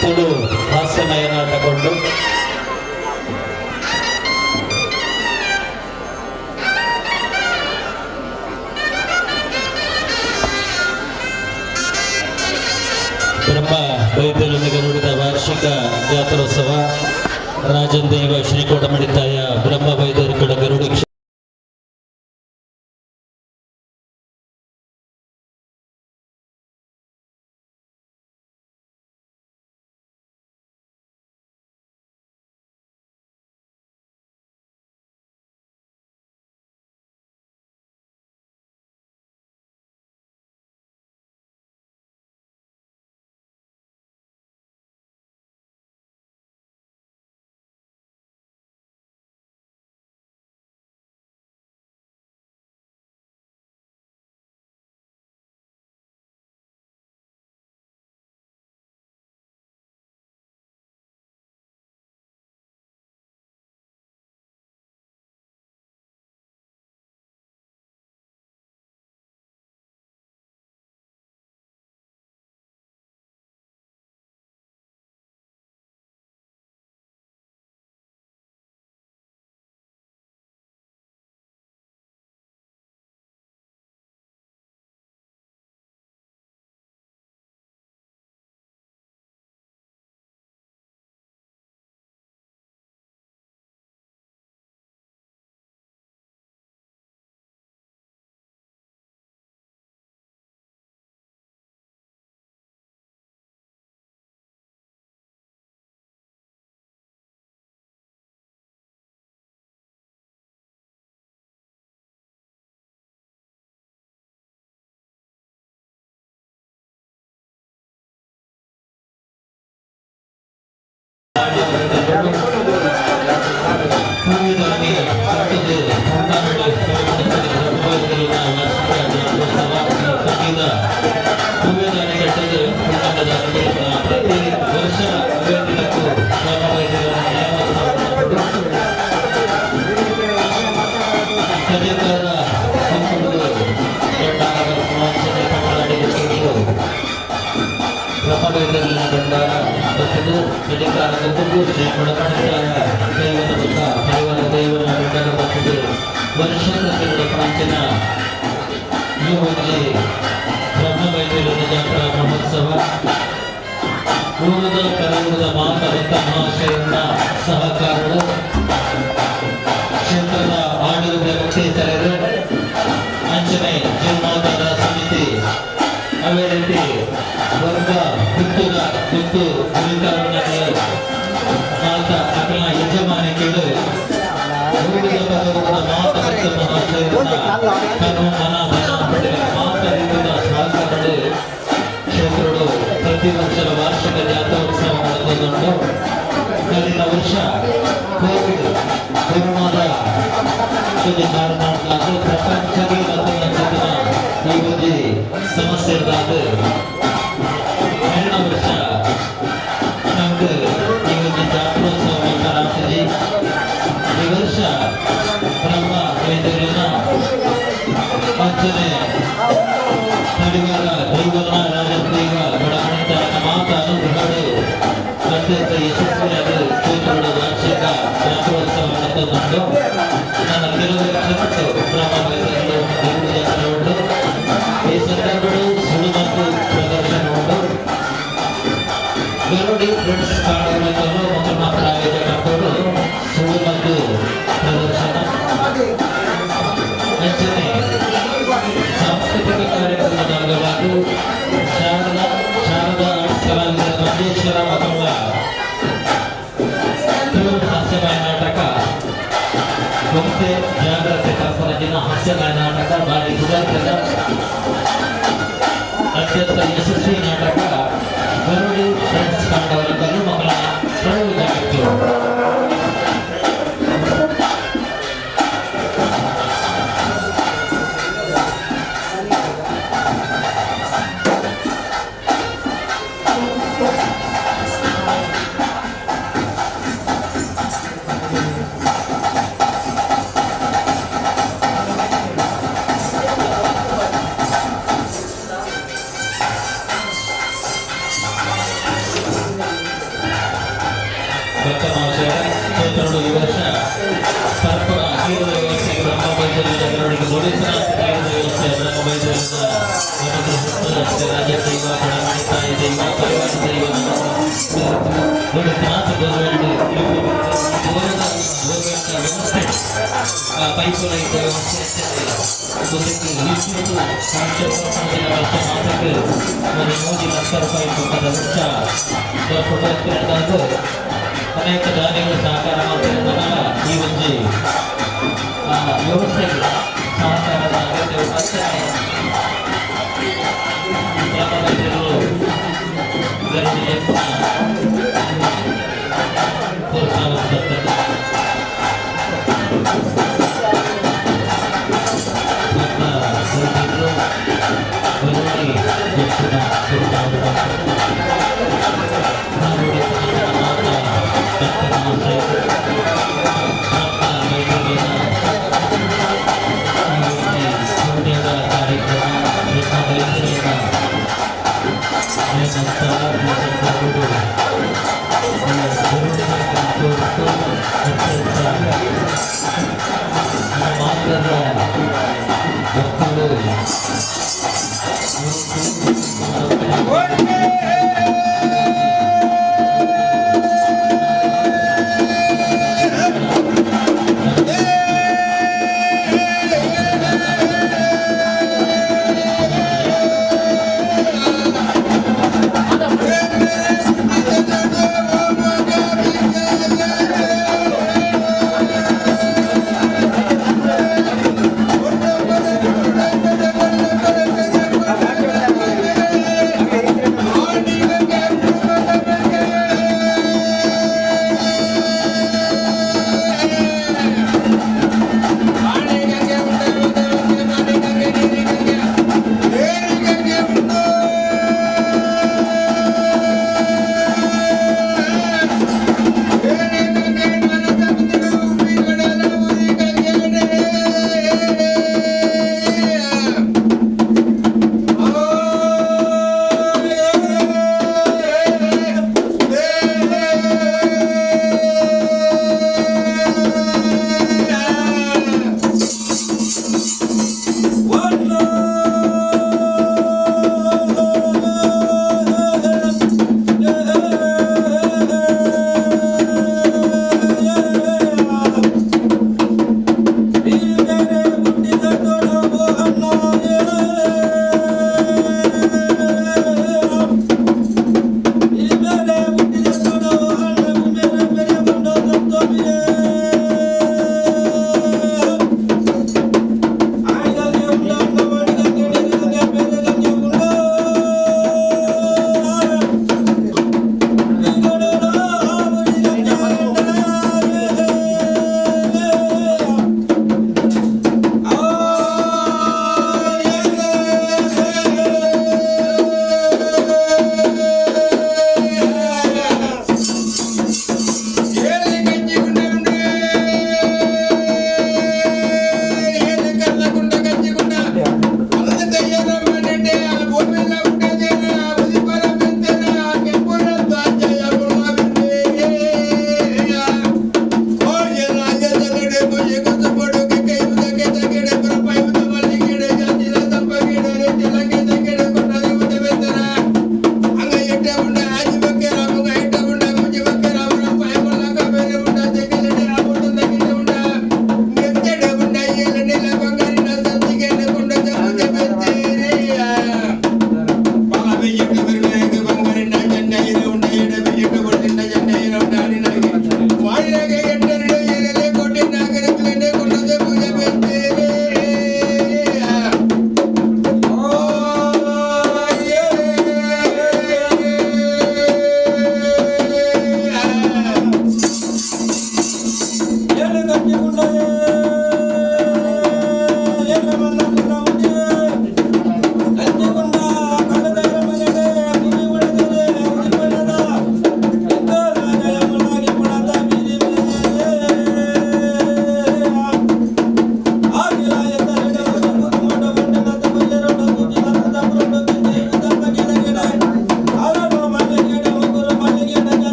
ತುಳು ಹಾಸ್ಯಮಯ ನಾಟಕೊಂಡು. ಬ್ರಹ್ಮ ಬೈದರು ಗರುಡದ ವಾರ್ಷಿಕ ಜಾತ್ರೋತ್ಸವ, ರಾಜನ್ ದೇವ ಶ್ರೀ ಕೋಟಮಡಿತಾಯ ಬ್ರಹ್ಮ ಬೈದರು ಗರುಡ. ಕಟ್ಟಿದ್ದು ಹೂವಿನ ಕಟ್ಟಿದ್ದು ಪ್ರತಿ ವರ್ಷ ದಿನಕ್ಕೂ ಸಜ್ಜಕರ ಬ್ರಹ್ಮವೈದ್ಯರನ್ನ ಭಂಡಾರ ಬರ್ತದೆ. ಸಜ್ಜಕಾರ ಗುಂಪು ಶ್ರೀ ಕೊಡಮಣಿತಾಯ ದೈವದ ಬುಕ್ಕ ಪರಿವಾರ ದೇವರ ಭಂಡಾರ ಬರ್ತದೆ. ವರ್ಷದ ಪ್ರಾಂತಿನ ಈ ಒಂದು ಬ್ರಹ್ಮವೈದ್ಯರ ಜಾತ್ರಾ ಮಹೋತ್ಸವ ಊರದ ಕರೂರದ ಮಾತ ಭಕ್ತ ಮಹಾಶಯನ ಸಹಕಾರಗಳು, ಕ್ಷೇತ್ರದ ಆಡಳಿತ ಮುಖ್ಯಸ್ಥರು, ಅಂಚನೆ ಜೀರ್ಣೋದ್ಧಾರ ಸಮಿತಿ, ಅದೇ ರೀತಿ ವರ್ಗ ಗುತ್ತುದ ಗುತ್ತು ಗುರಿಕಾರನಲ್ಲಿ ಮಾತ ಅಕಲ ಯಜಮಾನಿಕೆಗಳು, ಊರದ ಕರೂರದ ಮಾತ ಭಕ್ತ ಮಹಾಶಯನ ತನು ಮನ ಧನ ಪಡೆದ ಮಾತ ರೀತಿಯ ಸಹಕಾರಗಳು. ಕ್ಷೇತ್ರಗಳು ಪ್ರತಿ ವರ್ಷದ ವಾರ್ಷಿಕ ಜಾತ್ರೋತ್ಸವ ನಡೆದುಕೊಂಡು, ಕಳೆದ ವರ್ಷ ಕೋವಿಡ್ ಕೊರೋನಾದ ಒಂದು ಕಾರಣಕ್ಕಾಗಿ ಪ್ರಪಂಚವೇ ಬದಲಾಯಿಸಿದ ಈ ಒಂದು ಸಮಸ್ಯೆ ಇರ್ಲಾರ್ದು ಕಳೆದ ವರ್ಷ ನಮ್ಗೆ ಈ ಒಂದು ಜಾತ್ರೋತ್ಸವ ಮಾಡ್ತಾರಾಗ್ತದೆ. ಈ ವರ್ಷ ಬ್ರಹ್ಮ ವೈದ್ಯರನ್ನ ಅಂಚನೆ ಪರಿವಾರ ದೈವನ ರಾಜದೈವ ಬಡಮಣಿತ ಮಾತ ಅನುಗ್ರಹಗಳು ಅತ್ಯಂತ ಯಶಸ್ವಿಯಾದ ಕ್ಷೇತ್ರಗಳ ವಾರ್ಷಿಕ ಜಾತ್ರೋತ್ಸವ ನಡೆದುಕೊಂಡು, ನನ್ನ ಕೆಲವು ಕ್ಷಣಟ್ಟು ಬ್ರಹ್ಮ ವೈದ್ಯರು ಗರುಡ ಜಾತ್ರೆ ಉಂಟು. ಈ ಸಂದರ್ಭಗಳು ಸುಳುಮದ್ದು ಪ್ರದರ್ಶನ ಉಂಟು. ಗರುಡಿ ಫ್ರೆಂಡ್ಸ್ ಕಾಣುವ. ಮಂಜೇಶ್ವರ ಮಕ್ಕಳ ತುಳು ಹಾಸ್ಯಮಯ ನಾಟಕ ಗೊಂತೆ ಜಾಗ್ರತೆ ಕಲ್ಪನಜಿನ ಹಾಸ್ಯಮಯ ನಾಟಕ ಬಾರಿ ಸುಧಾರಿಸಿದ ಅತ್ಯಂತ ಯಶಸ್ವಿ ನಾಟಕ ಗರುಡಿ ಫ್ರೆಂಡ್ಸ್ ತಂಡವರ ಕಲ್ಲು ಮಕ್ಕಳ ಪ್ರಯೋಜನಕ್ಕೆ. ಭಕ್ತ ಮಹಾಶಯ ಈ ವರ್ಷ ಪರಸ್ಪರ ನೀರಿನ ವ್ಯವಸ್ಥೆ ಬ್ರಹ್ಮ ಬೈದರಿನ ಗರುಡಿಗೆ ನುಡಿಸಿದ ನೀರಿನ ವ್ಯವಸ್ಥೆ ಬ್ರಹ್ಮ ಬೈದರಿನ ರಾಜ್ಯ ದೈವ, ಕೊಡಮಣಿ ತಾಯಿ ದೈವ, ಪರಿವಾರ ದೈವ, ನುಡಿಸಿನಾಥ ಗೋರ್ವೆಂಟ್ ಗೋರ್ವೆಂಟ್ ವ್ಯವಸ್ಥೆ, ಪೈಪು ಲೈನ್ ವ್ಯವಸ್ಥೆ ಮುಂದಕ್ಕೆ ವಿದ್ಯುತ್ ವರ್ಷ ಮಾಸಕ್ಕೆ ಒಂದು 3 ಲಕ್ಷ ರೂಪಾಯಿ ಮೊತ್ತದ ವೆಚ್ಚ ಬರ್ಪುಂಡು. ಅನೇಕ ದಾನಿಗಳು ಸಹಕಾರ ಮಾಡ್ತಿರೋದನ್ನ ಈ ಒಂಜಿ ವ್ಯವಸ್ಥೆಗೆ ಸಹಕಾರದ ಅಗತ್ಯ ಅಂಚನೆ ಗ್ರಾಮ ಗರಡಿ ಪ್ರೋತ್ಸಾಹಿಸುತ್ತದೆ. ಭಕ್ತ ಗರುಡಿಗಳು ಗರುಡಿ ಯಕ್ಷನ ಮಾತ ಭಕ್ತ ಮಹಾಶಯರು ಭಕ್ತ ವೈದ್ಯರ ಈ ಗರುಡಿಯ ಕಾರ್ಯಕ್ರಮ ಬ್ರಹ್ಮ ವೈದ್ಯರ ನಂತರ ಗರುಡು ಗರುಡಿನ ಕುರಿತು ಅತ್ಯಂತ ನಮ್ಮ ಮಾತದ ಭಕ್ತರು.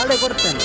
ಆಡೆ ಕೊಡ್ತೇನೆ.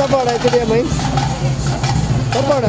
ಕಪಾಡ ಆಯ್ತು ಮೈ ಕಪಾಡ.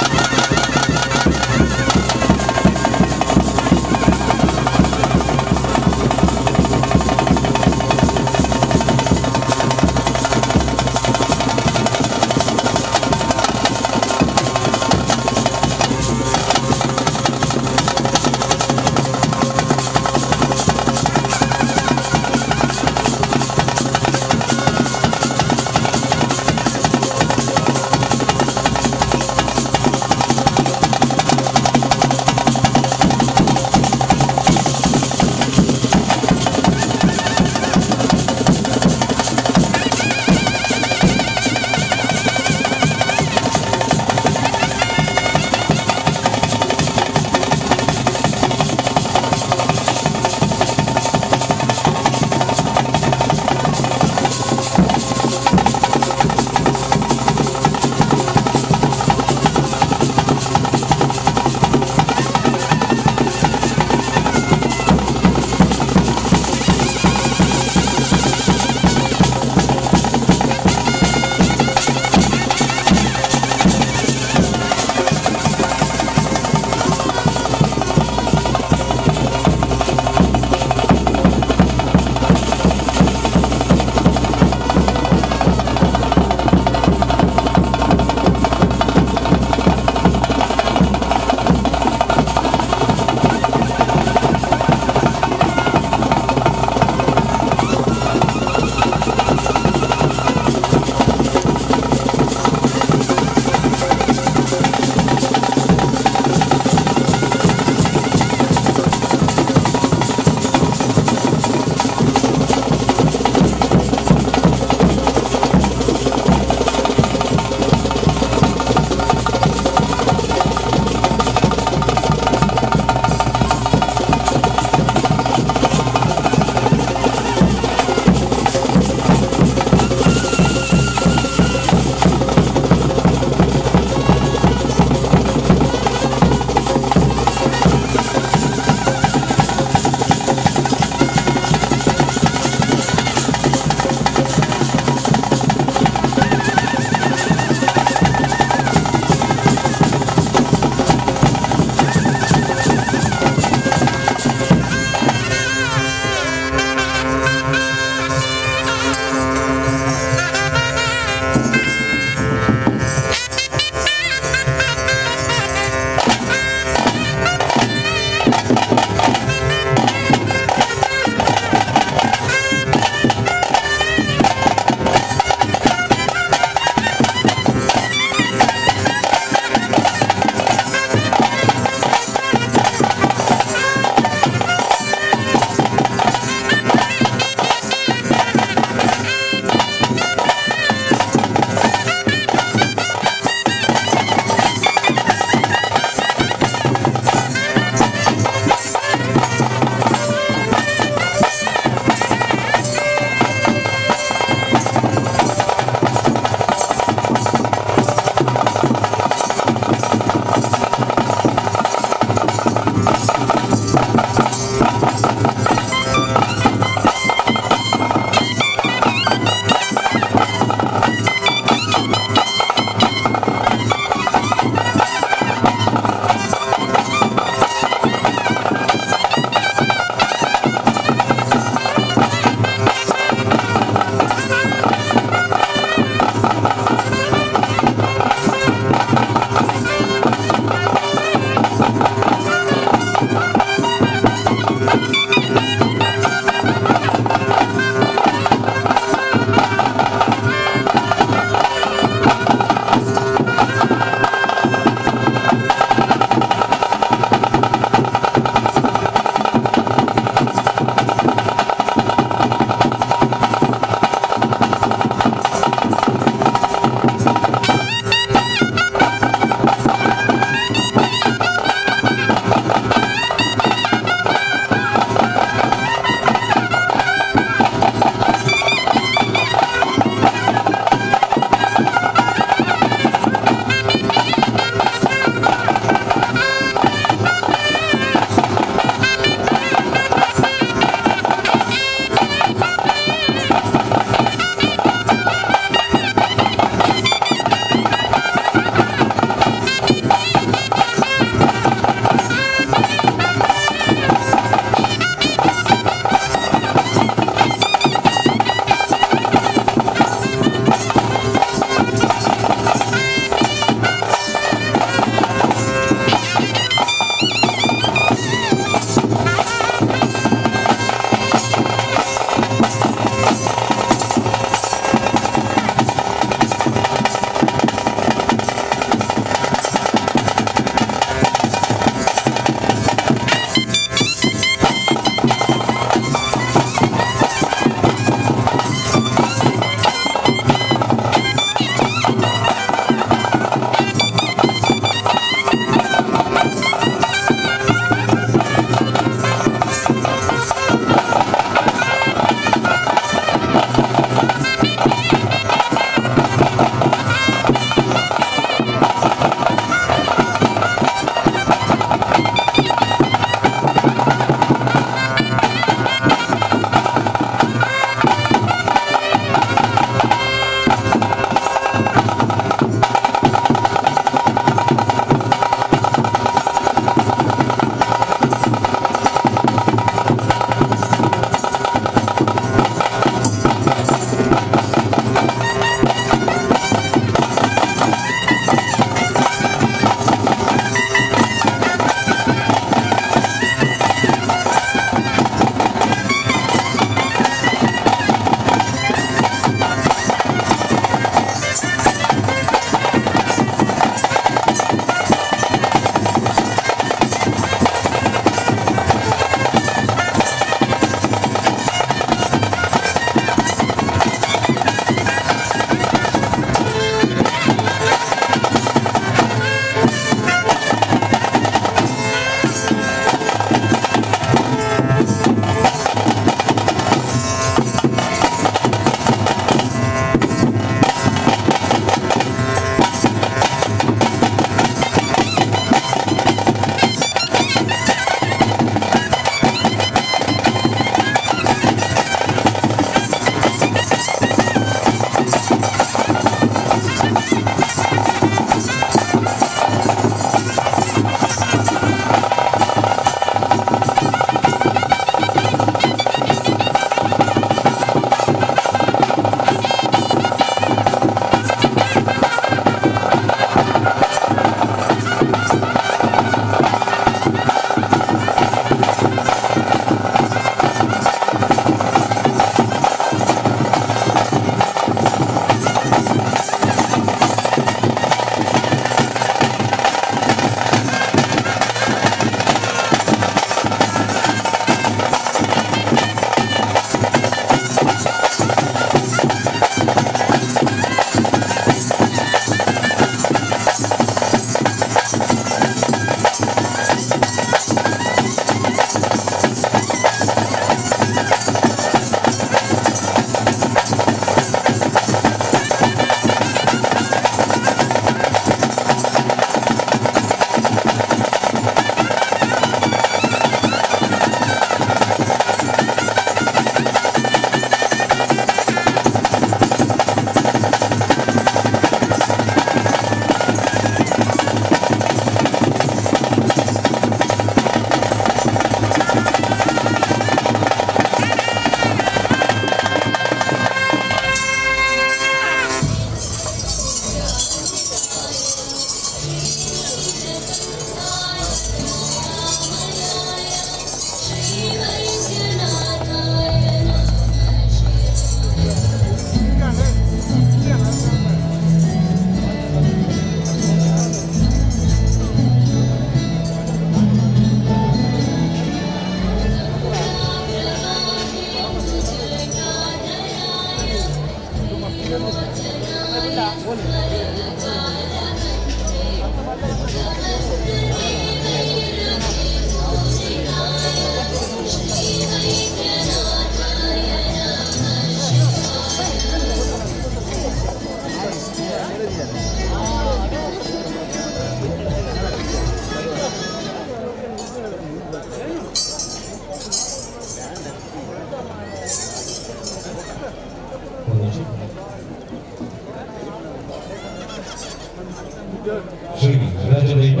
ಶ್ರೀ ರಾಜದೈವ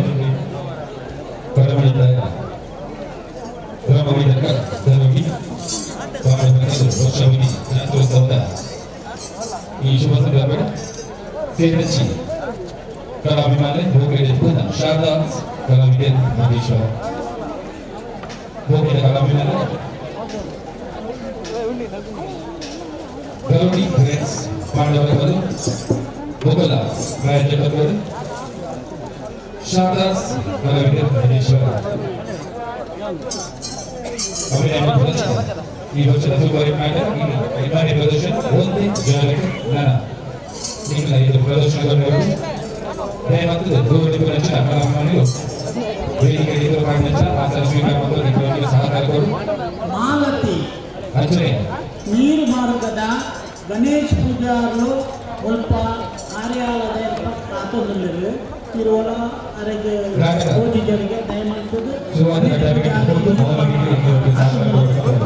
ಕರಮಣಿತಾಯ ಗ್ರಾಮವೈದ್ಯಕ ಧರ್ಮಿ ವರ್ಷವಿನಿ ಜಾತ್ರೋತ್ಸವದ ಈ ಶುಭ ಸಂದರ್ಭ ಸೇರಚಿ ಕಲಾಭಿಮಾನಿ ಭೋಗ್ರೆ ಪೂರ್ಣ ಶಾರದಾ ಕಲಾವಿದೆ ಮಹೇಶ್ವರ ಭೋಗ್ಯ ಕಲಾಭಿಮಾನಿ ಗರುಡಿ ಗ್ರೇಟ್ಸ್ ಪಾಂಡವರು ಗೋಕುಲ ರಾಯಚಕರು ಶಾರದಾಸ್ ಕಲಾವಿದೆ ಮಹೇಶ್ವರ ಅಭಿನಯ ಪ್ರದರ್ಶನ. ಈ ವರ್ಷದ ಫೆಬ್ರವರಿ ಈ ಪ್ರದರ್ಶನ ಒಂದೇ ಜಾಗಕ್ಕೆ ನಾನ ನಿಮ್ಮನ್ನ ಇದು ಪ್ರದರ್ಶನದಲ್ಲಿ ದಯಮಾಡಿ ದೂರ ನಂಚಿನ ಕಲಾಭಿಮಾನಿಗಳು ವೇದಿಕೆ ಇರುವ ನಂಚಿನ ಆಸನ ಸ್ವೀಕಾರ ಮತ್ತು ನಿಮ್ಮೊಂದಿಗೆ ಸಹಕಾರ ಕೊಡು. ಮಾಲತಿ ಅರ್ಚನೆ ನೀರು ಮಾರ್ಗದ ಗಣೇಶ್ ಪೂಜಾರ್ಲು ಒಲ್ಪ ಕಾರ್ಯಾಲಯದ ಕಾತೊಂದುಲ್ಲೆರ್ ಇರುವಲ ಅರೆಗೆ ಪೂಜಿಜರಿಗೆ ದಯಮಲ್ತುದು. ಶುರುವಾದ ಕಲಾವಿದರಿಗೆ ಕೊಟ್ಟು ಮೌನವಾಗಿ ನಿಮ್ಮೊಂದಿಗೆ ಸಹಕಾರ ಕೊಡು.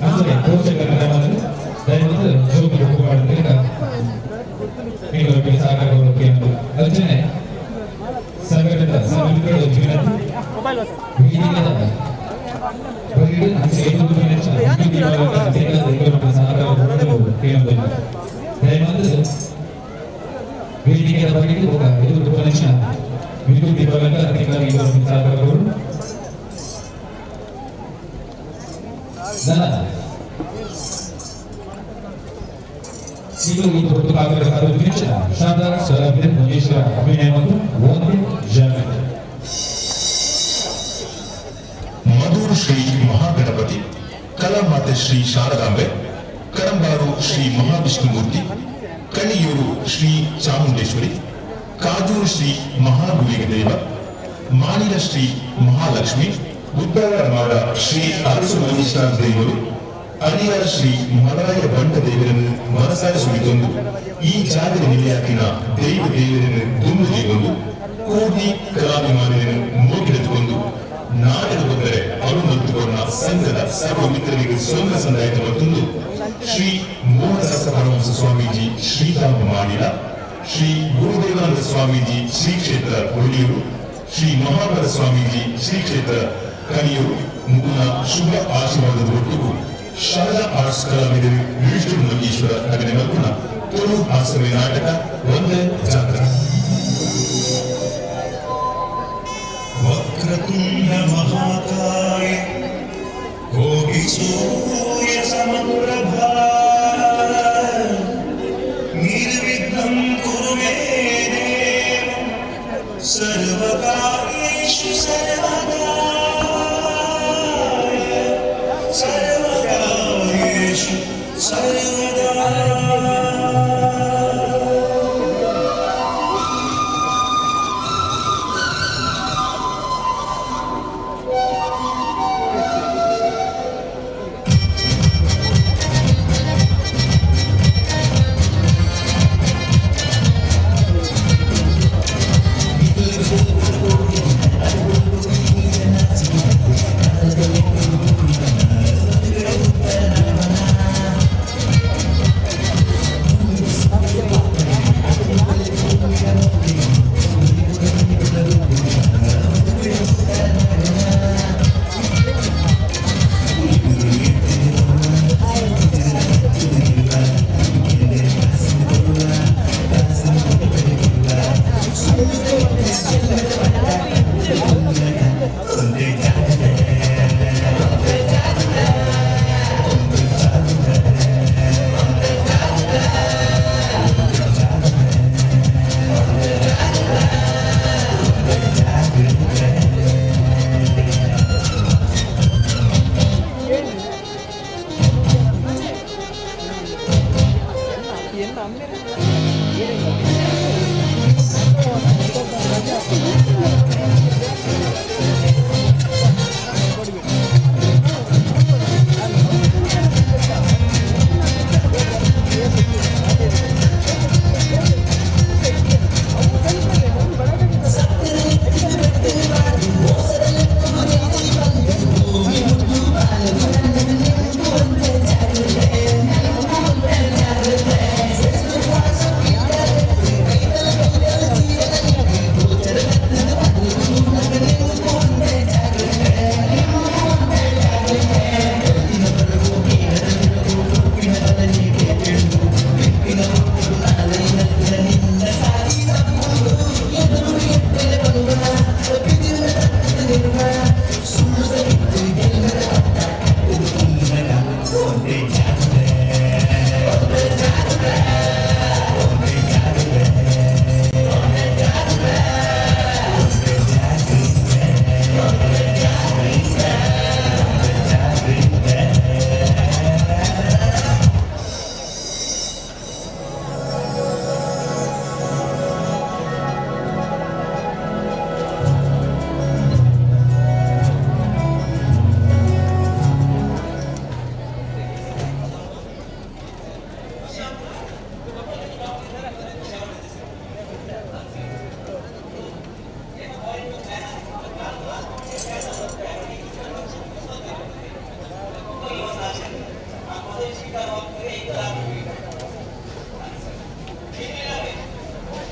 ಅರ್ಚನೆ ಪೋಷಕರ ದಯಮಾಡಿ ದಯವಿಟ್ಟು ಜೋಗಿ ಬುಕ್ ಮಾಡಿದ್ರೆ ನಿಮ್ಮೊಂದಿಗೆ ಸಹಕಾರ ಕೊಡೋಕೆ. ಅರ್ಚನೆ ಸಂಘಟಿತ ಸಮಿತಿಗಳು ವಿನಂತಿ ವೇದಿಕೆದ ಬಗೆಗೆ ಅಂಚೆ ಐದು ನಂಚಿನ ಸಹಕಾರ ಕೊಡೋಕೆ. ದಯಮಾಡಿ ವೇದಿಕೆಯ ಬಗೆಗೆ ఒక ಐದು ನಂಚಿನ ವಿದ್ಯುತ್ ದೀಪಗಳನ್ನು ತಿಂಗಳಿಗೆ ಸಹಕಾರ ಕೊಡು. ನನ್ನ ಇದು ಈ ಹೊತ್ತು ಕಾಗದ ನಿಮಿಷ ಶಾರದಾ ಸ್ವರವಿದೆ ಮಹೇಶ್ವರ ಅಭಿನಯ ಮತ್ತು ಒಂದೇ ಜಾಗೃತಿ. ಮಧೂರು ಶ್ರೀ ಮಹಾಗಣಪತಿ, ಕಲಾಮಾತೆ ಶ್ರೀ ಶಾರದಾಂಬೆ, ಕರಂಬಾರು ಶ್ರೀ ಮಹಾವಿಷ್ಣುಮೂರ್ತಿ, ಕಣಿಯೂರು ಶ್ರೀ ಚಾಮುಂಡೇಶ್ವರಿ, ಕಾಜೂರು ಶ್ರೀ ಮಹಾಗುಲಿಗ ದೇವ, ಮಾಣಿಲ ಶ್ರೀ ಮಹಾಲಕ್ಷ್ಮಿ, ಉದ್ದಾರಮಾಡ ಶ್ರೀ ಅರಸು ಮಹೇಶ್ವರ ದೇವರು, ಅರಿಯಾರ ಶ್ರೀ ಮಲರಾಯ ಬಂಟ ದೇವರನ್ನು ಮನಸಾರೆ ಸುಳಿತೊಂದು, ಈ ಜಾಗರ ನಿಲೆಯಾಕಿನ ದೈವ ದೇವರನ್ನು ದುಂಡು ದೀವೊಂದು, ಕೋಟಿ ಕಲಾಭಿಮಾನಿಯನ್ನು ಮೋಗಿಡೆದುಕೊಂಡು, ನಾಟಕ ಬಂದರೆ ಅರುಣಂತುಕೊಂಡ ಸಂಘದ ಸರ್ವ ಮಿತ್ರರಿಗೆ ಸೊಲ್ಲ ಸಂದಾಯಿತ ಮತ್ತೊಂದು ಶ್ರೀ ಮೋಹನದಾಸ ಪರಮಹಂಸ ಸ್ವಾಮೀಜಿ ಶ್ರೀಧಾಮ ಮಾಣಿಲ, ಶ್ರೀ ಗುರುದೇವಾನಂದ ಸ್ವಾಮೀಜಿ ಶ್ರೀ ಕ್ಷೇತ್ರ ಒಳಿಯೂರು, ಶ್ರೀ ಮಹಾಬಲ ಸ್ವಾಮೀಜಿ ಶ್ರೀ ಕ್ಷೇತ್ರ ಕಣಿಯೂರು ಮುಗುನ ಶುಭ ಆಶೀರ್ವಾದದ ಒಟ್ಟಿಗೂ ಶಾರದಾ ಆರ್ಟ್ಸ್ ಕಲಾವಿದರು ವಿಷ್ಣು ಮಂಗೇಶ್ವರ ನಗರ ಮಲ್ಪುಣ ತುಳು ಹಾಸ್ಯಮಯ ನಾಟಕ ಒಂದೇ ಜಾತ್ರೆ. वक्रतुण्ड महाकाय कोटिसूर्यसमप्रभा, निर्विघ्नं कुरु मे देव सर्वकार्येषु सर्वदा, सर्वकार्येषु सर्वदा. ಎಂತ ಅಮ್ಮೇಲೆ.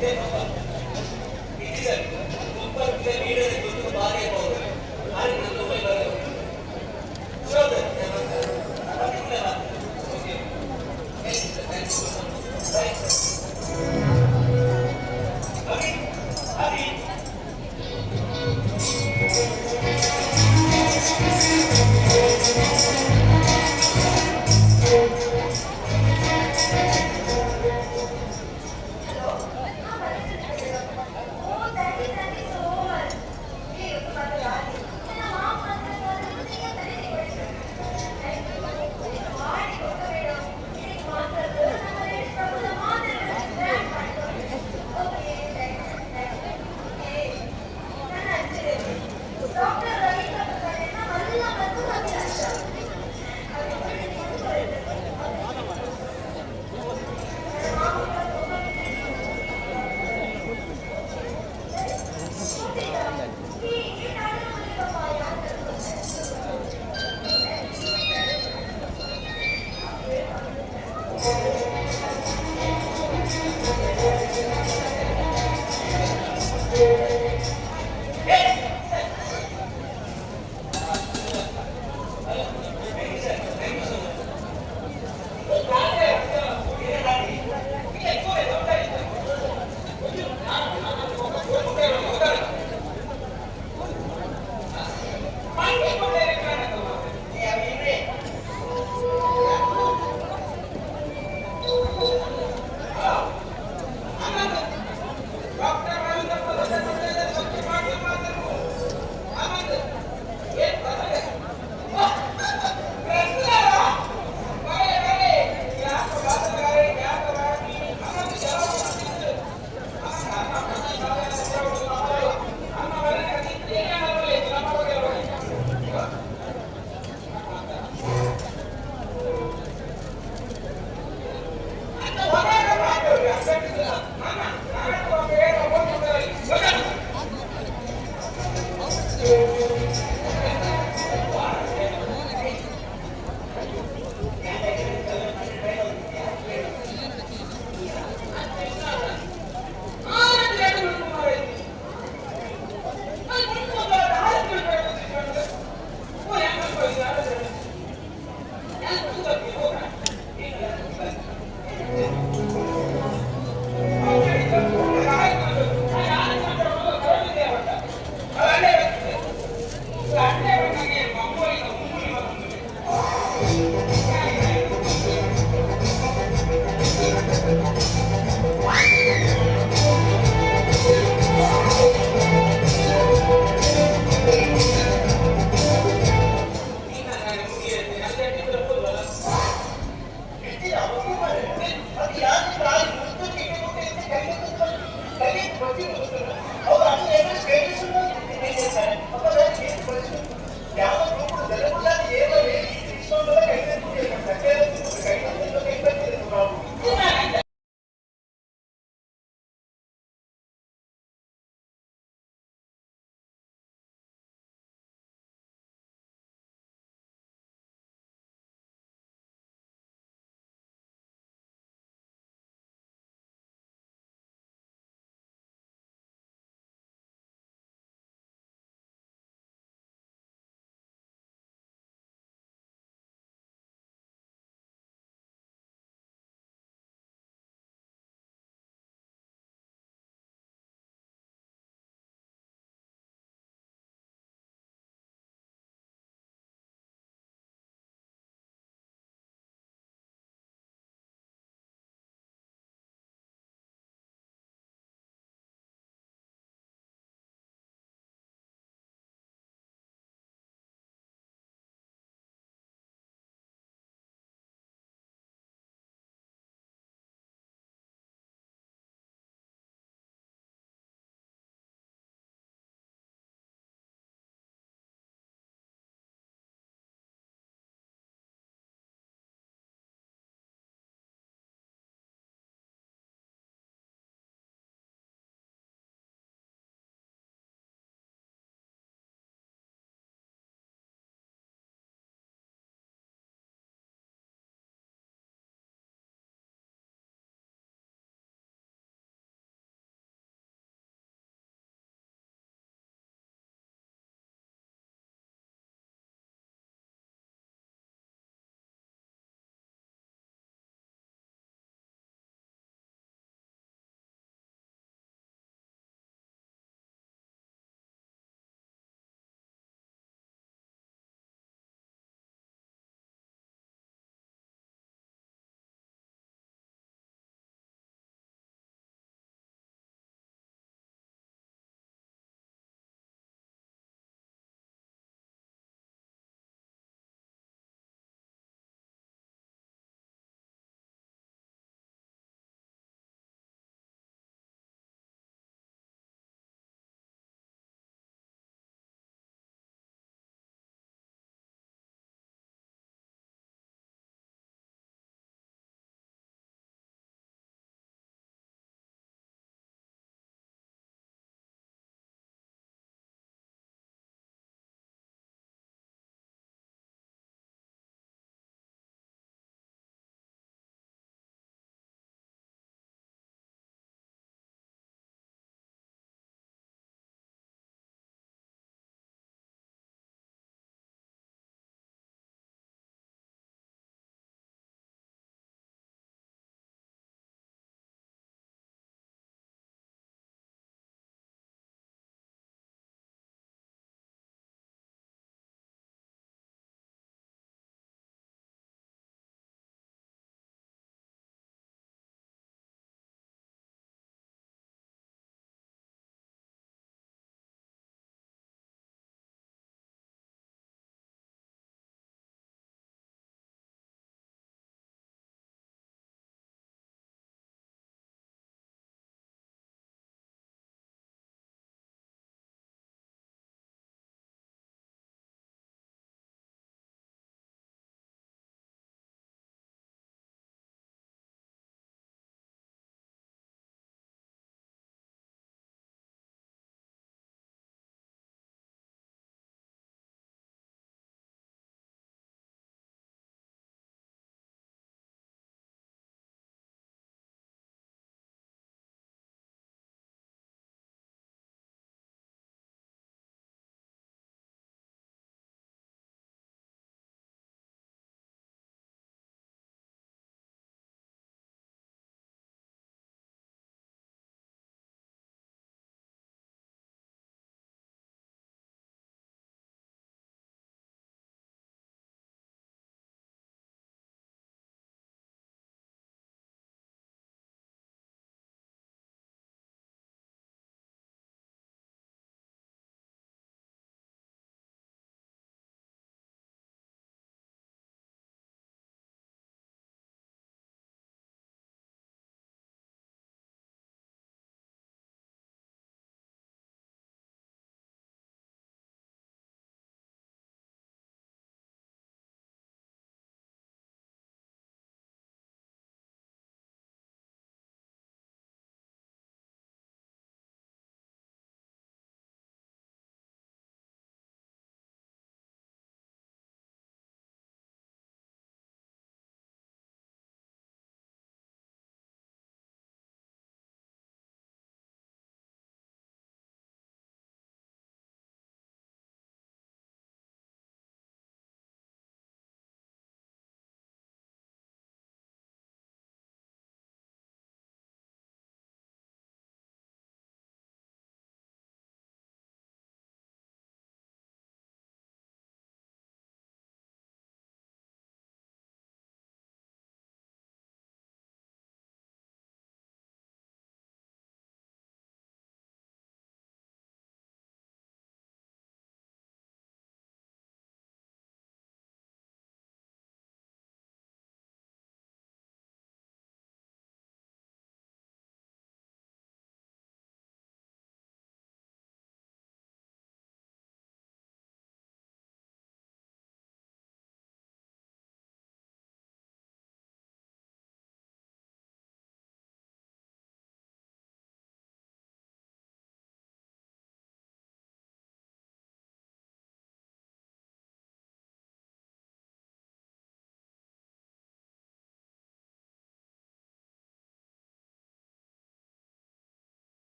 Thank you.